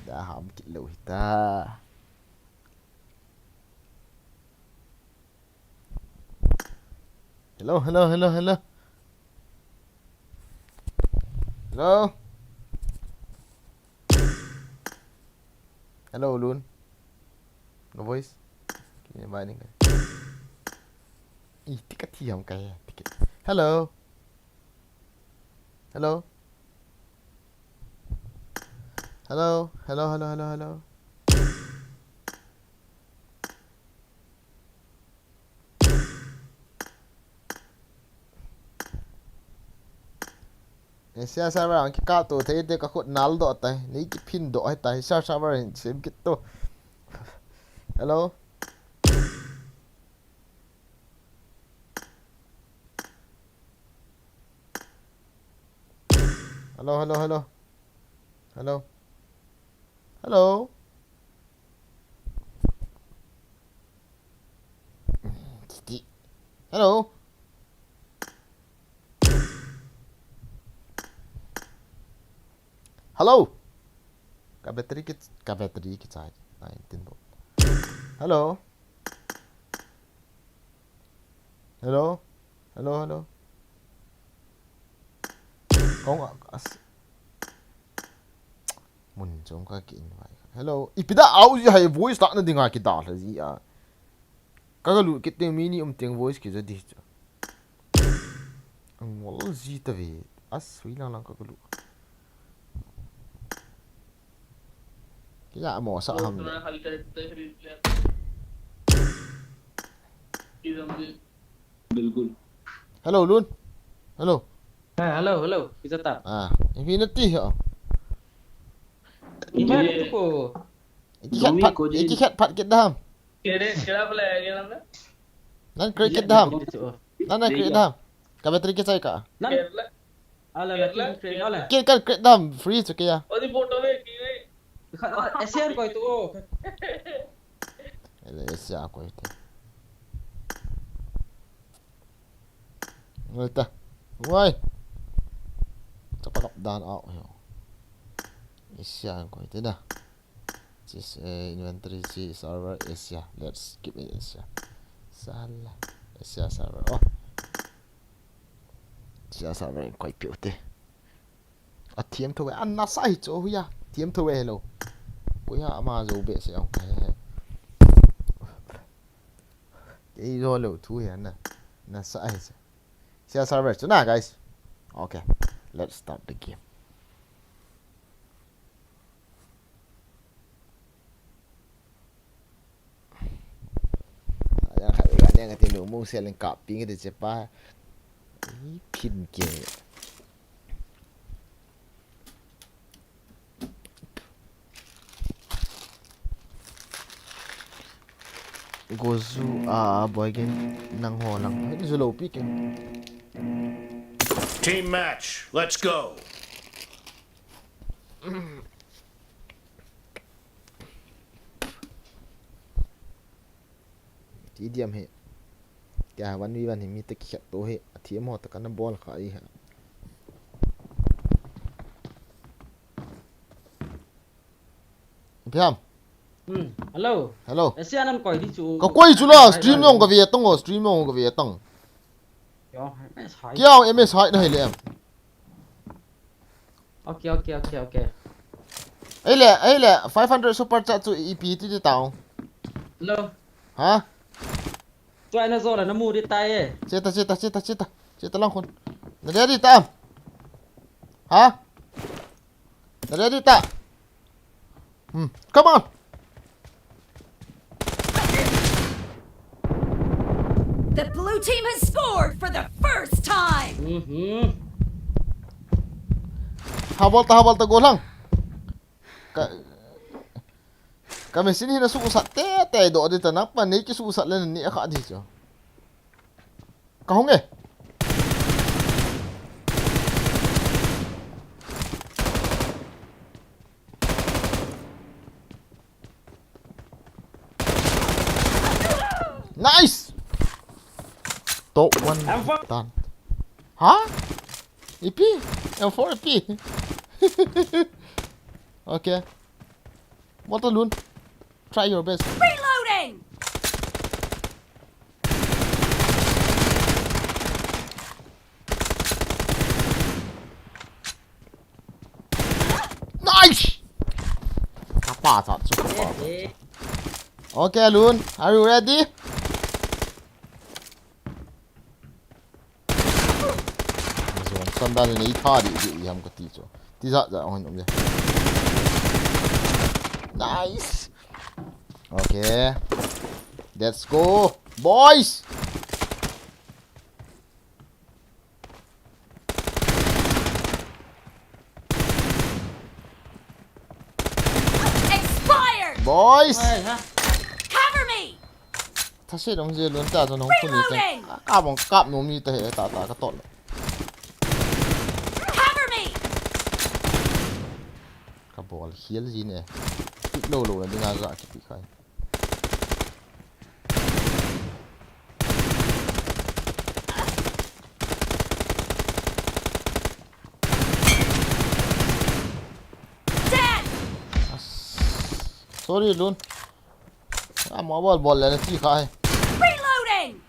Da ham kit lou hita. Hello, hello, hello, hello. Hello. Hello, Lun. No voice. Kini ba ni ka? Ih, tika tiam ka ya. Tika. Hello. Hello. Hello, hello, hello, hello, hello. Asia server ang kikap to thei te ka khut nal doh tai. Nei kiphin doh hai tai. Asia server in sem kit to. Hello. Hello, hello, hello. Hello. Hello. Hello. Hello. Ka battery ki, ka battery kichai. Nineteen volt. Hello. Hello. Hello, hello. Kong a, as. Mun chom ka ki invite. Hello. Ipi da au ji hai voice ta na dinga ki da la ji a. Ka ga lu kit teng mi ni um teng voice ki ja di chu. Ang wal ji ta ve. As wi lang lang ka ga lu. Kila mo sa ham. बिल्कुल. Hello, Lun. Hello. Ha, hello, hello. Kita ta. Ah, Infinity ho. Ima tu ko. Iki khat pat, iki khat pat kit dam. Kere, kera pala ya kera na? Nan create kit dam. Nan, nan create dam. Ka battery kichai ka. Nan. Ala la, kin create ala. Kin kan create dam free chu kya? Odi photo ve ki ve. Asia koi tu. Ele Asia koi tu. Ngoi ta. Ngoi. Chapa kap dan au. Asia koi tu na. This, eh, inventory, this server, Asia. Let's keep it Asia. Sala. Asia server. Oh. Asia server koi piu te. A thiam tho ve, a nasa hi chu, huya. Thiam tho ve, hello. Kuya ama zo be se ong. Kei zo lo thu ya na. Nasa hi chu. Asia server chu na, guys. Okay. Let's start the game. Yang khat ga neng ati nu mu sel in kap ping ati chepa. Ipin ke. Gozu a boy gen nang ho lang. Hin zu lo pi ke. Team match, let's go. Ti diam hi. Kya one v one hi mi te kikhat to hi. A thiam ho ta kana bol kha i ha. Piam. Hmm. Hello. Hello. Asia nan koi di chu. Ka koi chu la, stream yong ka ve tang o, stream yong ka ve tang. Yo, M S hai. Kya M S hai na hi le em. Okay, okay, okay, okay. Ei le, ei le, five hundred super chat chu ipi ti ti tao. Hello. Ha? Choi na zo la na mu di tai e. Cheta, cheta, cheta, cheta. Cheta lang khun. Na ready ta. Ha? Na ready ta. Hmm. Come on. The blue team has scored for the first time. Mhm. Habol ta, habol ta, golang. Ka, ka machine hi na su sat te, te do di ta na pa ni ki su sat le ni a kha di cho. Ka hung e. Nice! Top one. I'm fine. Done. Ha? Ipi? M four ipi? Okay. Water Loon. Try your best. Reloading! Nice! Apa sa chu, apa sa chu. Okay, Loon, are you ready? Zong sandal nei tha di di ham ka ti chu. Ti za za hon um je. Nice. Okay. Let's go, boys. Expired! Boys! Ai, ha? Cover me! Tha se dong je lun ta, to nong phun ni ta. Reloading! Ka, ka bong kap no mi ta he ta ta ka tot. Cover me! Ka bol hial ji ne. Pick lo lo na dinga ga ki pick khai. Sorry, Lun. A mobile bol le na chi khai. Reloading.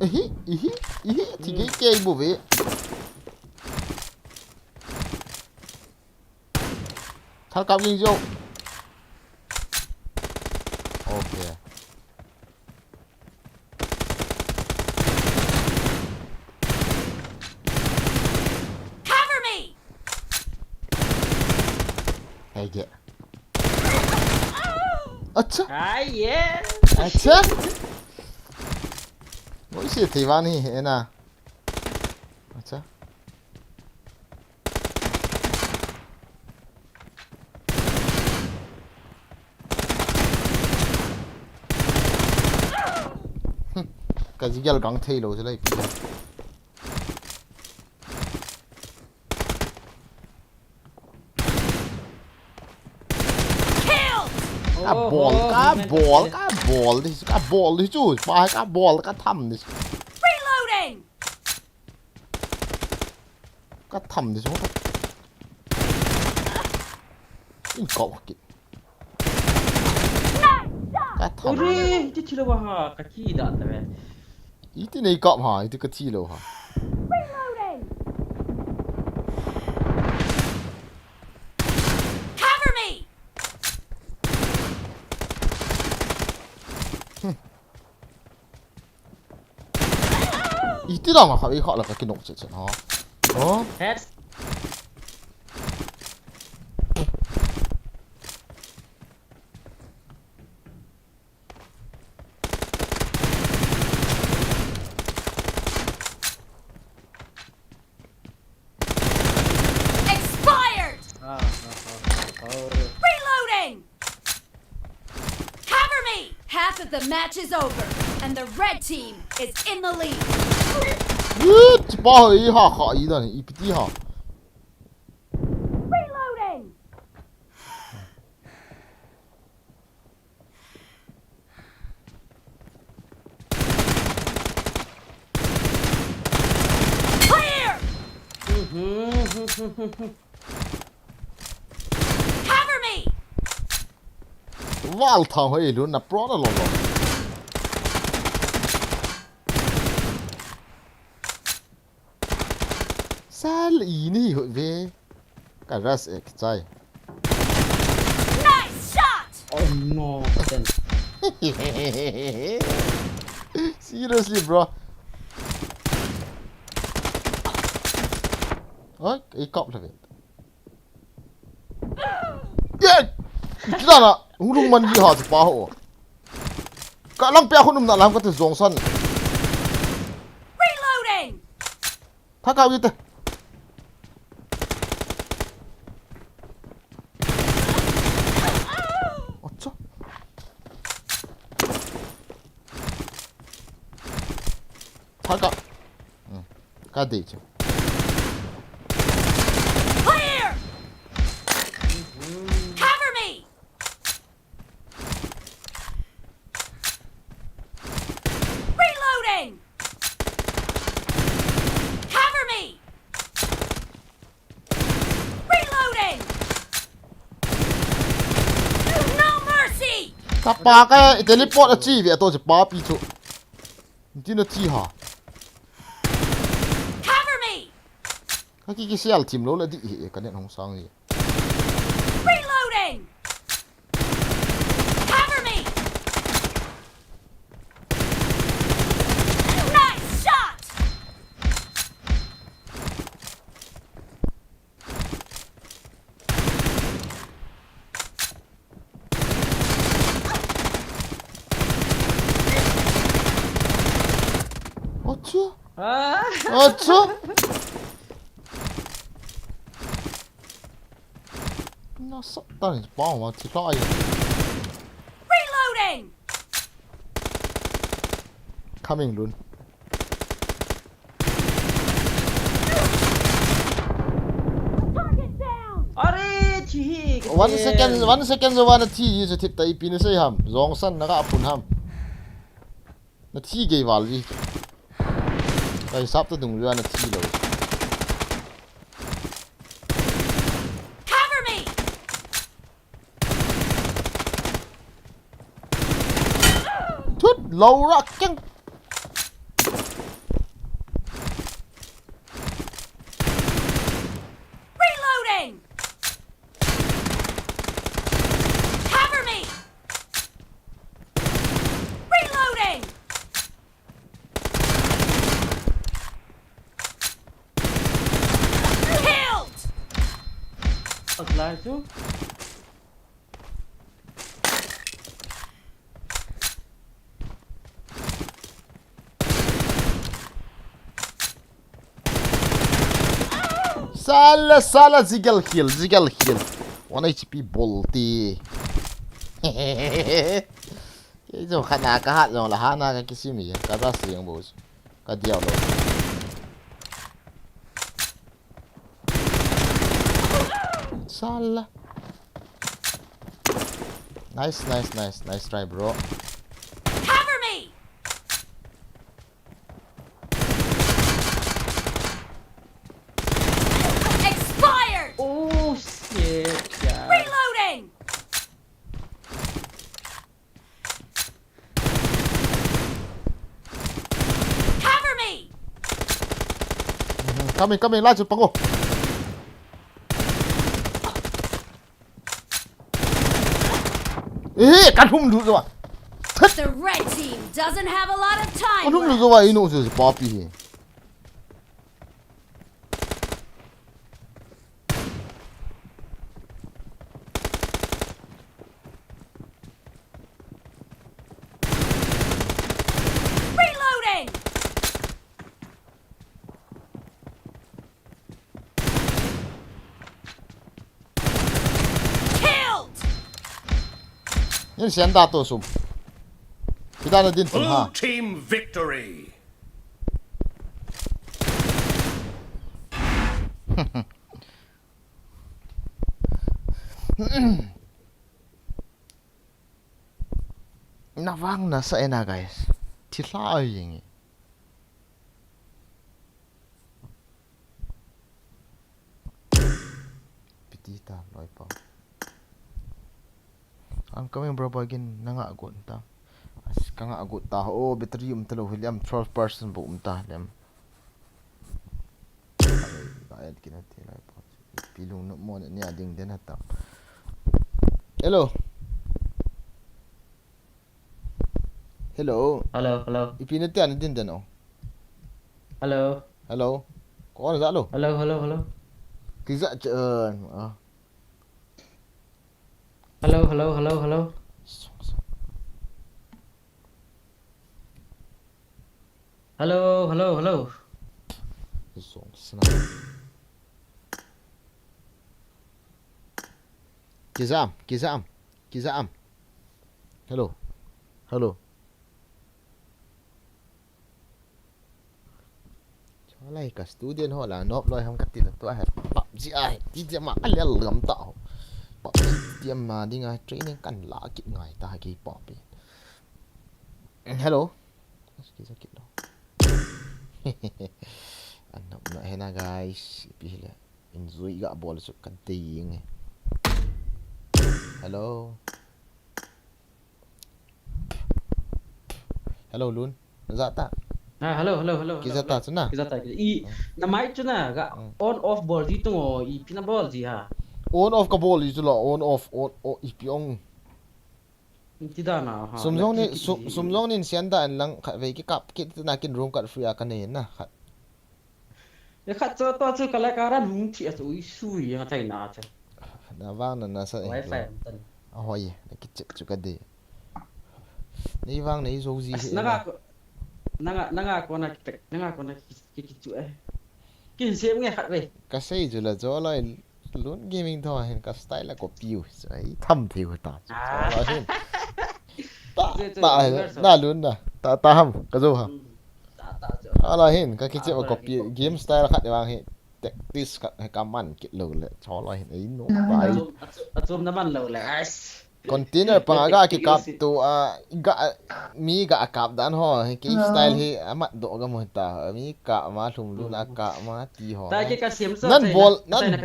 Ihi, ihi, ihi, ti gei kei bu ve. Thal kap ging jo. Okay. Cover me! Hey, get. Acha. Ah, yes. Acha. Mo isi thei vani, ena. Acha. Ka jigel gang thei lo se lai pi. Kill! Ka bol, ka bol, ka bol di, ka bol di chu, pa ka bol, ka tham di. Reloading! Ka tham di sung. In kau kit. Ka tham. Ore, iti thilo ba ha, ka thi da ta ve. Iti nei kap ha, iti ka thilo ha. Reloading. Cover me. Iti dang a kha, i kha la ka kinok chet chet ha. Oh. Head. Expired! Ah, ah, ah, ah. Reloading! Cover me! Half of the match is over, and the red team is in the lead. Yut, pa ho, i ha kha, i dan, i piti ha. Reloading! Clear! Cover me! Val thang hoi lu na pro na lo lo. Sal i ni hoi ve. Ka ras ek chai. Nice shot! Oh no, then. Seriously, bro. Oi, i kap le ve. Ye! Iti dan a, hung lung man ji ha chu pa ho. Ka lang pia khun um na lam ka te jong san. Reloading! Thakau ite. Acha. Thaka. Hmm. Ka dei chu. Clear! Cover me! Cover me! Reloading! No mercy! Kapa ka teleport a chi ve to chi pa pi chu. Ntina chi ha. Cover me! Ka ki ki sial thim lo la di hi ka nen hong sang ni. Reloading! Cover me! Nice shot! Acha. Ah. Acha. Na sa ta ni pa ma ti pa ai. Reloading. Coming lun. Target down. Are, thi hi. One second, one second, one thi, you should hit the ipi ni sei ham. Jong san na ka pun ham. Na thi gei val vi. Ka hisap ta dung vi na thi lo. Cover me. Thut lo ra keng. Reloading. Cover me. Reloading. Killed. Atlai chu. Sala, sala, jigal heal, jigal heal. One H P bolti. Kei jong khat na ka hat jong la ha na ka kisimi ka ba sing bo. Ka diao lo. Sala. Nice, nice, nice, nice try, bro. Cover me. Expired. Oh shit, yeah. Reloading. Cover me. Mhm, coming, coming, lai chu pango. Eh, kan hum lu zo. The red team doesn't have a lot of time. Kan hum lu zo wa ino zo papi hi. Reloading! Killed! Nin sian da to sum. Kita na din tun ha. Blue team victory. Na vang na sa ena, guys. Thilha ai yeng. Piti ta loi pa. I'm coming, bro, again. Nanga got ta. As kanga got ta. Oh, battery um ta lo hiliam twelve percent bo um ta hiliam. Ai, ka et kina te lai pa. Pilung no mo ni ading den hata. Hello. Hello. Hello, hello. Ipi na tia na din den o. Hello. Hello. Ko on za lo. Hello, hello, hello. Kiza ch-, uh, ah. Hello, hello, hello, hello. Hello, hello, hello. Zong sna. Kizam, kizam, kizam. Hello. Hello. Cholai ka student ho la nop loi ham ka ti la tua he. PUBG a he. Ti ti ma a lel gam ta ho. PUBG ti ma ding a training kan la kit ngai ta ki pop. Hello. Kiza kit lo. An nop na hena guys, ipi hile. Enjoy ga bol chu ka dei nge. Hello. Hello, Lun. Za ta. Ah, hello, hello, hello. Kija ta chu na. Kija ta. I, na mic chu na, ga on off bol ji tu ngo, ipi na bol ji ha. On off ka bol ji chu lo, on off, on, on, ipi ong. Ti da na ha. Sum jong ni, sum, sum jong ni sian da an lang khat vei ki kap, ki na kin room kat free a ka nei na, khat. Ye khat chu to chu ka la ka ran hung thi a chu ui sui ya thai na chu. Na vang na na sa. Wi-Fi tan. A hoi, na ki chep chu ka dei. Nei vang nei zo ji. Nanga ko, nanga, nanga ko na ki, nanga ko na ki, ki, ki chu eh. Kin sem nge khat vei. Ka sei chu la jo lai Lun Gaming tho hin ka style la copy u. Ai tham thei u ta. Ala hin. Ta, ta, na Lun na. Ta, ta ham, ka jo ham. Ta, ta chu. Ala hin, ka kiche copy game style khat vang hi. Tactics khat ka man kit lo le. Cholo hin ei no. Bai. Achum na man lo le. Ais. Container pa ga ki kap tu a ga mi ga kap dan ho ki style hi amat do ga mo ta mi ka ma lhum lu na ka ma ti ho. Ta ke ka siam sa. Nan bol nan.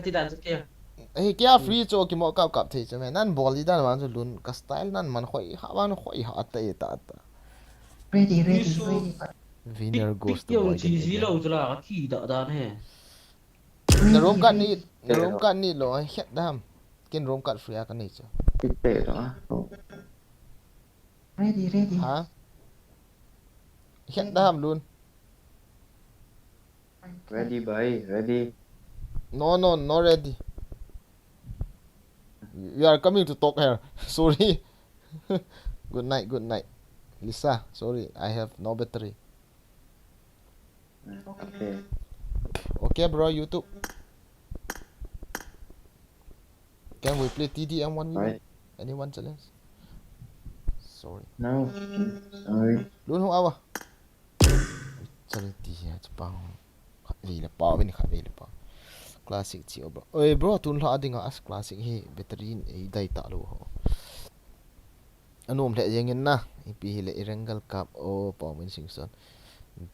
Hi kia free cho ki mo kap kap thei cho me nan bol di dan wan chu Lun ka style nan man khoi ha wan khoi ha ta e ta ta. Ready, ready, ready. Winner goes to boy. Ti ji lo chu la ki da dan he. Na room kat ni, na room kat ni lo, ai het dam. Kin room kat free a ka nei chu. Ti pe lo a. Oh. Ready, ready. Ha? Het dam Lun. Ready, bhai, ready. No, no, no ready. We are coming to talk here. Sorry. Good night, good night. Lisa, sorry, I have no battery. Okay. Okay, bro, YouTube. Can we play T D M one? Right. Anyone challenge? Sorry. No. Sorry. Lun hung awa. Challenge ti ya chapang. Khat vei le pau, vin khat vei le pau. Classic chi o bro. Oi bro, tun hla dinga as classic hi battery in ei dai ta lo ho. Anom le jeng in na. Ipi hi le i rank kap o pau min sing son.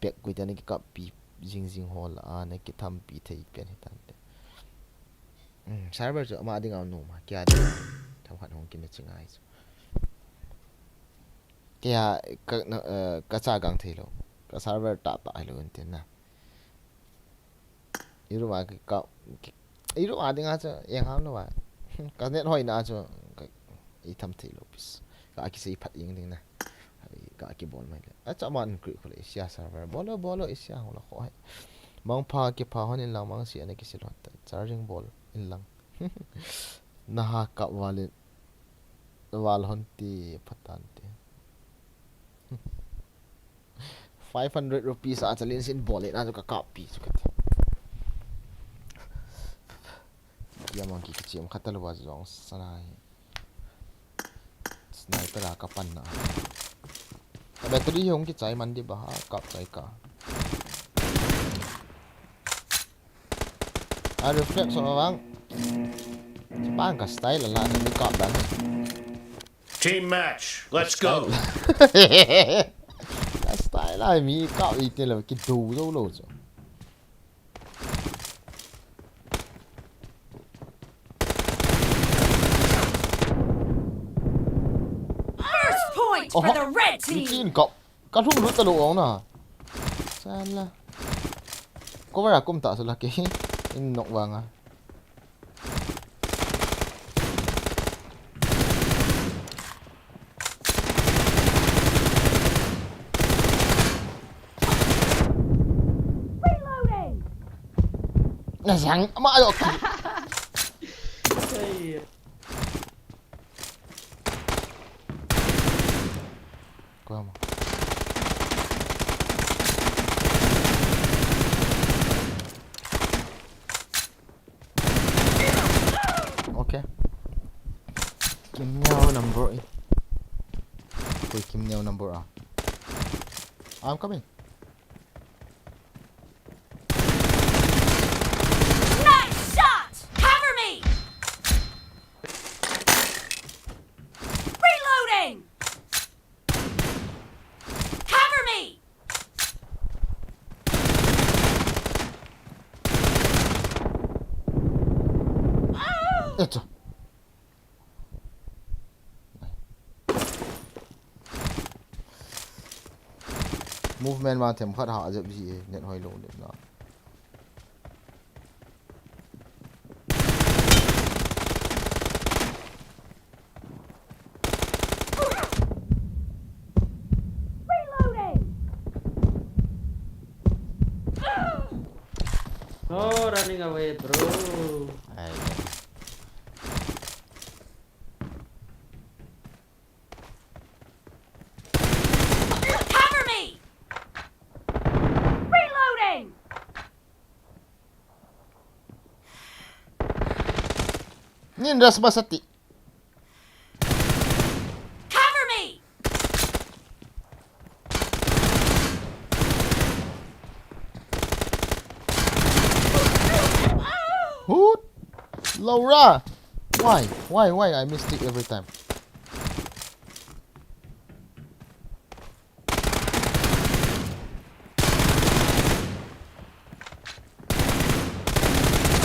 Back kui tani ki kap pi jing jing ho la a na ki tham pi thei pen hi tan te. Server chu ama dinga nom a kia dinga tham khat hong ki me chingai chu. Kia ka, ka cha gang thei lo. Ka server ta ta lo in tin na. Iru ma ka, iru ma dinga chu yang ham lo wa. Ka net hoi na chu ka i tham thei lo pis. Ka ki sei phat ing ding na. Ka ki bol mai le. A cha man kri khole Asia server. Bolo bolo Asia ho la kho hai. Mang pha ki pha hon in lang mang si ana ki si lo. Charging bol in lang. Na ha ka wallet. Val hon ti phatan ti. Five hundred rupees a challenge in bol in a ka kap pi chu ka ti. Kia mang ki kichim khat lo wa jong sana hi. Sniper a ka pan na. Battery hong ki chai man di ba ha kap chai ka. A reflex on vang. Bang ka style la ni kap dan. Team match. Let's go. Ka style la mi kap i te lo ki do do lo so. First point for the red Mi team. kin kap. Ka lhum lut ta lo ong na. Sala. Cover a kum ta su la ke. In nok vang a. Reloading. Na sang ama lo ki. Kau ma. Okay. Kim Neo number eh. Koi Kim Neo number ah. I'm coming. Nice shot! Cover me! Reloading! Cover me! Acha. Movement ma them khat ha jep ji e, net hoi lou le na. Reloading. Oh, running away, bro. Ai. Cover me! Reloading! Nin ras ba sati. Cover me! Hoot! Laura! Why? Why? Why I mistake every time?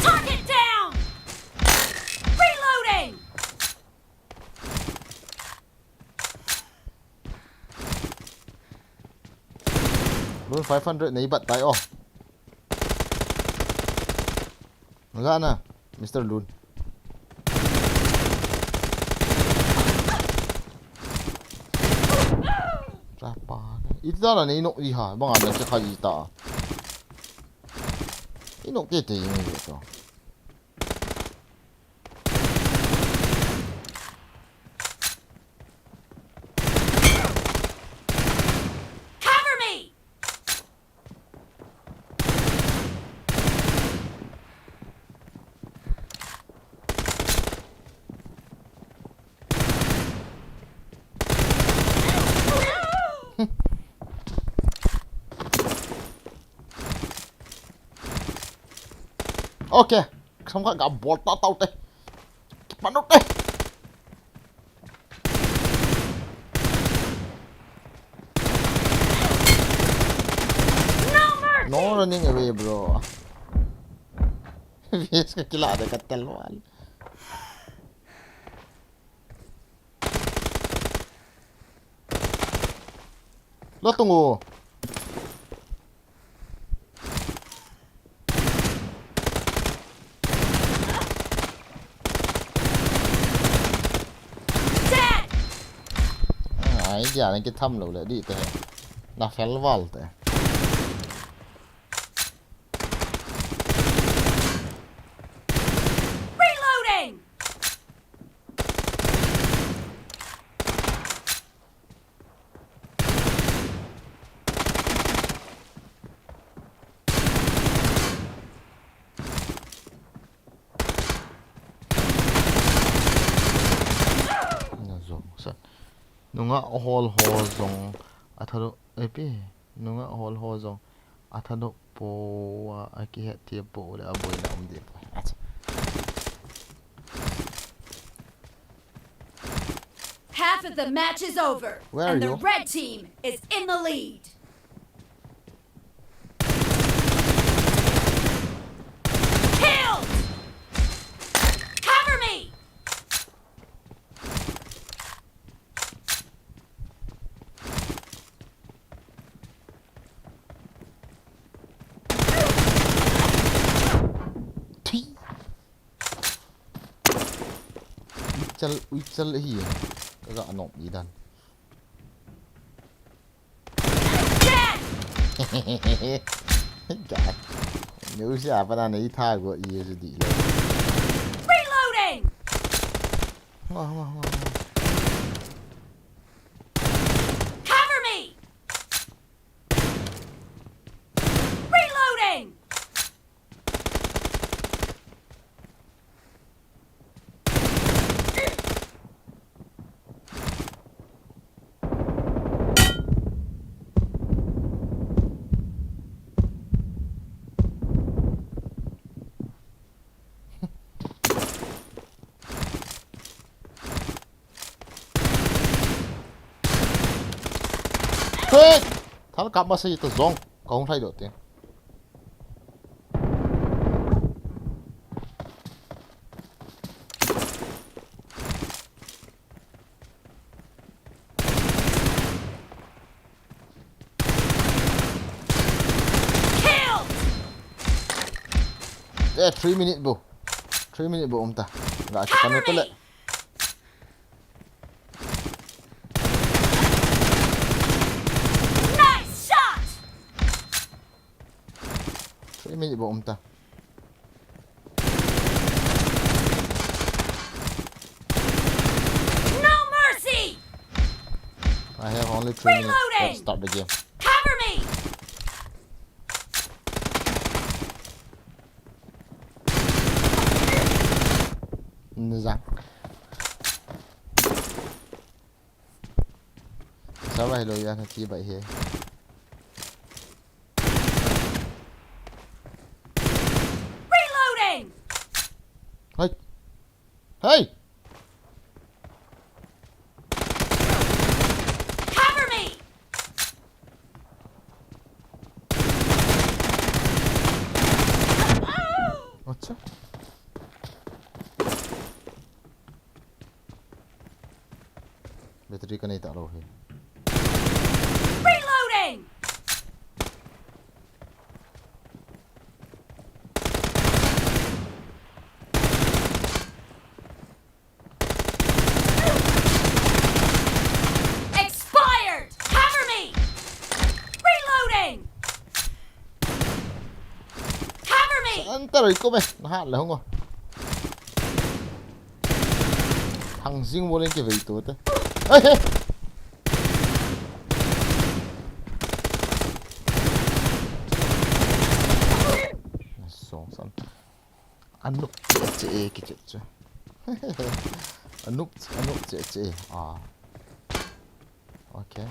Target down! Reloading! Lun five hundred nei bat tai o. Ga na, Mister Lun. Chapa. Ita na nei nok i ha, bang ana che kha ita. Inok te te inok to. Cover me! Okay. Samkha ga bol ta tau te. Kipan te. No mercy! No running away, bro. Vis ka kila de ka tel wal. Lo tungu. Ai, dia na kitham lo le di te. Na fel val te. Reloading! Na zong san. Nunga hol ho zong a thalo, epi. Nunga hol ho zong a thalo po a, a kihet ti po le a boina um di po. Acha. Half of the match is over, Where are and the you? Red team is in the lead. Killed! Cover me! Thi. Uichal, uichal hi. Kaga anop i dan. Ga. Neu sia pa na nei tha go i su di le. Reloading! Wah, wah, wah, wah. Cover me! Reloading! Hey! Thal kap ma sei ta zong. Ka hung thlai doh te. Eh, three minute bou. Three minute bou um ta. Ga ki panu to le. Three minute bou um ta. No mercy! I have only three minutes. Reloading! Let's start the game. Cover me! Nizang. Sava hello ya na chi bai he. Reloading! Hey! Hey! Cover me! Acha. Battery ka nei ta lou hi. Reloading! Expired! Cover me! Reloading! Cover me! Saan ta rei ko me, na hat le hung o. Thang Jing Mo leng kivei to te. Ai he. Song san. Anuk che che e kiche che. Anuk, anuk che che. Ah. Okay.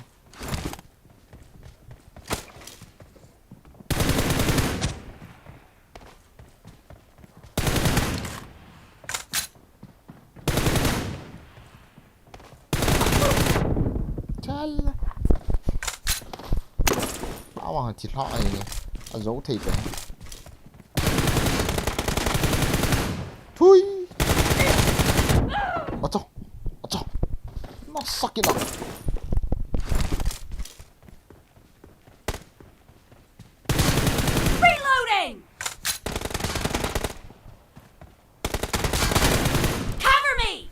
Chal. Ba ma chi hla ai ni. A zo thei pe. Thui. Acha. Acha. Na sakit ah. Reloading! Cover me!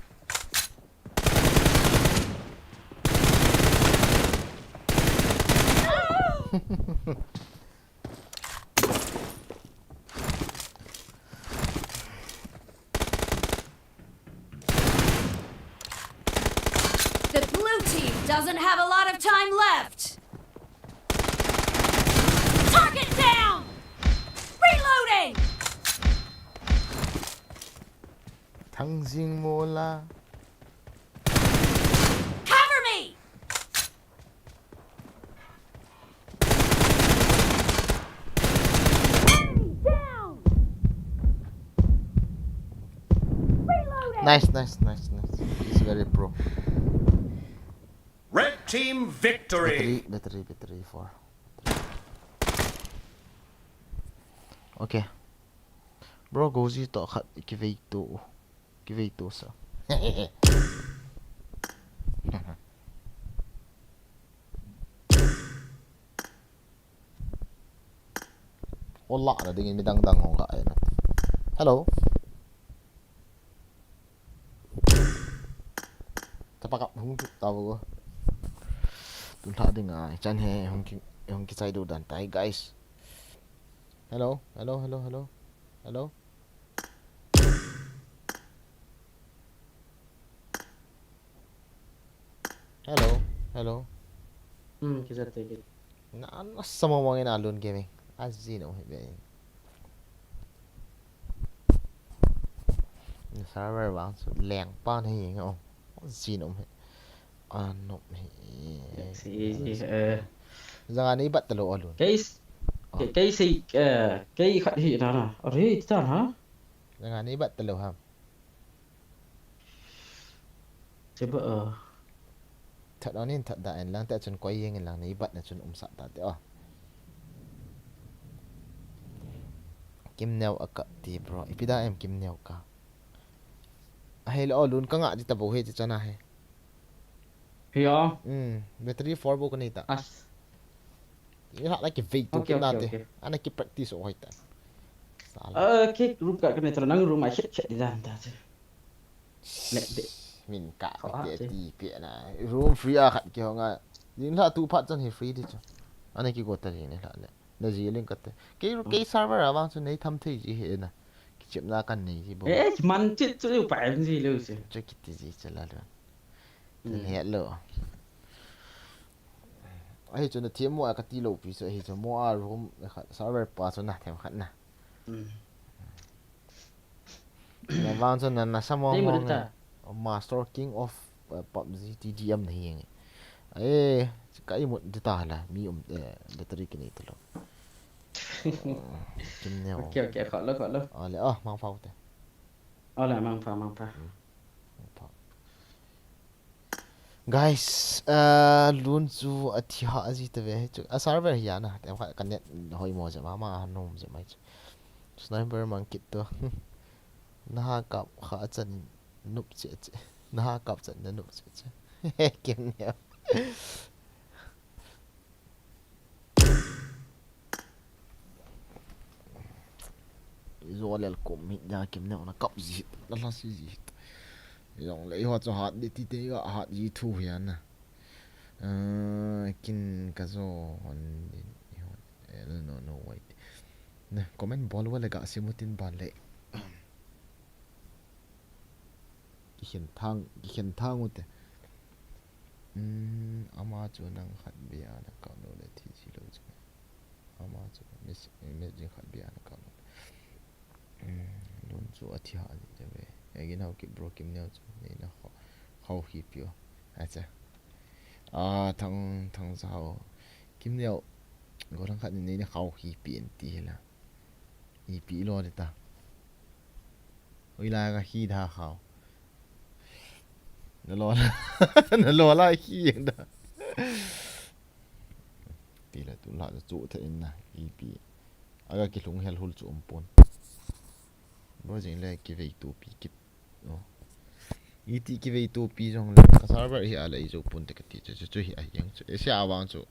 The blue team doesn't have a lot of time left. Target down! Reloading! Thang Jing Mo la. Cover me! Enemy down! Reloading! Nice, nice, nice, nice. He's very pro. Red team victory. Battery, battery, battery four. Okay. Bro, Gozi to khat kivei to. Kivei to sa. Ola na dingin midang dang hong ka ai na. Hello. Tapakap hung tu tau ko. Tun tha ding ai chan he hung ki hung ki chai du dan tai guys. Hello, hello, hello, hello. Hello. Hello, hello. Hmm, kisa te ki. Na, na sama mangin Alun Gaming. Aji no hi be. Ni server bang su leng pa ni nge o. Aji no hi. Anom hi. Si, eh. Janga nei bat talo Alun. Kei s-, oh. Kei, kei sei, eh, kei khat hi na na. Are, ta na. Janga nei bat talo ham. Cheba, uh. That on in that da en lang te chun koi yeng in lang nei bat na chun umsah ta te, oh. Kim Neo a ka ti, bro. Ipi da em Kim Neo ka. Ahei le, oh, lun ka nga di ta bo he ti chana he. Hi ya. Hmm, battery four bo ka nei ta. As. Ina la ki vei tu. Okay, ki na okay, te. Okay. Ana ki practice o hoi ta. Ah, kei room khat kanei talo, nang room a khet khet di dan ta chu. Let de. Min ka Kho ha te che. Ti pe na. Room free a khat kihong a. Dinglhah tu phat chan hi free di chu. Ana kigo ta ji ni lha le. Na ji ling kate. Kei, kei server a vang chu nei tham thei ji hi na. Kichepna kanei ji bou. Eh, man chit chu pa em ji lou chu. Chu kiti ji chu la lou. Hmm. Hello. Ahi chu na thiam mo a kati lou pi chu ahi chu mo a room khat server pa chu na thiam khat na. Hmm. Na vang chu na, na sa mo mo nge. Master King of, uh, PUBG T D M na hi nge. Eh, ka imut di ta la mi um, eh, battery kinei talo. Kim neo. Okay, okay, khalo, khalo. Ale, ah, mangpha u te. Ale, mangpha, mangpha. Hmm. Mangpha. Guys, uh, lun chu athi ha ji ta ve chu. A server hi ana, tem kha ka net hoi mo je ma, ma a nom je mai chu. Sniper mang kit to. Na ha kap kha chan nup che che. Na ha kap chan na nup che che. Kim neo. Ijo lel kum hi ja kim neo na kap ji, na la si ji. Jong le ho chu hat di ti te ga hat ji thu hi ana. Ah, kin ka jo hon din i hon. El no no wait. Na comment bol wa le ga simutin ban le. Kikhen thang, kikhen thang u te. Hmm, ama chu nang khat ve a na kap lou le thi ji lou chu. Ama chu mes-, message khat ve a na kap lou. Hmm, lun chu athi ha ji ta ve. Again, how keep bro kim neo chu. Nei na khau, khau hi pi o. Acha. Ah, thang, thang sao. Kim neo. Go thang khat nei na khau hi pi en ti la. Ipi lo di ta. Ui la ka hi da khau. Na lo la. Na lo la hi da. Ti la tu la chu the in na ipi. Aga kilung hel hul chu um pon. Bo jing le kivei tu pi kit. No. Iti kivei tu pi jong le ka server hi a le i jo pon te ka ti chu chu hi a yang chu. Ese a wang chu.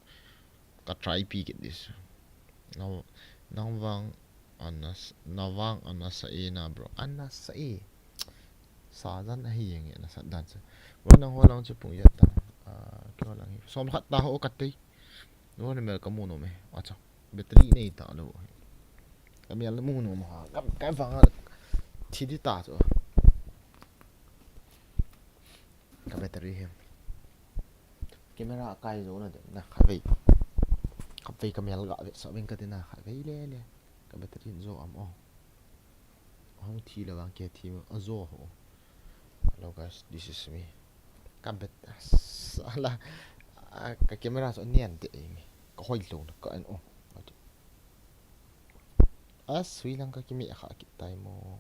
Ka try pi kit dis. Nang, nang vang anas, na vang anasa e na bro. Anasa e. Sa jan ahi yeng e na sa dan sa. Bro nang ho lang chu pung ya ta. Ah, kei ho lang hi. Som khat ta ho ka tei. Bro na mel ka mu nom e. Acha. Battery nei ta lo. Ka mel na mu nom ha. Ka, ka vang a thi di ta chu. Ka battery hi. Camera a kai jo na de na khatvei. Khatvei ka mel ga ve sa veng ka de na khatvei le le. Ka battery jo am o. Hong thi le vang ke thi a jo ho. Hello guys, this is me. Ka bat-, sala. A, ka camera so nian de e me. Ka hoi lo na ka an o. A sui lang ka kimi kha ki tai mo.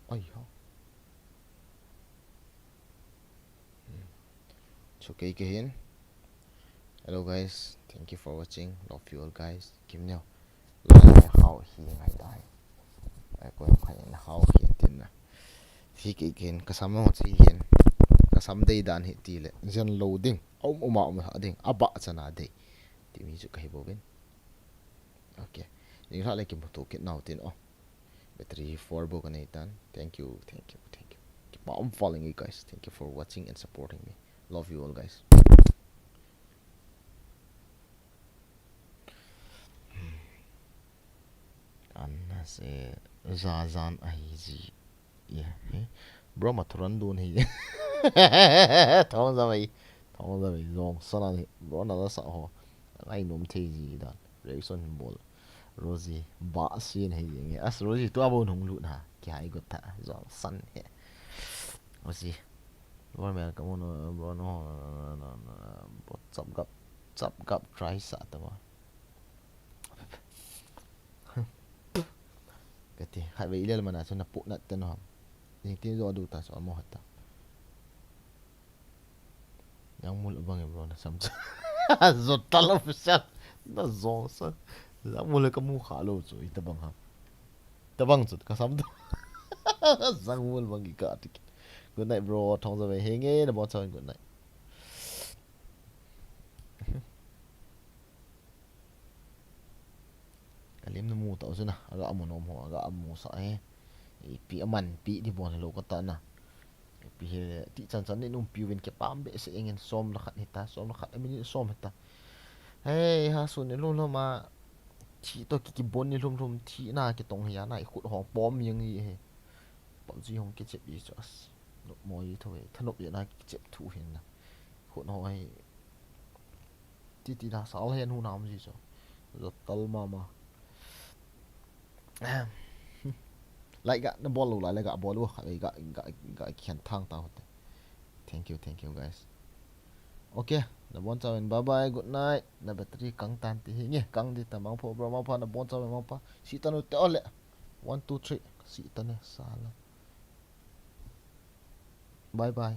Oi ho. Hmm. Chu kei kei hin. Hello guys, thank you for watching. Love you all guys. Kim neo. Lo na hao hi ngai tai. Ai ko khai na hao hi tin na. Hi kei kei hin ka sam mo chi hin. Ka sam dei dan hi ti le. Jen lo ding. Um um a um ha ding. A ba chana dei. Ti mi chu ka hi bo vin. Okay. Ni la le kim to kit nau tin o. Battery four bo ka nei tan. Thank you, thank you, thank you. Keep on following you guys. Thank you for watching and supporting me. Love you all, guys. Anna se zajan ahi ji. Ye, he. Bro, ma thuran dun hi. Thong za mai. Thong za mai. Jong sana ni. Bro, na la sa ho. Ngai nom thei ji dan. Reaction bol. Rosie, ba sin hi jing. As Rosie, tu abon hung lut ha. Ki hai got ta. Jong san he. Rosie. Bro, mel ka mo no, bro, no, no, no, no, bro, chap gap, chap gap, try sa ta ma. Kati, khatvei lel mana chu na pu nat te no ham. Jing tin jo du ta so mo hat ta. Jang mul bang e bro na sam chu. Zo tal official. Na zo sa. Jang mul ka mu kha lo chu i ta bang ham. Ta bang chu ka sam tu. Jang mul bang i ka tik. Good night bro. Thong za ve he nge na bo chang good night. Em na mu ta u chu na, aga mu nom ho, aga mu sa e. Ipi aman pi di bon lo ka ta na. Ipi he ti chan chan ni num pi uvin kipah behseh ingen som le khat hita, som le khat, a minute som hita. Hei, ha sun ni lum lum a, thi to ki, kibon ni lum lum, thi na kitong hi a na, i khut hong pom jeng hi he. PUBG hong kichep i chu as. Nop mo i tho e, thanop i na kichep thu hin na. Khut hong ai. Ti ti na sal hen hu nam ji chu. Zo tal mama. Ahem. Like ga na bol lo la, like ga bol lo, ga, ga, ga, ga khen thang ta hote. Thank you, thank you guys. Okay, na bon chauvin bye bye, good night. Na battery kang tan ti hi nge, kang di ta, mangpho bro, mangpha, na bon chauvin mangpha. Si ta nu te ole. One, two, three. Si ta ne, sala. Bye bye.